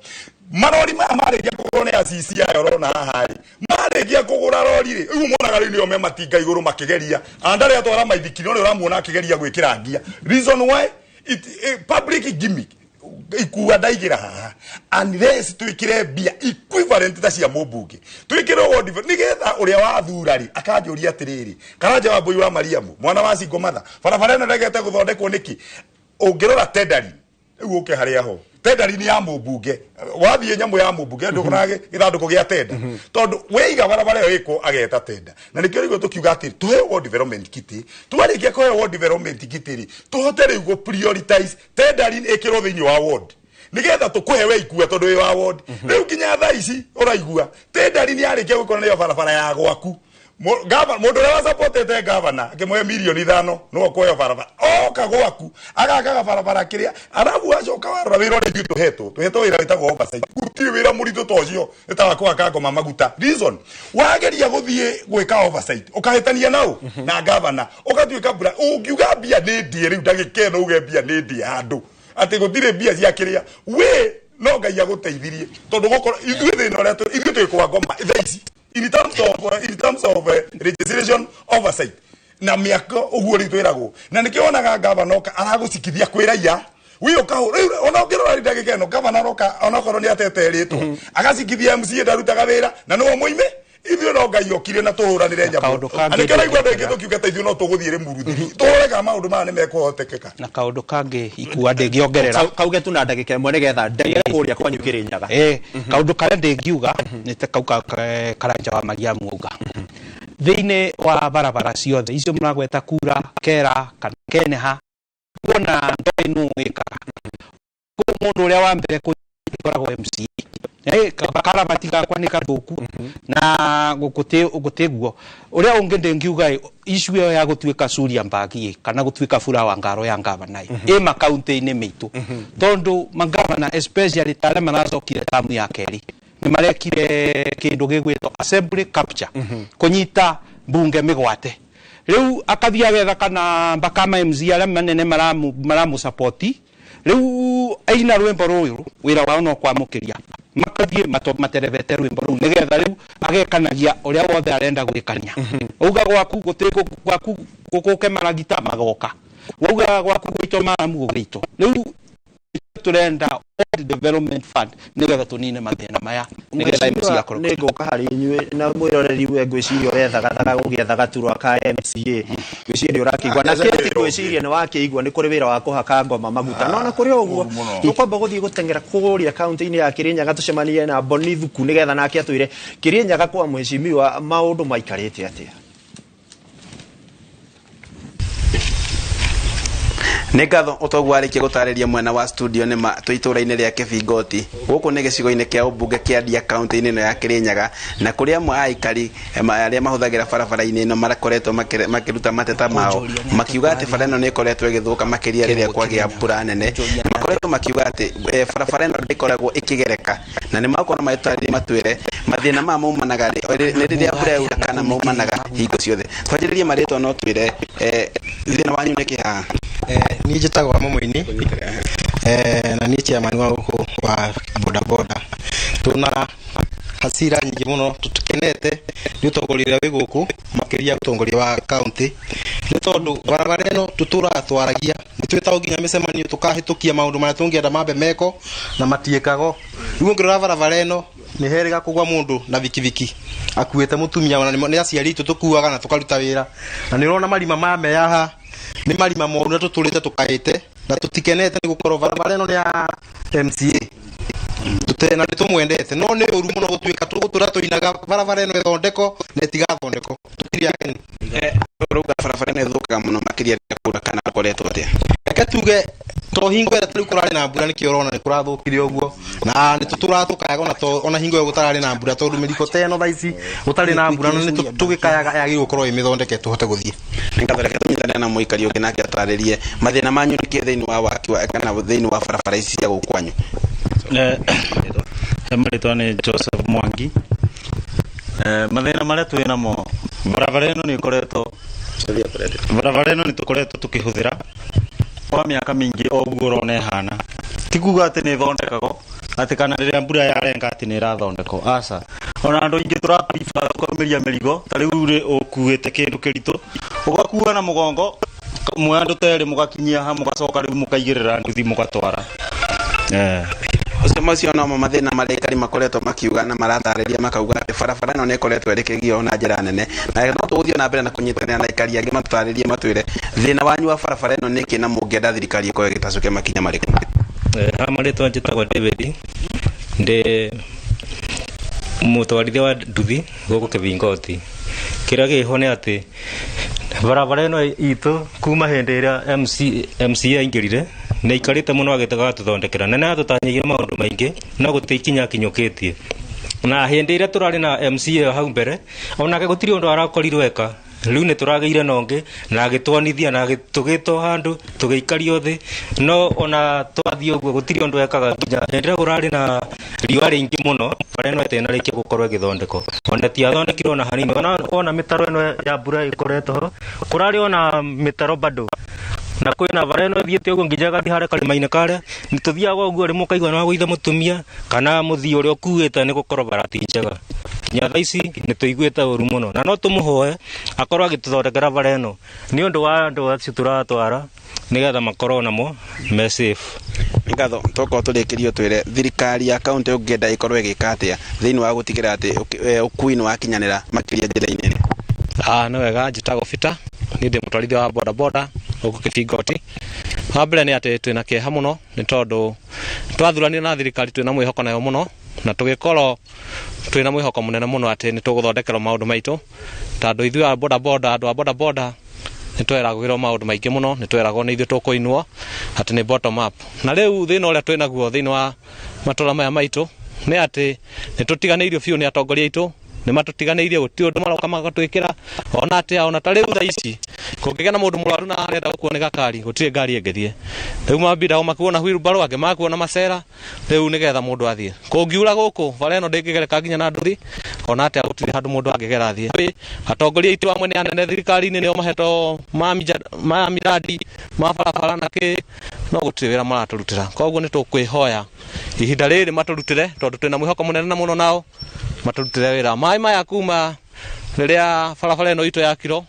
Marori maya marĩkia kũgũrwo nĩ acici aya ũrona haha rĩ, marĩkia kũgũra rori rĩ, rĩu monaga rĩu nĩo me matinga igũrũ makĩgeria andarĩ atwara maithikiri, no nĩ ũramuona akĩgeria gwĩkĩra ngia. Reason why it, public gimmick ikua ndaigĩra haha, unless twĩkĩre mbia equivalent ta cia mũmbunge, twĩkĩre ward nĩgetha ũrĩa wathura rĩ akanjũria atĩrĩrĩ, Karanja wa Mbũi wa Mariamu mwana wa Cingo Matha, barabara ĩno ndegete gũthondekwo nĩkĩ? Ũngĩrora tendering rĩu ũke harĩa ho tendering ya mũmbunge, wathiĩ nyamũ ya mũmbunge ndũkonaga gĩthandũkũ gĩa tenda, tondũ weiga barabara ĩyo ĩkwo ageta tenda. Na nĩkĩo rĩu tũkiuga atĩrĩ, tũheo ward development kitty. Twarĩkia kũheo ward development kitty rĩ, tũhote rĩu gũ prioritize tendering ĩkĩrwo thĩinĩ wa ward, nigetha tũkũhe we ikua tondũ wĩ wa ward. Rĩu nginya thaa ici ũraigua tendering yarĩkia gwĩkwo nĩyo barabara ya gwaku. Mundu uria wasupportete governor akimwe milioni 5 no kuoya barabara oka gwaku agakaga barabara kiria arabu acoka warora wira uria ithuĩ tũhetwo wira wĩtagwo oversight gũtirĩ wĩra mũritũ ta ũcio ĩtaga kwaka ngoma maguta reason wageria gũthiĩ gwĩka oversight ũkahĩtania nau na governor ũgatuĩka mbura ũngiuga mbia nĩ ndie rĩu ndagĩka ĩno uge mbia nĩ ndie handũ atĩ gũtirĩ mbia cia kĩrĩa we no Ngai agũteithirie tondũ gũkorwo ithuĩ thĩna ũrĩa ithuĩ twĩ kwa ngoma thaa ici in terms of legislation oversight na miaka uguo riu twiragwo na nikio onaga gavana oka aragucikithia kwĩ raia wi ukahu riu ona ũngĩrora ndagĩka ĩno gavana aroka onakorwo nĩ ateterĩtwo agacikithia MCA ndarutaga wĩra na nĩwe mũime ithuĩ no Ngai okire na tũhũranĩre nyamũ na nĩkĩo raigua andũ aingĩ tũkiuga ta ithuĩ no tũgũthiĩ Rĩmuru tũrore kana maũndũ maya nĩ mekũhotekeka na kaũndũ kangĩ ikua ndĩngĩongerera kauge tu na ndagĩka ĩmwe nĩgetha ndagĩre kũrĩa kwanyu Kĩrĩnyaga kaũndũ karĩa ndĩngiuga nĩ ta kau Karanja wa Mariamu auga thĩinĩ wa barabara ciothe icio mũragweta Kura Kera kana Keneha kuona ndoĩ nũ wĩkaga mũndũ ũrĩa wa mbere kũkoragwo MCA karabati gakwa nĩ gathũku na gũtĩguo ũrĩa ũngĩ ndĩngiuga issue ĩyo ya gũtuĩka curia mbagi kana gũtuĩka bura wa ngaro ya ngavana ĩ makaunti-inĩ maitũ tondũ mangavana especially ta arĩa maracokire tamu ya kerĩ nĩ marekire kĩndũ gĩgwĩtwo assembly capture kũnyita mbunge mĩgwate rĩu akathiĩ agetha kana mbaka ma MC arĩa manene maramũsapoti rĩu aina rwĩmbo rũrũ wĩra wao no kwamũkĩria makathiĩ materebete rwĩmbo rũu nĩgetha rĩu agekanagia ũrĩa wothe arenda gwĩkania auga gwaku gwaku gũkũke maragita magoka wauga gwaku gũitwo maramu gũgĩitwo rĩu tũrenda World Development Fund nĩgetha tũnine mathĩna maya nĩgetha MC akorwo nĩ ngũka harĩ inyuĩ na mwĩroreri we ngwĩciria ũrethagathaga gũgĩetha gaturwa ka MCA ngwĩciria ũrakĩigua na kĩti ngwĩciria nĩ wakĩigua nĩ kũrĩ wĩra wa kũhaka ngoma maguta no na kũrĩ ũguo tũkwamba gũthiĩ gũteng'era kũrĩa kaunti-inĩ ya Kĩrĩnyaga tũcemanie na Boni Thuku nĩgetha nake atwĩre Kĩrĩnyaga kwa mheshimiwa maũndũ maikarĩte atĩa. Nĩ ngatho ũtoguo arĩkia gũtarĩria mwena wa studio nĩ ma twĩ itũũra-inĩ rĩa Kĩbingoti gũkũ nĩ gĩcigo-inĩ kĩa ũmbunge kĩa Ndia kaunti-inĩ ĩno ya Kĩrĩnyaga na kũrĩa amwe a aikari arĩa mahũthagĩra barabara-inĩ ĩno marakoretwo makĩruta mateta mao makiuga atĩ bara ĩno nĩ ĩkoretwo ĩgĩthũka makĩria rĩrĩa kwagĩa mbura nene makoretwo makiuga atĩ barabara ĩno ndĩkoragwo ĩkĩgereka na nĩ makorwo magĩtarĩria matwĩre mathĩna maya maumanaga nĩ rĩrĩa mbura yaura kana maumanaga hingo ciothe. Twanjĩrĩrie marĩtwa no twĩre thĩna wanyu nĩ kĩ haha? Niĩ njĩtagwo Mũini na niĩ chairman wa gũkũ wa bodaboda. Tuna hasira nyingĩ mũno tũtikenete nĩ ũtongoria ũrĩa wĩ gũkũ makĩria ũtongoria wa county nĩ tondũ barabara ĩno tũtũraga twaragia nĩ twĩtagwo nginya mĩcemanio tũkahĩtũkia maũndũ marĩa tũngĩenda mambe meko na matiĩkago. Rĩu ũngĩrora barabara ĩno nĩ herĩga kũgwa mũndũ na bikibiki akuĩte mũtumia ona nĩ aciari aitũ tũkuaga na tũkaruta wĩra na nĩ ũrona marima ma meyaha nĩ marima moru na tũtũrĩte tũkaĩte na tũtikenete nĩ gũkorwo barabara ĩno nĩ ya MCA na nĩ tũmwendete no nĩ ũru mũno gũtuĩka tũgũtũra tũinaga barabara ĩno ĩthondeko na ĩtigathondeko tũtirĩ akenu. Ũrauga barabara ĩno ĩthũkaga mũno makĩria rĩrĩa kwaura kana gũkoretwo atĩa? Reke tuge to hingo ĩrĩa tarĩu kũrarĩ na mbura nĩkĩo ũrona nĩ kũrathũkire ũguo na nĩ tũtũraga tũkayaga ona hingo ĩyo gũtararĩ na mbura tondũ mĩriko ta ĩno thaa ici gũtarĩ na mbura nĩ tũgĩkayaga yagĩrĩirwo gũkorwo ĩmĩthondeke tũhote gũthiĩ. Nĩ ngatho reke tũnyitane na mũikari ũngĩ nake atarĩrie mathĩna manyu nĩkĩ thĩinĩ wa waki kana thĩinĩ wa barabara ici cia gũkũ kwanyu. Marĩtwa nĩ Joseph Mwangi. Mathĩna marĩa twĩ namo barabara ĩno nĩ ĩkoretwo barabara ĩno nĩ tũkoretwo tũkĩhũthĩra kwa mĩaka mĩingĩ o ũguo ũrona ĩhana ti kuga atĩ nĩ ĩthondekagwo atĩ kana rĩrĩa mbura yarenga atĩ nĩ ĩrathondekwo aca ona andũ aingĩ tũrabiba tũkaumĩria mĩrigo ta rĩu rĩ ũkuĩte kĩndũ kĩritũ ũgakua na mũgongo mwe andũ ta erĩ mũgakinyia ha mũgacoka rĩu mũkaigĩrĩra nduthi mũgatwara. Ũcio macio no mathĩna marĩa aikari makoretwo makiuga na maratarĩria makauga atĩ barabara ĩno nĩ ĩkoretwo ĩrĩkĩgio na njĩra nene na no tũgũthiĩ na mbere na kũnyitanĩra na aikari angĩ matũtarĩrie matwĩre thĩna wanyu wa barabara ĩno nĩkĩ na mũngĩenda thirikari ĩkorwo ĩgĩtacũkia makinya marĩkũ. Ha marĩtwa njĩtagwo David ndĩ mũtwarithia wa nduthi gũkũ Kĩbingoti. Kĩrĩa kĩho nĩ atĩ barabara ĩno itũ kuma hĩndĩ ĩrĩa MCA aingĩrire nĩ aikarĩte mũno agĩtega gũtũthondekera na nĩ atũtanyĩire maũndũ maingĩ no gũtirĩ ikinya akinyũkĩtie. Na hĩndĩ ĩrĩa tũrarĩ na MCA hau mbere, onake gũtirĩ ũndũ arakorirwo eka. Rĩu nĩ tũragĩire na ũngĩ na agĩtwanithia na tũgĩtwo handũ tũgĩikario thĩ, no ona twathiĩ ũguo gũtirĩ ũndũ ekaga. Nginya hĩndĩ ĩrĩa kũrarĩ na riũa rĩingĩ mũno, bara ĩno ĩtinarĩkia gũkorwo ĩgĩthondekwo, ona tiathondekirwo ona hanini. Ona mĩtaro ĩno ya mbura ĩkoretwo ho, kũrarĩ ona mĩtaro bado, na kwĩna bara ĩno ĩthiĩte ũguo nginya ĩgathiĩ harĩa karĩma-inĩ karĩa. Nĩ tũthiaga ũguo, rĩmwe ũkaigua nĩ wagũitha mũtumia kana mũthii ũrĩa ũkuĩte nĩ gũkorwo bara ti njega. Nginya thaa ici nĩ tũiguĩte ũru mũno, na no tũmũhoe akorwo agĩtũthondekera bara ĩno nĩ ũndũ wa andũ acio tũratwara, nĩgetha makorwo namo me safe. Nĩ ngatho. Tokorwo tũrĩkĩrio, twĩre thirikari ya kaunti ũngĩenda ĩkorwo ĩgĩka atĩa thĩinĩ wa gũtigĩrĩra atĩ ũkui nĩ wakinyanĩra makĩria njĩra-inĩ ĩno? Nĩ wega, njĩtagwo Peter, niĩ ndĩ mũtwarithia wa boda boda gũkũ Kĩbingoti. Wa mbere nĩ atĩ twĩna kĩeha mũno nĩ tondũ twathuranire na thirikari twĩna mwĩhoko nayo mũno, na tũgĩkorwo twĩna mwĩhoko mũnene mũno atĩ nĩ tũgũthondekerwo maũndũ maitũ, tondũ ithuĩ a boda boda, andũ a boda boda, nĩ tweragĩrwo maũndũ maingĩ mũno, nĩ tweragwo nĩ ithuĩ tũkũinwo, atĩ nĩ bottom up. Na rĩu thĩna ũrĩa twĩnaguo thĩinĩ wa matũra maya maitũ nĩ atĩ nĩ tũtiganĩirio biũ nĩ atongoria aitũ, nĩ matũtiganĩirie, gũtirĩ ũndũ maroka magatwĩkĩra. Ona atĩa, ona ta rĩu thaa ici kũngĩgĩa na mũndũ mũrwaru na arenda gũkuo nĩ gakari, gũtirĩ ngari ĩngĩthiĩ. Rĩu mambindagwo makuo na wheelbarrow, angĩ makuo na macera, rĩu nĩgetha mũndũ athiĩ. Kũngiura gũkũ bara ĩno ndĩngĩgereka nginya na nduthi, ona atĩa gũtirĩ handũ mũndũ angĩgera athiĩ. Atongoria aitũ amwe nĩ anene thirikari-inĩ, nĩo mahetwo ma miradi ma barabara na kĩ, no gũtirĩ wĩra maratũrutĩra. Koguo nĩ tũkwĩhoya ihinda rĩrĩ matũrutĩre, tondũ twĩna mwĩhoko mũnene na mũno nao matũrutĩre wĩra. Maĩ maya kuma rĩrĩa barabara ĩno itũ yakirwo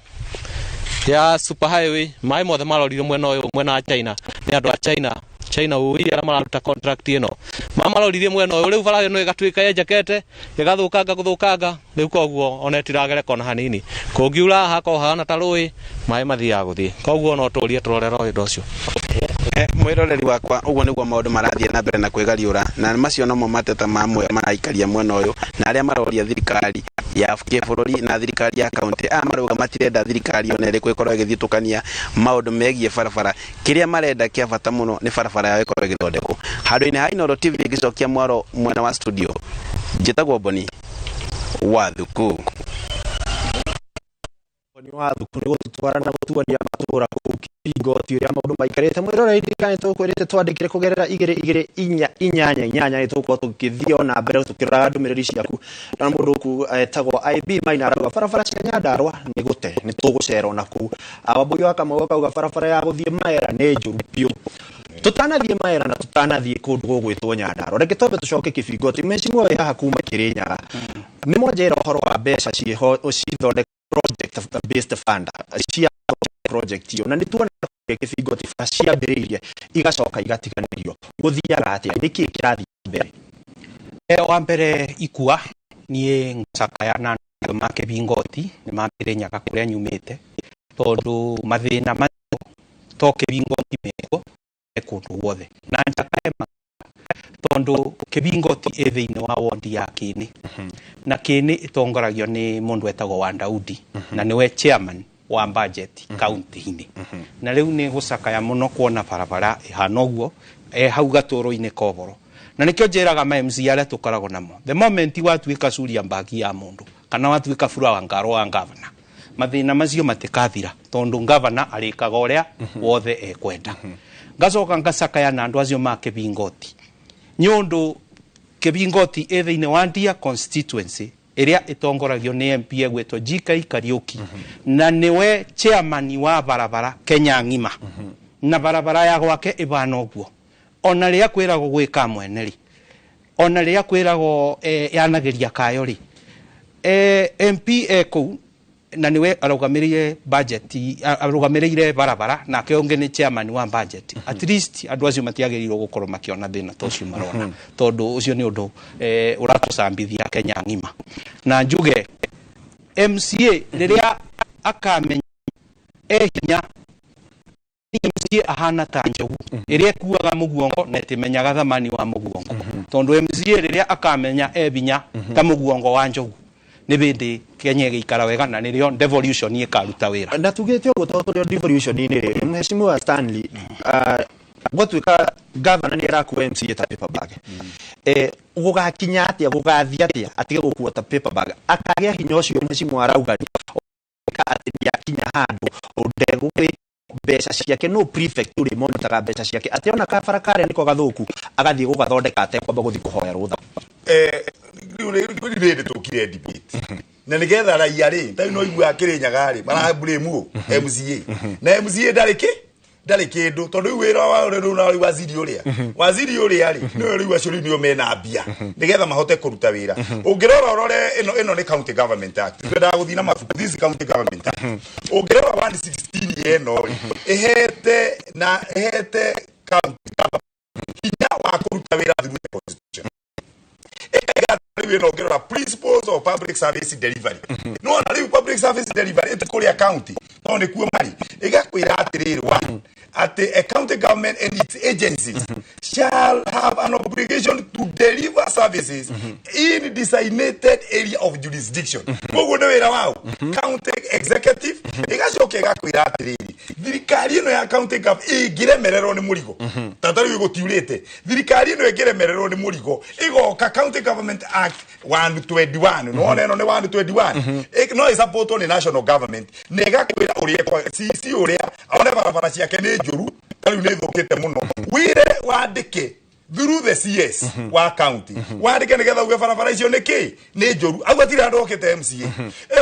ya super highway, maĩ mothe marorire mwena ũyũ, mwena wa China, nĩ andũ a China, China ũi arĩa mararuta contract ĩno, mamaroririe mwena ũyũ. Rĩu bara ĩno ĩgatuĩka yenjekete, ĩgathũkanga gũthũkanga rĩu, koguo ona ĩtiragereka ona hanini. Kũngiura hakorwo hahana ta rũĩ, maĩ mathiaga gũthiĩ. Koguo no tũrie tũrorerwo ũndũ ũcio. Mwĩroreri wakwa, ũguo nĩguo maũndũ marathiĩ na mbere na kwĩgariũra, na macio nomo mateta mamwe maraikaria mwena ũyũ na arĩa maroria thirikari ya kĩbũrũri na thirikari ya kaunti. Aya marauga matirenda thirikari ona ĩrĩkũ ĩkorwo ĩgĩthitũkania maũndũ megiĩ barabara. Kĩrĩa marenda kĩa bata mũno nĩ barabara yao ĩkorwo ĩgĩthondekwo. Handũ-inĩ ha Inooro TV ĩgĩcokia mwaro mwena wa studio, njĩtagwo Boni wa Thuku. Ni wa Thuku nĩ gũtũtwara na gũtuania matũra kũu Kibingoti ũrĩa maũndũ maikarĩte. Mwĩroreri, ndirikane tũkwĩrĩte twandĩkĩre kũgerera 22488. Nĩ tũgũkorwo tũgĩthiĩ ona mbere tũkĩroraga ndũmĩrĩri ciaku. Na mũndũ kũ etagwo IB Maina arauga barabara cia Nyandarũa nĩ gũte, nĩ tũgũcera ona kũu. Wambui wa Kamau akauga barabara ya gũthiĩ Maera nĩ njũru biũ. Tũtanathiĩ Maera na tũtanathiĩ kũndũ gũgwĩtwo Nyandarũa, reke twambe tũcoke Kibingoti. Mheshimiwa wĩ haha kuma Kĩrĩnyaga, nĩ mwanjĩra ũhoro wa mbeca ciĩho cithondeka project based fund cia project iyo, na nĩ tuona Kibingoti bara ciambĩrĩirie igacoka igatiganĩrio. Gũthiaga atĩa? Nĩkĩĩ kĩrathiĩ mbere? Wa mbere ikua niĩ ngacakaya na andũ ma Kĩbingoti nĩ ma Kĩrĩnyaga kũrĩa nyumĩte, tondũ mathĩna macio to Kĩbingoti mekuo, me kũndũ guothe. Na njakae tondũ Kĩbingoti ĩ thĩinĩ wa wondi ya Kĩĩnĩ, na Kĩĩnĩ ĩtongoragio nĩ mũndũ etagwo wa Daudi, na nĩwe chairman wa budget kaunti-inĩ. Na rĩu nĩ gũcakaya mũno kuona barabara ĩhana ũguo hau gatũrũ-inĩ koboro. Na nĩkĩo njĩraga ma MC arĩa tũkoragwo namo, the moment watuĩka curia mbagi ya mũndũ kana watuĩka bura wa ngaro wa ngavana, mathĩna macio matikathira, tondũ ngavana arĩkaga ũrĩa wothe ekwenda. Ngacoka ngacakaya na andũ acio ma Kĩbingoti, nĩ ũndũ Kĩbingoti ĩ thĩinĩ wa Ndia constituency ĩrĩa ĩtongoragio nĩ MP egwĩtwo GK Kariũki, na nĩwe chairman wa barabara Kenya ng'ima, na barabara ya gwake ĩbana ũguo. Ona rĩrĩa kwĩragwo gwĩka mwene rĩ, ona rĩrĩa kwĩragwo yanagĩria kayo rĩ, MP e kũu na niwe arũgamĩrĩire budget, arũgamĩrĩire barabara, nake ũngĩ nĩ chairman wa budget. At least andũ acio matiagĩrĩirwo gũkorwo makĩona thĩna ta ũcio marona, tondũ ũcio nĩ ũndũ ũratũcambithia Kenya ng'ima. Na njuge MCA rĩrĩa akamenya e hinya, MCA ahana ta njogu ĩrĩa ĩkuaga mũguongo na ĩtĩmenyaga thamani wa mũguongo, tondũ MCA rĩrĩa akamenya e hinya ta mũguongo wa njogu, nĩ hĩndĩ Kenya ĩgĩikara wega, na nĩrĩo devolution ĩkaruta wĩra. Na tugĩte ũguo tondũ tũrĩ o devolution-inĩ rĩ, Mheshimiwa Stanley, gwatuĩka governor nĩ arakua MCA ta paper bag. Gũgakinya atĩa, gũgathiĩ atĩa atige gũkua ta paper bag, akagĩa hinya ũcio mheshimiwa arauga atĩ nĩakinya handũ ndegũkĩ mbeca ciake, no prefect ũrĩ monitaga mbeca ciake, atĩ ona kabara karĩa nĩko gathũku agathiĩ gũgathondeka atekwamba gũthiĩ kũhoya rũtha? Rĩu rĩndĩ tũkire debate na nĩgetha raia rĩ, tarĩu no iguaga Kĩrĩnyaga rĩ marablame ũ MCA, na MCA ndarĩ kĩ, ndarĩ kĩndũ, tondũ rĩu wĩra wa rĩu na rĩu waziri ũrĩa rĩ nĩwe rĩu, acio rĩu nĩo mena mbia nĩgetha mahote kũruta wĩra. Ũngĩrora ũrore ĩno nĩ County Government Act, twendaga gũthiĩ na mabuku. This is County Government Act. Ũngĩrora 116 ĩno rĩ, ĩhete na ĩhete county government hinya wa kũruta wĩra through the constitution. Ĩkaiga rĩu ĩno ũngĩrora principles of public service delivery, nĩwona rĩu public service delivery ĩti kũrĩa county no nĩkuo marĩ, ĩgakwĩra atĩrĩrĩ, one, atĩ a county government and its agencies shall have an obligation to deliver services in designated area of jurisdiction. Koguo nĩ wĩra wao county executive. Ĩgacoka ĩgakwĩra atĩrĩrĩ, thirikari ĩno ya county government ĩngĩremererwo nĩ mũrigo, tata rĩu gũtiurĩte, thirikari ĩno ĩngĩremererwo nĩ mũrigo ĩgoka County Government Act 121, nĩwona ĩno nĩ 121, no ĩsupportwo nĩ national government na ĩgakwĩra ũrĩa CC ũrĩa one barabara ciake nĩ njũru, ta rĩu nĩ thũkĩte mũno, wĩre wandĩke through the CS wa county, wandĩke nĩgetha uge barabara icio nĩ kĩ nĩ njũru. Au hatirĩ handũ okĩte MCA.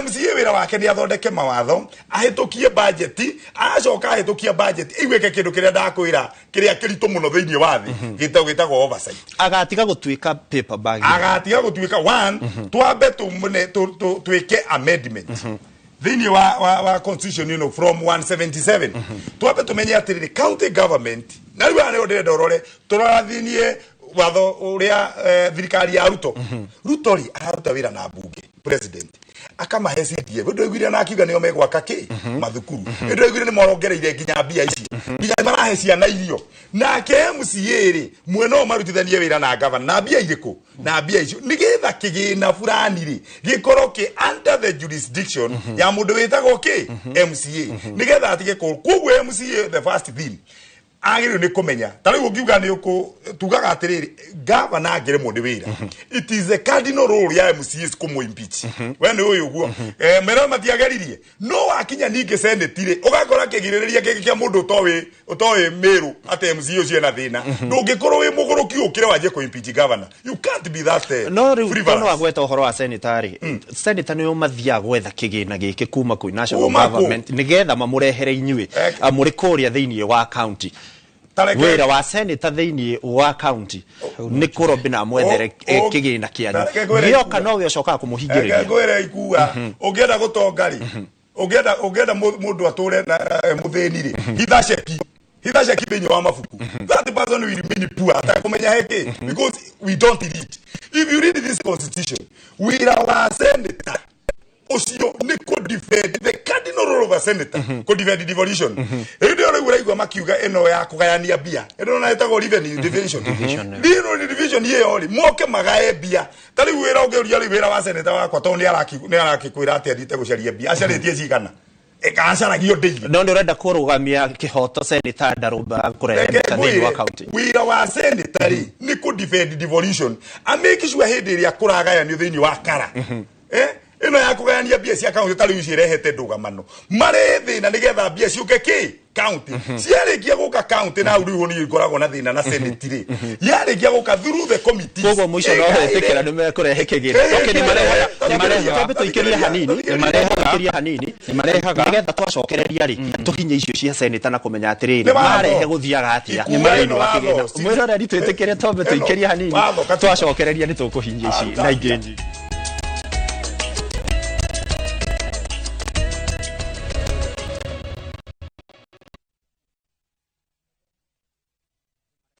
MCA wĩra wake nĩ athondeke mawatho, ahĩtũkie bajeti, acoka ahĩtũkia bajeti ĩguĩke kĩndũ kĩrĩa ndakwĩra kĩrĩa kĩritũ mũno thĩinĩ wa thĩ gĩtagwo oversight. Agatiga gũtuĩka paper bag. Agatiga gũtuĩka one. Twambe twĩke amendment thĩinĩ wa constitution from 177, twambe tumenye atĩrĩrĩ, county government, na rĩu haha nĩho ndĩrenda ũrore tũrathinie watho ũrĩa thirikari ya Ruto. Ruto rĩ, araruta wĩra na mbunge, president akamahe CDF, ndũiguire na akiuga nĩo megwaka kĩ mathukuru, ndũiguire nĩ morongereire nginya mbia ici, nginya nĩ marahe ciana irio. Nake MCA rĩ, mwena ũyũ marutithanie wĩra na gavana na mbia irĩkũ, na mbia icio nĩgetha kĩgĩna fulani rĩ gĩkorwo kĩ under the jurisdiction ya mũndũ wĩtagwo kĩ MCA, nĩgetha atige kũ. Koguo MCA, the first thing agĩrĩirwo nĩ kũmenya, ta rĩu ũngiuga nĩ ũkũ tugaga atĩrĩrĩ, gavana angĩremwo nĩ wĩra, it is a cardinal role ya MCAs kũmũ impeach. We nĩ ũyũ ũguo mera matiageririe, no wakinya ningĩ senate rĩ, ũgakora kĩgirĩrĩria kĩngĩ kĩa mũndũ ũtoĩ mĩrũ atĩ MCA ũcio ena thĩna. Ndũngĩkorwo wĩ mũgũrũki ũkĩre wanjie kũ impeach governor. You can't be that no rĩu frivolous. Tono agweta ũhoro wa senator rĩ, senator nĩo mathiaga gwetha kĩgĩna gĩkĩ kuma kwĩ national Kuma kũ? government nĩgetha mamũrehere inyuĩ mũrĩ kũrĩa thĩinĩ wa county. Wĩra wa senator thĩinĩ wa county nĩ kũrobĩ na amwethere kĩgĩna kĩanyu. Tareke ngwĩre. Gĩoka no we ũcokaga kũmũhingĩrĩria. Reke ngwĩre ikua, ũngĩenda gũtonga rĩ, ũngĩenda mũndũ atũre na mũthĩni rĩ, hitha ceki, hitha ceki thĩinĩ wa mabuku, that person will remain poor atakũmenya heki, because we don't read. If you read this constitution, wĩra wa senator ũcio nĩ kũ defend the cardinal role of a senator, kũ defend devolution. Rĩu ndio rĩu ũraigua makiuga ĩno ya kũgayania mbia ĩno na ĩtagwo revenue division. Revenue division ĩyo rĩ, moke magae mbia. Ta rĩu wĩra ũngĩũria rĩu wĩra wa senator wakwa, tondũ nĩ arakĩkwĩra atĩ athiĩte gũcaria mbia, acarĩtie cigana, ĩkacaragio ndĩire. No nĩ ũrenda kũrũgamia kĩhoto senator ndarũmba kũrehe Reke mbeca thĩinĩ wa ngwĩre, county. Wĩra wa senator rĩ nĩ kũ defend devolution, a make sure hĩndĩ ĩrĩa kũragayanio thĩinĩ wa kara ĩno ya kũgayania mbia cia county, ta rĩu cirehete ndũgamano marĩ thĩna, nĩgetha mbia ciũke kĩ county. Ciarĩkia gũka county, na hau rĩu niĩ ngoragwo na thĩna na senate rĩ, yarĩkia gũka through the committees. Koguo mũico no wetĩkĩra nĩ mekũrehe kĩgĩna? Okay, nĩ marehaga, nĩ marehaga. Twambe tũikĩrie hanini, nĩ marehaga, tũikĩrie hanini, nĩ marehaga, nĩgetha twacokereria rĩ tũhinye icio cia senator na kũmenya atĩrĩrĩ, Nĩ watho. marehe gũthiaga atĩa Ikua thĩinĩ ĩno wa kĩgĩna. watho. Mwĩroreri, twĩtĩkĩre twambe tũikĩrie hanini, Watho, katiba. twacokereria nĩ tũkũhinyia ici na ingĩ nyingĩ.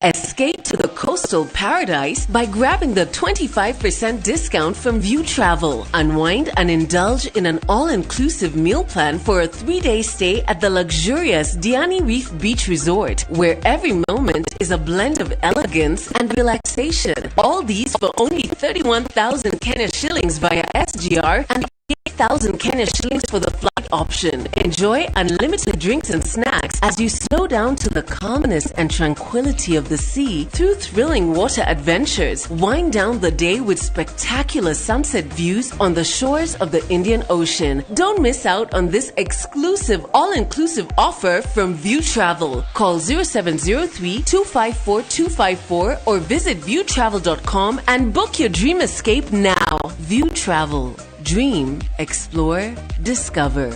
Escape to the coastal paradise by grabbing the 25% discount from View Travel. Unwind and indulge in an all-inclusive meal plan for a 3-day stay at the luxurious Diani Reef Beach Resort, where every moment is a blend of elegance and relaxation. All these for only 31,000 Kenya shillings via SGR and 8,000 Kenya shillings for the flight. option. Enjoy unlimited drinks and snacks as you slow down to the calmness and tranquility of the sea through thrilling water adventures. Wind down the day with spectacular sunset views on the shores of the Indian Ocean. Don't miss out on this exclusive all-inclusive offer from View Travel. Call 0703 254 254 or visit viewtravel.com and book your dream escape now. View Travel. Dream, explore, discover.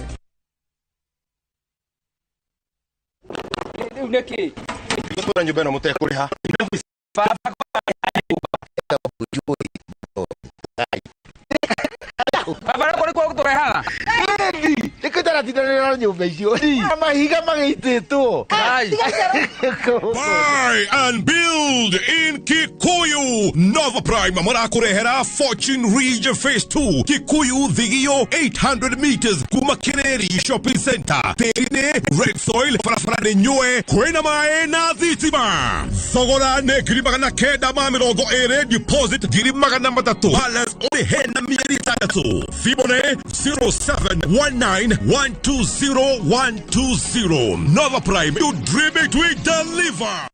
Buy and build in Kikuyu. Nova Prime marakurehera Fortune Ridge Phase 2 Kikuyu Thigio 800 meters kuma Kireri Shopping Center. Terine red soil barabara nĩ nyue kwĩna maĩ na thitima. Thogora nĩ 920,000 deposit 300,000 balance ũrĩhe na mĩeri 6. Thimũ nĩ 0719120120. Nova Prime, you dream it, we deliver.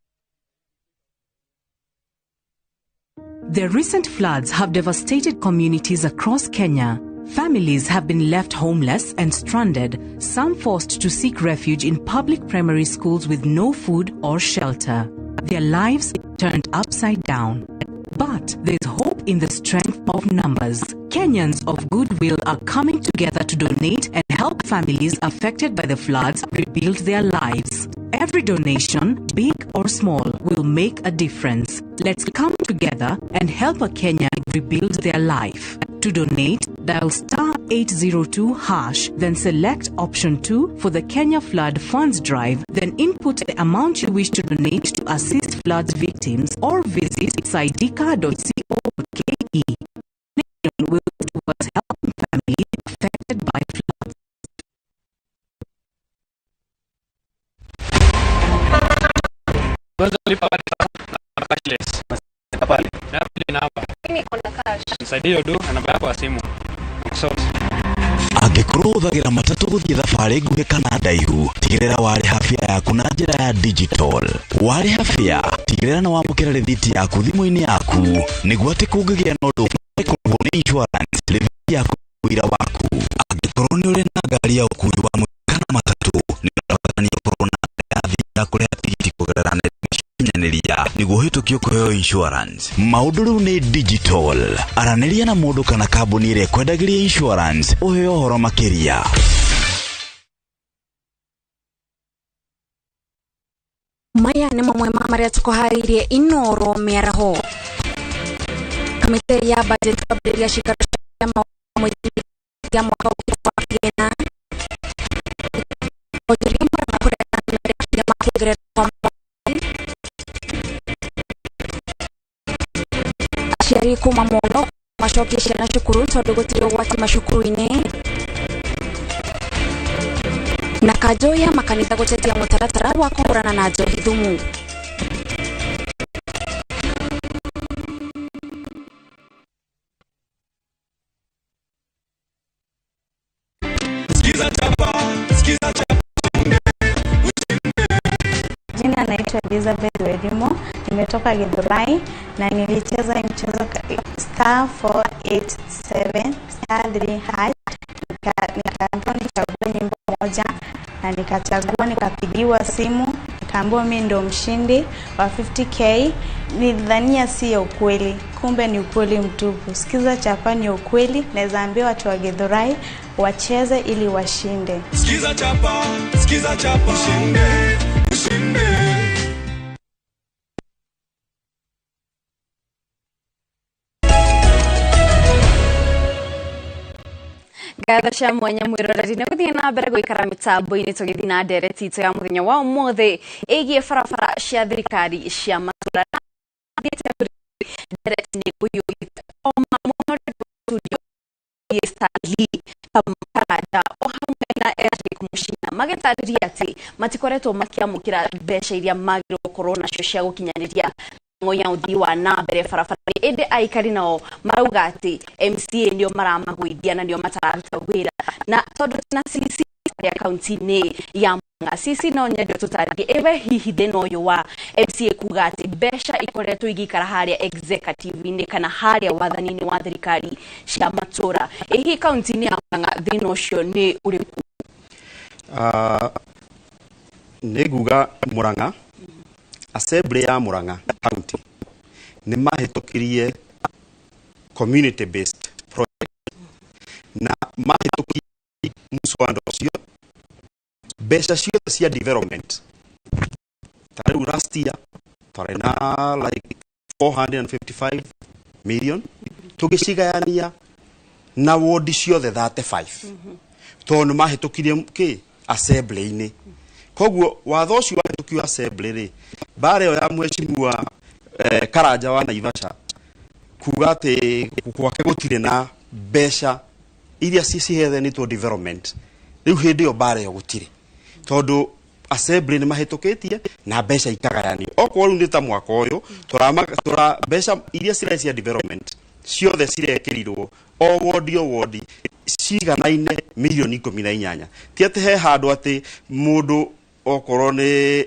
The recent floods have devastated communities across Kenya. Families have been left homeless and stranded, some forced to seek refuge in public primary schools with no food or shelter. Their lives turned upside down. But there's hope in the strength of numbers. Kenyans of goodwill are coming together to donate and help families affected by the floods rebuild their lives. Every donation, big or small, will make a difference. Let's come together and help a Kenyan rebuild their life. To donate, dial star 802#, then select option 2 for the Kenya Flood Funds Drive, then input the amount you wish to donate to assist floods victims or visit saidika.co.ke. Will towards helping families affected by floods. Angĩkorwo ũhũthagĩra matatũ gũthiĩ thabarĩ nguhĩ kana ndaihu, tigĩrĩra warĩha fare yaku na njĩra ya digital. Warĩha fare, tigĩrĩra nĩ wamũkĩra rĩthiti yaku thimũ-inĩ yaku nĩguo atĩ kũngĩgĩa na ũndũ ũkũrĩhwo nĩ insurance, rĩthiti yaku ũira waku. Angĩkorwo nĩ ũrĩ na ngari ya ũkuui wa mũingĩ kana matatũ, nĩ ũrabatarania ũkorwo na kadi ya kũrĩha tigiti kũgerera nenda cia ũkinyanĩria nĩguo ũhĩtũkio kũheo insurance. Maũndũ rĩu nĩ digital. Aranĩria na mũndũ kana kambuni ĩrĩa ĩkwendagĩria insurance ũheo ũhoro makĩria. Maya nĩ mamwe ma marĩa tũkũharĩirie Inoro mĩaraho. Kamĩtĩ ya budget kwambĩrĩria ciikaro cia mũingĩ mwaka ũkĩte wa kĩgĩna. Onjoria Murang'a kũregana na mendekithia ma kuongererwo kwa aciari kuma Molo macokie ciana cukuru tondũ gũtirĩ ũgwati macukuru-inĩ. Na kanjũ ya makanitha gũtetia mũtaratara wa kũhũrana na njohi thumu. Jina naitwa Elizabeth Wedimo, nimetoka Githurai na nilicheza mchezo star 487 star 3 hash, nikaambiwa nichague nyimbo moja na nikachagua, nikapigiwa simu, nikaambiwa mimi ndo mshindi wa 50k. Nilidhania si ya ukweli, kumbe ni ukweli mtupu. Sikiza Chapa ni ukweli, naweza ambia watu wa Githurai wacheze ili washinde. Sikiza Chapa, sikiza Chapa, ushinde, ushinde. Ngatho cia mwanya mwiroreri nĩ gũthiĩ na mbere gũikara mĩtambo-inĩ tũgĩthiĩ na ndereti itũ ya mũthenya wa ũmũthĩ ĩgiĩ barabara cia thirikari cia matũra. Ndereti nĩ kũiyũrĩte o mũno studio Stanley Karanja o hamwe na Eric Muchina magĩtarĩria atĩ matikoretwo makĩamũkĩra mbeca iria magĩrĩirwo gũkorwo nacio cia gũkinyanĩria mĩhang'o ya ũthii wa na mbere barabara Ĩndĩ aikari nao marauga atĩ MCA nĩo maramagũithia na nĩo matararuta wĩra, na tondũ na CC ya kaunti-inĩ ya Murang'a, CC no nyende tũtarĩrie ĩwe hihi thĩna ũyũ wa MCA kuga atĩ mbeca ikoretwo igĩikara harĩa executive-inĩ kana harĩa wathani-inĩ wa thirikari cia matũra, ĩ hihi kaunti-inĩ ya Murang'a thĩna ũcio nĩ ũrĩkũ? Nĩ nguga Murang'a, assembly ya Murang'a county nĩ mahĩtũkirie community based project, na mahĩtũkirie mũswada ũcio mbeca ciothe cia development. Ta rĩu last year twarĩ na like 455 million, tũgĩcigayania na wodi ciothe 35, tondũ nĩ mahĩtũkirie kĩ assembly-inĩ. Koguo watho ũcio wahĩtũkio assembly rĩ, mbara ĩyo ya mheshimiwa Karanja wa Naivasha kuga atĩ gwake gũtirĩ na mbeca iria ciheanĩtwo development, rĩu hĩndĩ ĩyo mbara ĩyo gũtirĩ, tondũ assembly nĩ mahĩtũkĩtie na mbeca ikagayanio. Okorwo rĩu nĩ ta mwaka ũyũ tũra mbeca iria cirarĩ cia development ciothe cirekĩrirwo o wodi o wodi ciganaine mirioni 18. Ti atĩ he handũ atĩ mũndũ okorwo nĩ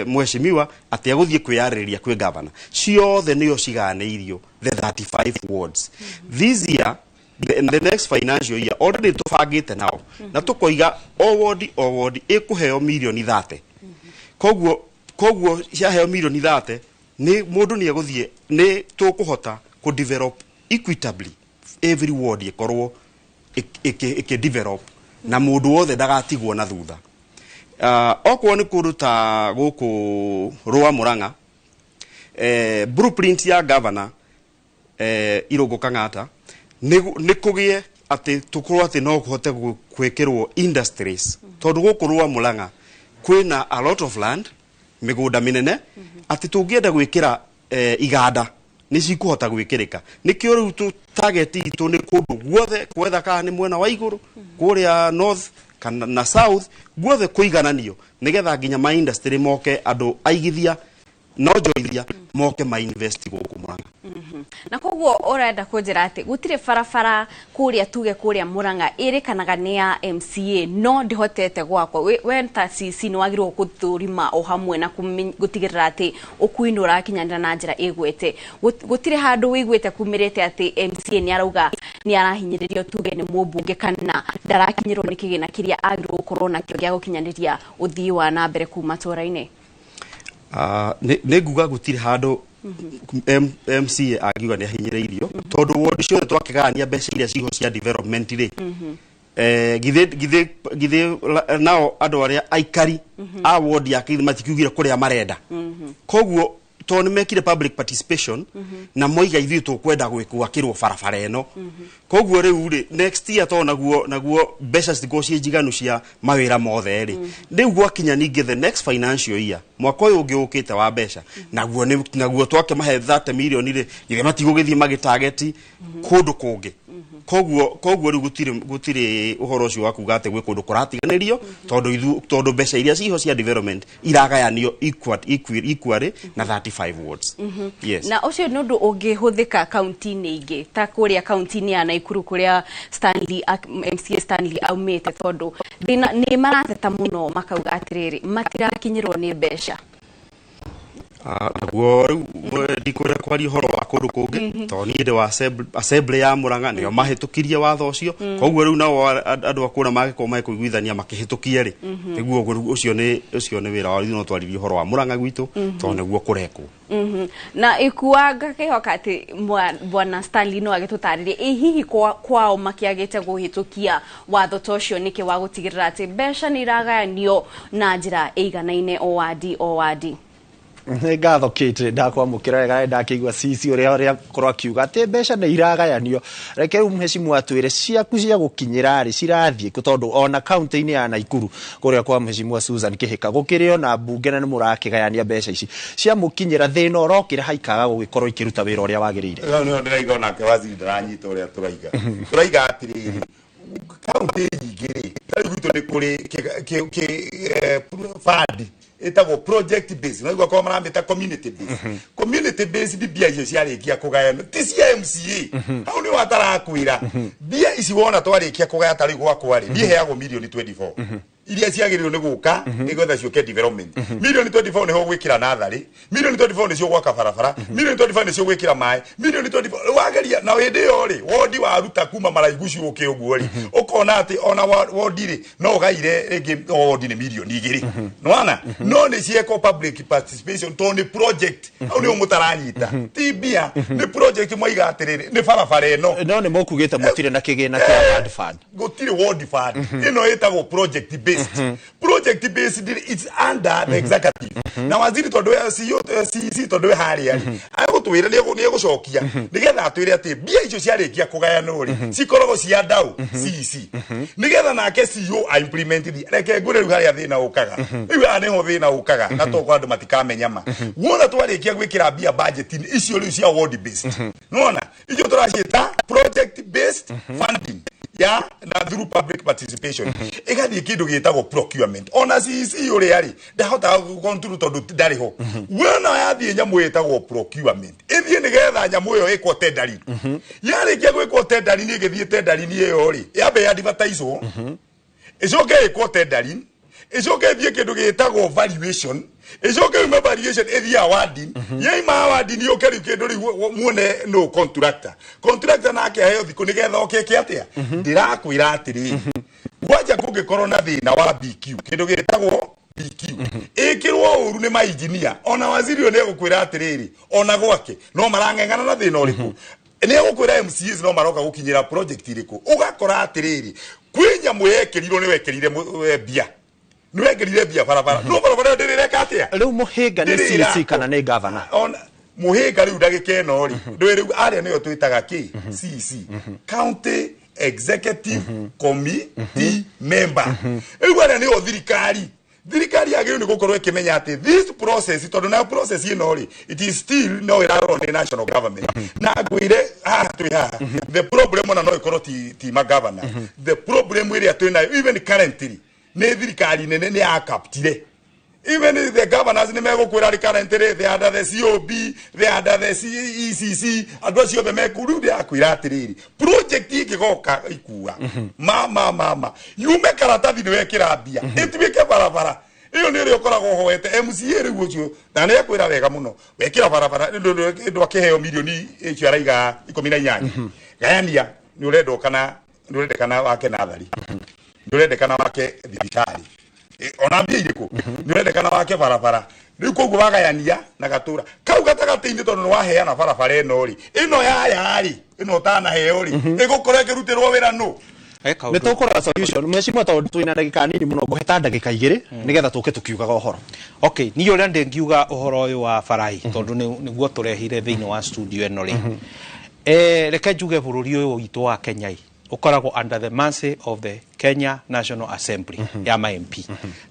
mheshimiwa atĩ agũthiĩ kwĩyarĩrĩria kwĩ gavana, ciothe nĩo ciganĩirio the 35 wards. This year, the next financial year, already tũbangĩte nao na tũkoiga o wodi o wodi ĩkũheo mirioni 30. Koguo ciaheo mirioni 30 nĩ mũndũ nĩ egũthiĩ, nĩ tũkũhota kũ develop equitably, every ward ĩkorwo ĩkĩ develop na mũndũ wothe ndagatigwo na thutha. Okorwo nĩ kũndũ ta gũkũ Rũa Mũrang'a, blueprint ya governor Irũngũ Kang'ata nĩ kũgĩe atĩ tũkorwo atĩ no kũhote gwĩkĩrwo industries, tondũ gũkũ Rũa Mũrang'a kwĩna a lot of land, mĩgũnda mĩnene, atĩ tũngĩenda gwĩkĩra iganda nĩ cikũhota gwĩkĩrĩka. Nĩkĩo rĩu target itũ nĩ kũndũ guothe gwetha, kana nĩ mwena wa igũrũ kũrĩa north kana na south, guothe kũigananio nĩgetha nginya ma industry moke, andũ aigithia no njoithia moke ma invest gũkũ Murang'a. Na koguo ũrenda kũnjĩra atĩ gũtirĩ barabara kũrĩa, tuge kũrĩa Murang'a, ĩrĩkanaga nĩ ya MCA no ndĩhotete gwakwa? We ta CC nĩ wagĩrĩirwo gũthũrima o hamwe na gũtigĩrĩra atĩ ũkui nĩ ũrakinyanĩra na njĩra ĩgwete. Gũtirĩ handũ wĩiguĩte kumĩrĩte atĩ MCA nĩ arauga nĩ arahinyĩrĩrio, tuge nĩ mũmbunge, kana ndarakinyĩrwo nĩ kĩgĩna kĩrĩa agĩrĩirwo gũkorwo nakĩo gĩa gũkinyanĩria ũthii wa na mbere kuma matũra-inĩ? Nĩ nguga gũtirĩ handũ MCA angiuga nĩ ahinyĩrĩirio, tondũ ward ciothe twakĩgayania mbeca iria ciho cia development rĩ, githĩ nao andũ arĩa aikari a ward yake matikiugire kũrĩa marenda? Koguo tondũ nĩ mekire public participation na moiga ithuĩ tũkwenda gwakĩrwo barabara ĩno, koguo rĩu rĩ, next year tondũ naguo mbeca citikorwo ciĩ njiganu cia mawĩra mothe rĩ, rĩu gwakinya ningĩ the next financial year, mwaka ũyũ ũngĩ ũkĩte wa mbeca, naguo twakĩmahe 30 million rĩ, githĩ matigũgĩthiĩ magĩtageti kũndũ kũngĩ? Koguo rĩu gũtirĩ ũhoro ũcio wa kuga atĩ gwĩ kũndũ kũratiganĩrio, tondũ mbeca iria ciho cia development iragayanio equally na 35 wards. Yes. Na ũcio nĩ ũndũ ũngĩhũthĩka kaunti-inĩ ingĩ ta kũrĩa kaunti-inĩ ya Naikuru kũrĩa Stanley MCA Stanley aumĩte, tondũ thĩna nĩ marateta mũno makauga atĩrĩrĩ, matirakinyĩrwo nĩ mbeca? Naguo rĩu ndikwenda kwaria ũhoro wa kũndũ kũngĩ, tondũ niĩ ndĩ wa assembly ya Murang'a, nĩo mahĩtũkirie watho ũcio. Koguo rĩu nao andũ a kũrĩa mangĩkorwo magĩkũiguithania makĩhĩtũkie rĩ, nĩguo ũguo, ũcio nĩ wĩra wao. Ithuĩ no twaririe ũhoro wa Murang'a gwitũ, tondũ nĩguo kũrekwo. Na ikua ngakĩhoka atĩ bwana Stanley no agĩtũtarĩrie ĩ hihi kwao makĩagĩte kũhĩtũkia watho ta ũcio nĩkĩ, wa gũtigĩrĩra atĩ mbeca nĩ iragayanio na njĩra ĩiganaine o wadi o wadi? Nĩ ngatho Kate, ndakwamũkĩra wega. Ndakĩigua CC ũrĩa korwo akiuga atĩ mbeca nĩ iragayanio. Reke rĩu mheshimiwa atwĩre ciaku cia gũkinyĩra rĩ cirathiĩ kũ, tondũ ona kaunti-inĩ ya Naikuru kũrĩa kwa mheshimiwa Susan Kĩhĩka gũkĩrĩ ona mbunge na nĩ mũrakĩgayania mbeca ici ciamũkinyĩra, thĩna ũrokĩra haikaga gũgĩkorwo ikĩruta wĩra ũrĩa wagĩrĩire? Hau nĩho ndĩraiga onake waziri ndaranyita ũrĩa tũraiga atĩrĩrĩ, kaunti nyingĩ rĩ, ta rĩu gwitũ nĩ kũrĩ fund Ĩtagwo project based, na igua kwa maramĩta community based. Community based, mbia icio ciarĩkia kũgayanwo ti cia MCA. Hau nĩ watarakwĩra mbia ici wona twarĩkia kũgaya, tarĩu gwakwa rĩ, niĩ heagwo mirioni 24 iria ciagĩrĩirwo nĩ gũka nĩgetha ciũke development. Mirioni 24 nĩho gwĩkĩra natharĩ, mirioni 24 nĩcio gwaka barabara, mirioni 24 nĩcio gwĩkĩra maĩ, mirioni 24 wageria na hĩndĩ ĩyo rĩ, wondi waruta kuma maraigu ciũke ũguo rĩ, ũkona atĩ ona wondi rĩ, no ũgaire rĩngĩ o wondi nĩ mirioni 2, nĩwana no nĩ ciekwo public participation tondũ nĩ project. Hau nĩho mũtaranyita, ti mbia, nĩ project. Mwaiga atĩrĩrĩ, nĩ barabara ĩno. No nĩ mũkugĩte mũtirĩ na kĩgĩna kĩa ward fund. Gũtirĩ ward fund. Ĩno ĩtagwo project based. Project based, it's under the executive na waziri, tondũ we CEO, CEC, tondũ we harĩa rĩ, agũtwĩra nĩ egũcokia nĩgetha atwĩre atĩ mbia icio ciarĩkia kũgayanwo rĩ, cikoragwo cia ndau CEC, nĩgetha nake CEO a implement thi. Reke ngwĩre rĩu harĩa thĩna ũkaga. Rĩu haha nĩho thĩna ũkaga, na tokorwo andũ matikamenya ma wona twarĩkia gwĩkĩra mbia budget-inĩ icio rĩu cia ward based, nĩwona icio tũraciĩta project based funding ya na through public participation, ĩgathiĩ kĩndũ gĩtagwo procurement. Ona CEC ũrĩa rĩ, ndahotaga gũcontrol tondũ ndarĩ ho. Wona yathiĩ nyamũ ĩtagwo procurement, ĩthiĩ nĩgetha nyamũ ĩyo ĩkwo tendering. Yarĩkia gwĩkwo tendering, ĩgĩthiĩ tendering ĩyo rĩ, yambe advertise, ĩcoke ĩkwo tendering, ĩcoke ĩthiĩ kĩndũ gĩtagwo valuation, ĩcoke yume valuation ĩthiĩ awarding. Yaima awarding, yũke rĩu kĩndũ rĩu muone no contractor. Contractor nake aheo thikũ nĩgetha oke ĩke atĩa. Ndĩrakwĩra atĩrĩrĩ, kwanja kũngĩkorwo na thĩna wa BQ, kĩndũ gĩtagwo BQ ĩkĩrwo ũru nĩ mainjinia, ona waziri ũyũ nĩ egũkwĩra atĩrĩrĩ, ona gwake no marang'eng'ana na thĩna ũrĩkũ, nĩ egũkwĩra MCAs no maroka gũkinyĩra project irĩkũ. Ũgakora atĩrĩrĩ, kwĩ nyamũ yekĩrirwo, nĩ wekĩrire mbia, nĩ wekĩrire mbia barabara, no barabara ĩyo ndĩrĩreka atĩa. Rĩu mũhĩnga nĩ Ndĩrĩra. CEC kana nĩ governor? Ona mũhĩnga rĩu ndagĩka ĩno rĩ, ndũĩ rĩu arĩa nĩyo twĩtaga kĩ CEC, County Executive Committee member. Rĩu arĩa nĩyo thirikari yagĩrĩirwo nĩ gũkorwo ĩkĩmenya atĩ this process, tondũ nayo process ĩno rĩ, it is still no ĩrarorwo nĩ national government. Na ngwĩre haha twĩ haha, the problem ona no ĩkorwo ti magavana. The problem ĩrĩa twĩ nayo even currently nĩ thirikari nene nĩ yakaptire. Even if the governors nĩ megũkwĩra rĩ, currently they under the COB, they under the CECC, andũ acio othe meku. Rĩu ndĩrakwĩra atĩrĩrĩ, project ĩngĩgoka ikua mama mama yume karatathi nĩ wekĩra mbia ĩtuĩke barabara ĩyo nĩ ĩrĩa ũkoragwo ũhoete MCA rĩu ũcio, na nĩ ekwĩra wega mũno wekĩra barabara ndwakĩheo mirioni icio araiga 18, gayania nĩ ũrenda kana nĩ ũrendekana wake nathari, nĩ ũrendekana wake thibitarĩ, ona mbia irĩkũ, nĩ ũrendekana wake barabara. Rĩu koguo wagayania na gatũra kau gatagatĩ-inĩ, tondũ nĩ waheana barabara ĩno rĩ, ĩno yaya rĩ, ĩno ũtanaheo rĩ, ĩgũkorwo ĩkĩrutĩrwo wĩra nũ? Nĩ tũkũrora solution, mheshimiwa, tondũ twĩna ndagĩka nini mũno, ngũhe ta ndagĩka 2 nĩgetha tũke tũkiugaga ũhoro. Okay, niĩ ũrĩa ndĩngiuga ũhoro ũyũ wa barai, tondũ nĩguo tũrehire thĩinĩ wa studio ĩno rĩ, reke njuge bũrũri ũyũ witũ wa Kenya ĩ, ũkoragwo under the mercy of the Kenya National Assembly ya ma MP,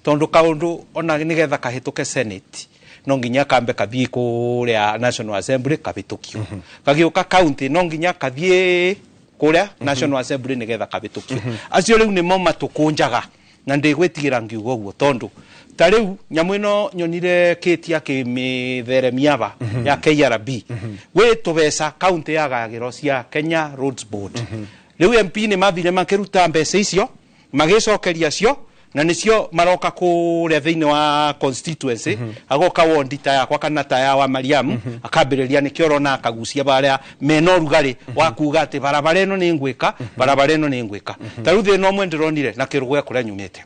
tondũ kaũndũ ona nĩgetha kahĩtũke Senate no nginya kambe kathiĩ kũrĩa National Assembly kahĩtũkio, kagĩũka county no nginya kathiĩ kũrĩa National Assembly nĩgetha kahĩtũkio. Acio rĩu nĩmo matũkũnjaga, na ndĩgwĩtigĩra ngiuga ũguo, tondũ ta rĩu nyamũ ĩno nyonire kĩti akĩmĩtheremia ba ya KRB gwĩ tũbeca county yagagĩrwo cia Kenya Roads Board. Rĩu MP nĩ mathire makĩruta mbeca icio, magĩcokeria cio, na nĩcio maroka kũrĩa thĩinĩ wa constituency, agoka wondi ta yakwa kana ta ya wa Mariamu, akambĩrĩria nĩkĩo ũrona akagucia barĩa mena ũrugarĩ wa kuga atĩ barabara ĩno nĩ ngwĩka, barabara ĩno nĩ ngwĩka. Ta rĩu thĩna ũmwe ndĩronire na kĩrũgwe kũrĩa nyumĩte,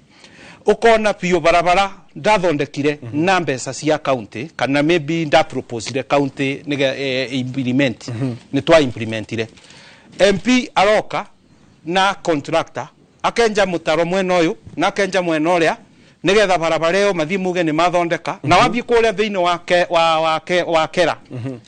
ũkona biũ barabara ndathondekire na mbeca cia county, kana maybe ndaproposire county nĩge implement, nĩ twa implementire. MP aroka na contractor akenja mũtaro mwena ũyũ na akenja mwena ũrĩa nĩgetha barabara ĩyo mathiĩ muge nĩ mathondeka. Na wathiĩ kũrĩa thĩinĩ wa kera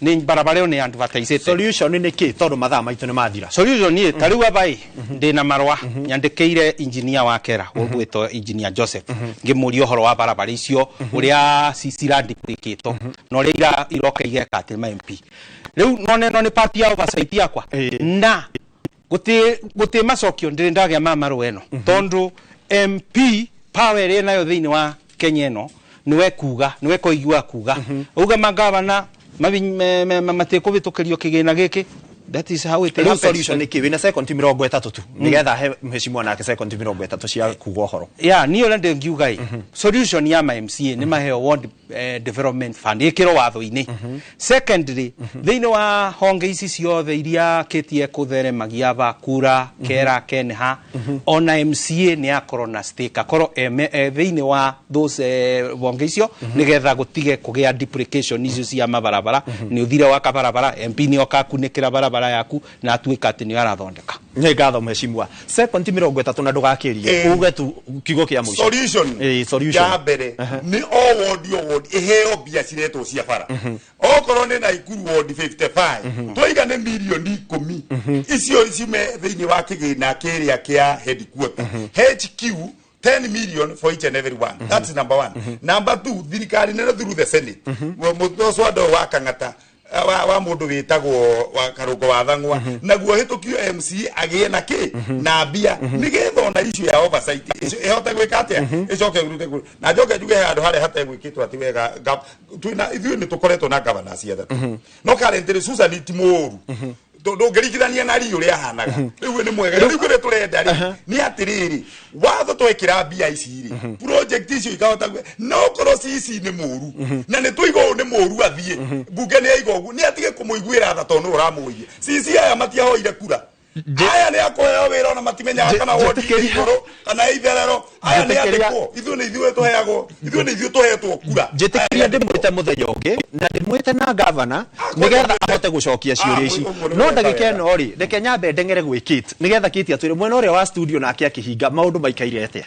nĩ barabara ĩyo nĩ advertised. Solution nĩ kĩ, tondũ mathaa maitũ nĩ mathira? Solution nĩ ta rĩu aba ĩ, ndĩna marũa nyandĩkĩire engineer wa kera ũgwĩtwo Engineer Joseph, ngĩmũria ũhoro wa barabara icio ũrĩa ciraduplicatwo na ũrĩa iroka igeka atĩ ma MP rĩu none no nĩ part ya oversight yakwa, na guti macokio ndĩrĩ ndagĩa ma marũa ĩno, tondũ MP power ĩrĩa nayo thĩinĩ wa Kenya ĩno. Niwe kuga niwe koigua kuga uga magavana matikũhĩtũkĩrio kĩgĩna gĩkĩ. That is how it Rĩu happens. Solution nĩ kĩ? Wĩna second 30 tu nĩgetha he mheshimiwa nake second 30 cia kuga ũhoro. Ya niĩ ũrĩa ndĩngiuga ĩ, solution ya ma MCA nĩ maheo ward development fund ĩkĩrwo watho-inĩ. Secondly, thĩinĩ wa honge ici ciothe iria kĩtie kũtheremagia ba kura kera kenha, ona MCA nĩ akorwo na stake, akorwo thĩinĩ wa those honge icio, nĩgetha gũtige kũgĩa duplication icio cia mabarabara. Nĩ ũthire waka barabara, MP nĩ oka akunĩkĩra barabara yaku na atuĩka atĩ nĩ arathondeka. Nĩ ngatho mheshimiwa. Second 30 na ndũgakĩrie, uge tu kiugo kĩa mũico. Solution. Solution. Ya mbere nĩ o ward, o ward iheo mbia ciretwo cia bara. Okorwo nĩ Naikuru ward 55, twaiga nĩ mirioni 10 icio ciume thĩinĩ wa kĩgĩna kĩrĩa kĩa headquarter HQ, 10 million for each and every one. That's number one. Number two, thirikari nene through the Senate, mũtoswando wa Kang'ata wa mũndũ wĩtagwo wa Karũngo wa Thang'wa, naguo hĩtũkio MC agĩe na kĩ na mbia, nĩgetha ona issue ya oversight ĩhote gwĩka atĩa, ĩcoke ĩrute na njoke njuge he handũ harĩa hategwĩkĩtwo atĩ wega. Twĩna ithuĩ nĩ tũkoretwo na governors athatũ, no currently Susan ti mũũru, ndũngĩringithania na ri ũrĩa ahanaga rĩu nĩ mwega. Rĩu kĩrĩa tũrenda rĩ nĩ atĩrĩrĩ, watho twekĩra mbia ici rĩ, project icio ikahota no korwo CC nĩ mũru na nĩ tũiga ũũ nĩ mũru, athiĩ mbunge nĩ aiga ũguo, nĩ atige kũmũiguĩra tha tondũ nĩ ũramũũria. CC aya matiahoire kura, aya nĩ akũheo wĩra ona matimenyaga kana wodi ĩ igũrũ kana ĩ itherero. Aya nĩ andĩkwo, ithuĩ nĩ ithuĩ tũheagwo, ithuĩ nĩ ithuĩ tũhetwo kura. Njĩtĩkĩria ndĩmwĩte mũthenya ũngĩ na ndĩmwĩte na gavana nĩgetha ahote gũcokia ciũria ici, no ndagĩka ĩno rĩ, reke nyambe ndeng'ere gwĩ Kate nĩgetha Kate atwĩre mwena ũrĩa wa studio nake akĩhinga maũndũ maikaire atĩa.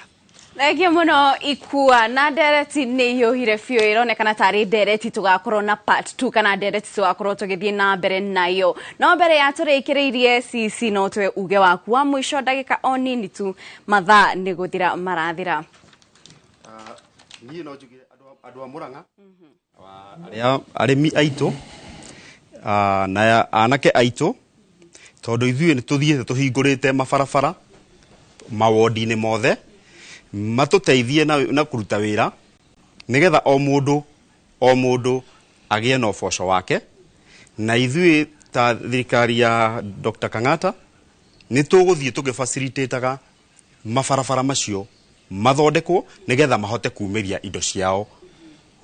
Thengio mũno Ikua. Na ndereti nĩ ihiũhire biũ, ĩronekana tarĩ ndereti tũgakorwo na part 2 kana ndereti tũgakorwo tũgĩthiĩ na mbere nayo. No mbere ya tũrĩkĩrĩirie, CC, no twe uge waku wa mũico, ndagĩka o nini tu, mathaa nĩ gũthira marathira. Niĩ no njugire andũ a Murang'a, arĩa arĩmi aitũ na anake aitũ, tondũ ithuĩ nĩ tũthiĩte tũhingũrĩte mabarabara mawondi-inĩ mothe, matũteithie na kũruta wĩra nĩgetha o mũndũ o mũndũ agĩe na ũboco wake. Na ithuĩ ta thirikari ya Dr. Kang'ata nĩ tũgũthiĩ tũgĩbacilitĩtaga mabarabara macio mathondekwo nĩgetha mahote kumĩria indo ciao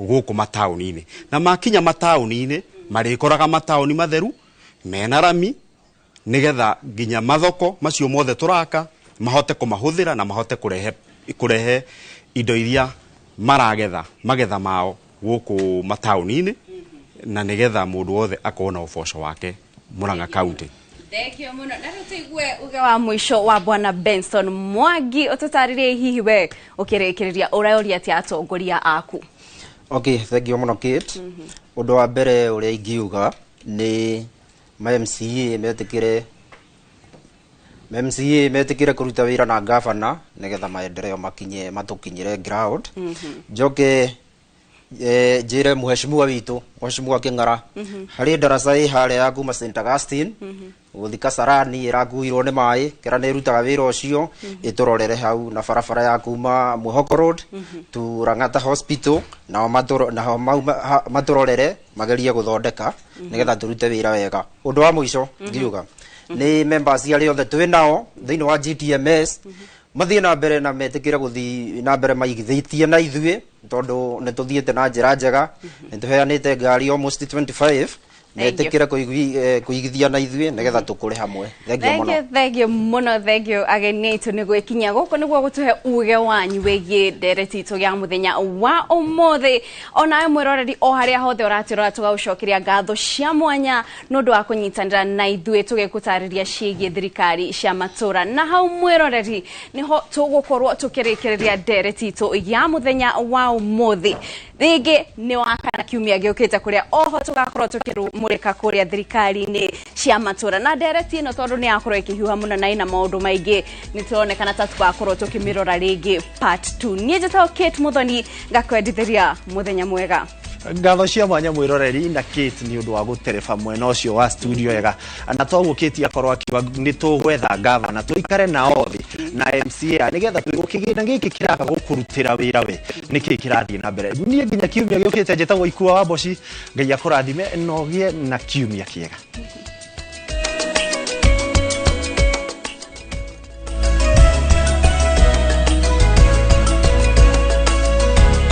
gũkũ mataũni-inĩ, na makinya mataũni-inĩ marĩkoraga mataũni matheru mena rami, nĩgetha nginya mathoko macio mothe tũraka mahote kũmahũthĩra na mahote kũrehe indo iria maragetha magetha mao gũkũ mataũni-inĩ, na nĩgetha mũndũ wothe akorwo na ũboco wake Murang'a County. Thengio mũno. Na rĩu tũigue uge wa mũico wa bwana Benson Mwangi, ũtũtarĩrie hihi we ũkĩrĩkĩrĩria ũraũria atĩa atongoria aku. Okay, thank you mũno Kate. Ũndũ wa mbere ũrĩa ingiuga nĩ ma MCA metĩkĩre, ma MCA metĩkĩre kũruta wĩra na gavana nĩgetha maendeleo makinye matũkinyĩre ground. Njoke njĩre mheshimiwa witũ, mheshimiwa Kĩng'ara, harĩ ndaraca ĩ harĩa ya kuma St Augustine gũthi Kasarani ĩrakuirwo nĩ maĩ, kĩra nĩ ĩrutaga wĩra ũcio, ĩtũrorere hau, na barabara ya kuma Mwihoko Road to Lang'ata Hospital, nao nao matũrorere magerie gũthondeka nĩgetha tũrute wĩra wega. Ũndũ wa mũico ngiuga nĩ members arĩa othe twĩ nao thĩinĩ wa GTMS mathiĩ na mbere na metĩkĩre gũthiĩ na mbere maigithĩtie na ithuĩ, tondũ nĩ tũthiĩte na njĩra njega, nĩ tũheanĩte ngari almost 25. Thank you. Metĩkĩre kũigithia na ithuĩ nĩgetha tũkũre hamwe. Thank you mũno. Thank you, thank you mũno, thank you ageni aitũ nĩ gwĩkinyia gũkũ nĩguo gũtũhe uge wanyu wĩgiĩ ndereti itũ ya mũthenya wa ũmũthĩ. Onawe mwĩroreri o harĩa hothe ũratĩrora, tũgagũcokeria ngatho cia mwanya nĩ ũndũ wa kũnyitanĩra na ithuĩ tũgĩgũtarĩria ciĩgiĩ thirikari cia matũra. Na hau mwĩroreri nĩho tũgũkorwo tũkĩrĩkĩrĩria ndereti itũ ya mũthenya wa ũmũthĩ. Rĩngĩ nĩ wakana kiumia gĩũkĩte, kũrĩa oho tũgakorwo tũkĩmũrĩka kũrĩa thirikari-inĩ cia matũra. Na ndereti ĩno tondũ nĩ yakorwo ĩkĩhiũha mũno na ĩna maũndũ maingĩ, nĩ tũronekana ta tũgakorwo tũkĩmĩrora rĩngĩ part 2. Niĩ njĩtagwo Kate Muthoni, ngakwendithĩria mũthenya mwega. Ngatho cia mwanya mwiroreri na Kate nĩ ũndũ wa gũtereba mwena ũcio wa studio wega, na toguo Kate akorwo akiuga nĩ tũgwetha gavana tũikare nao thĩ na MCA nĩgetha tũigue kĩgĩna gĩkĩ kĩraga gũkũrutĩra wĩra we nĩkĩ kĩrathiĩ na mbere. Niĩ nginya kiumia gĩũkĩte njĩtagwo Ikua wa Mboci. Ngai akũrathime na ũgĩe na kiumia kĩega.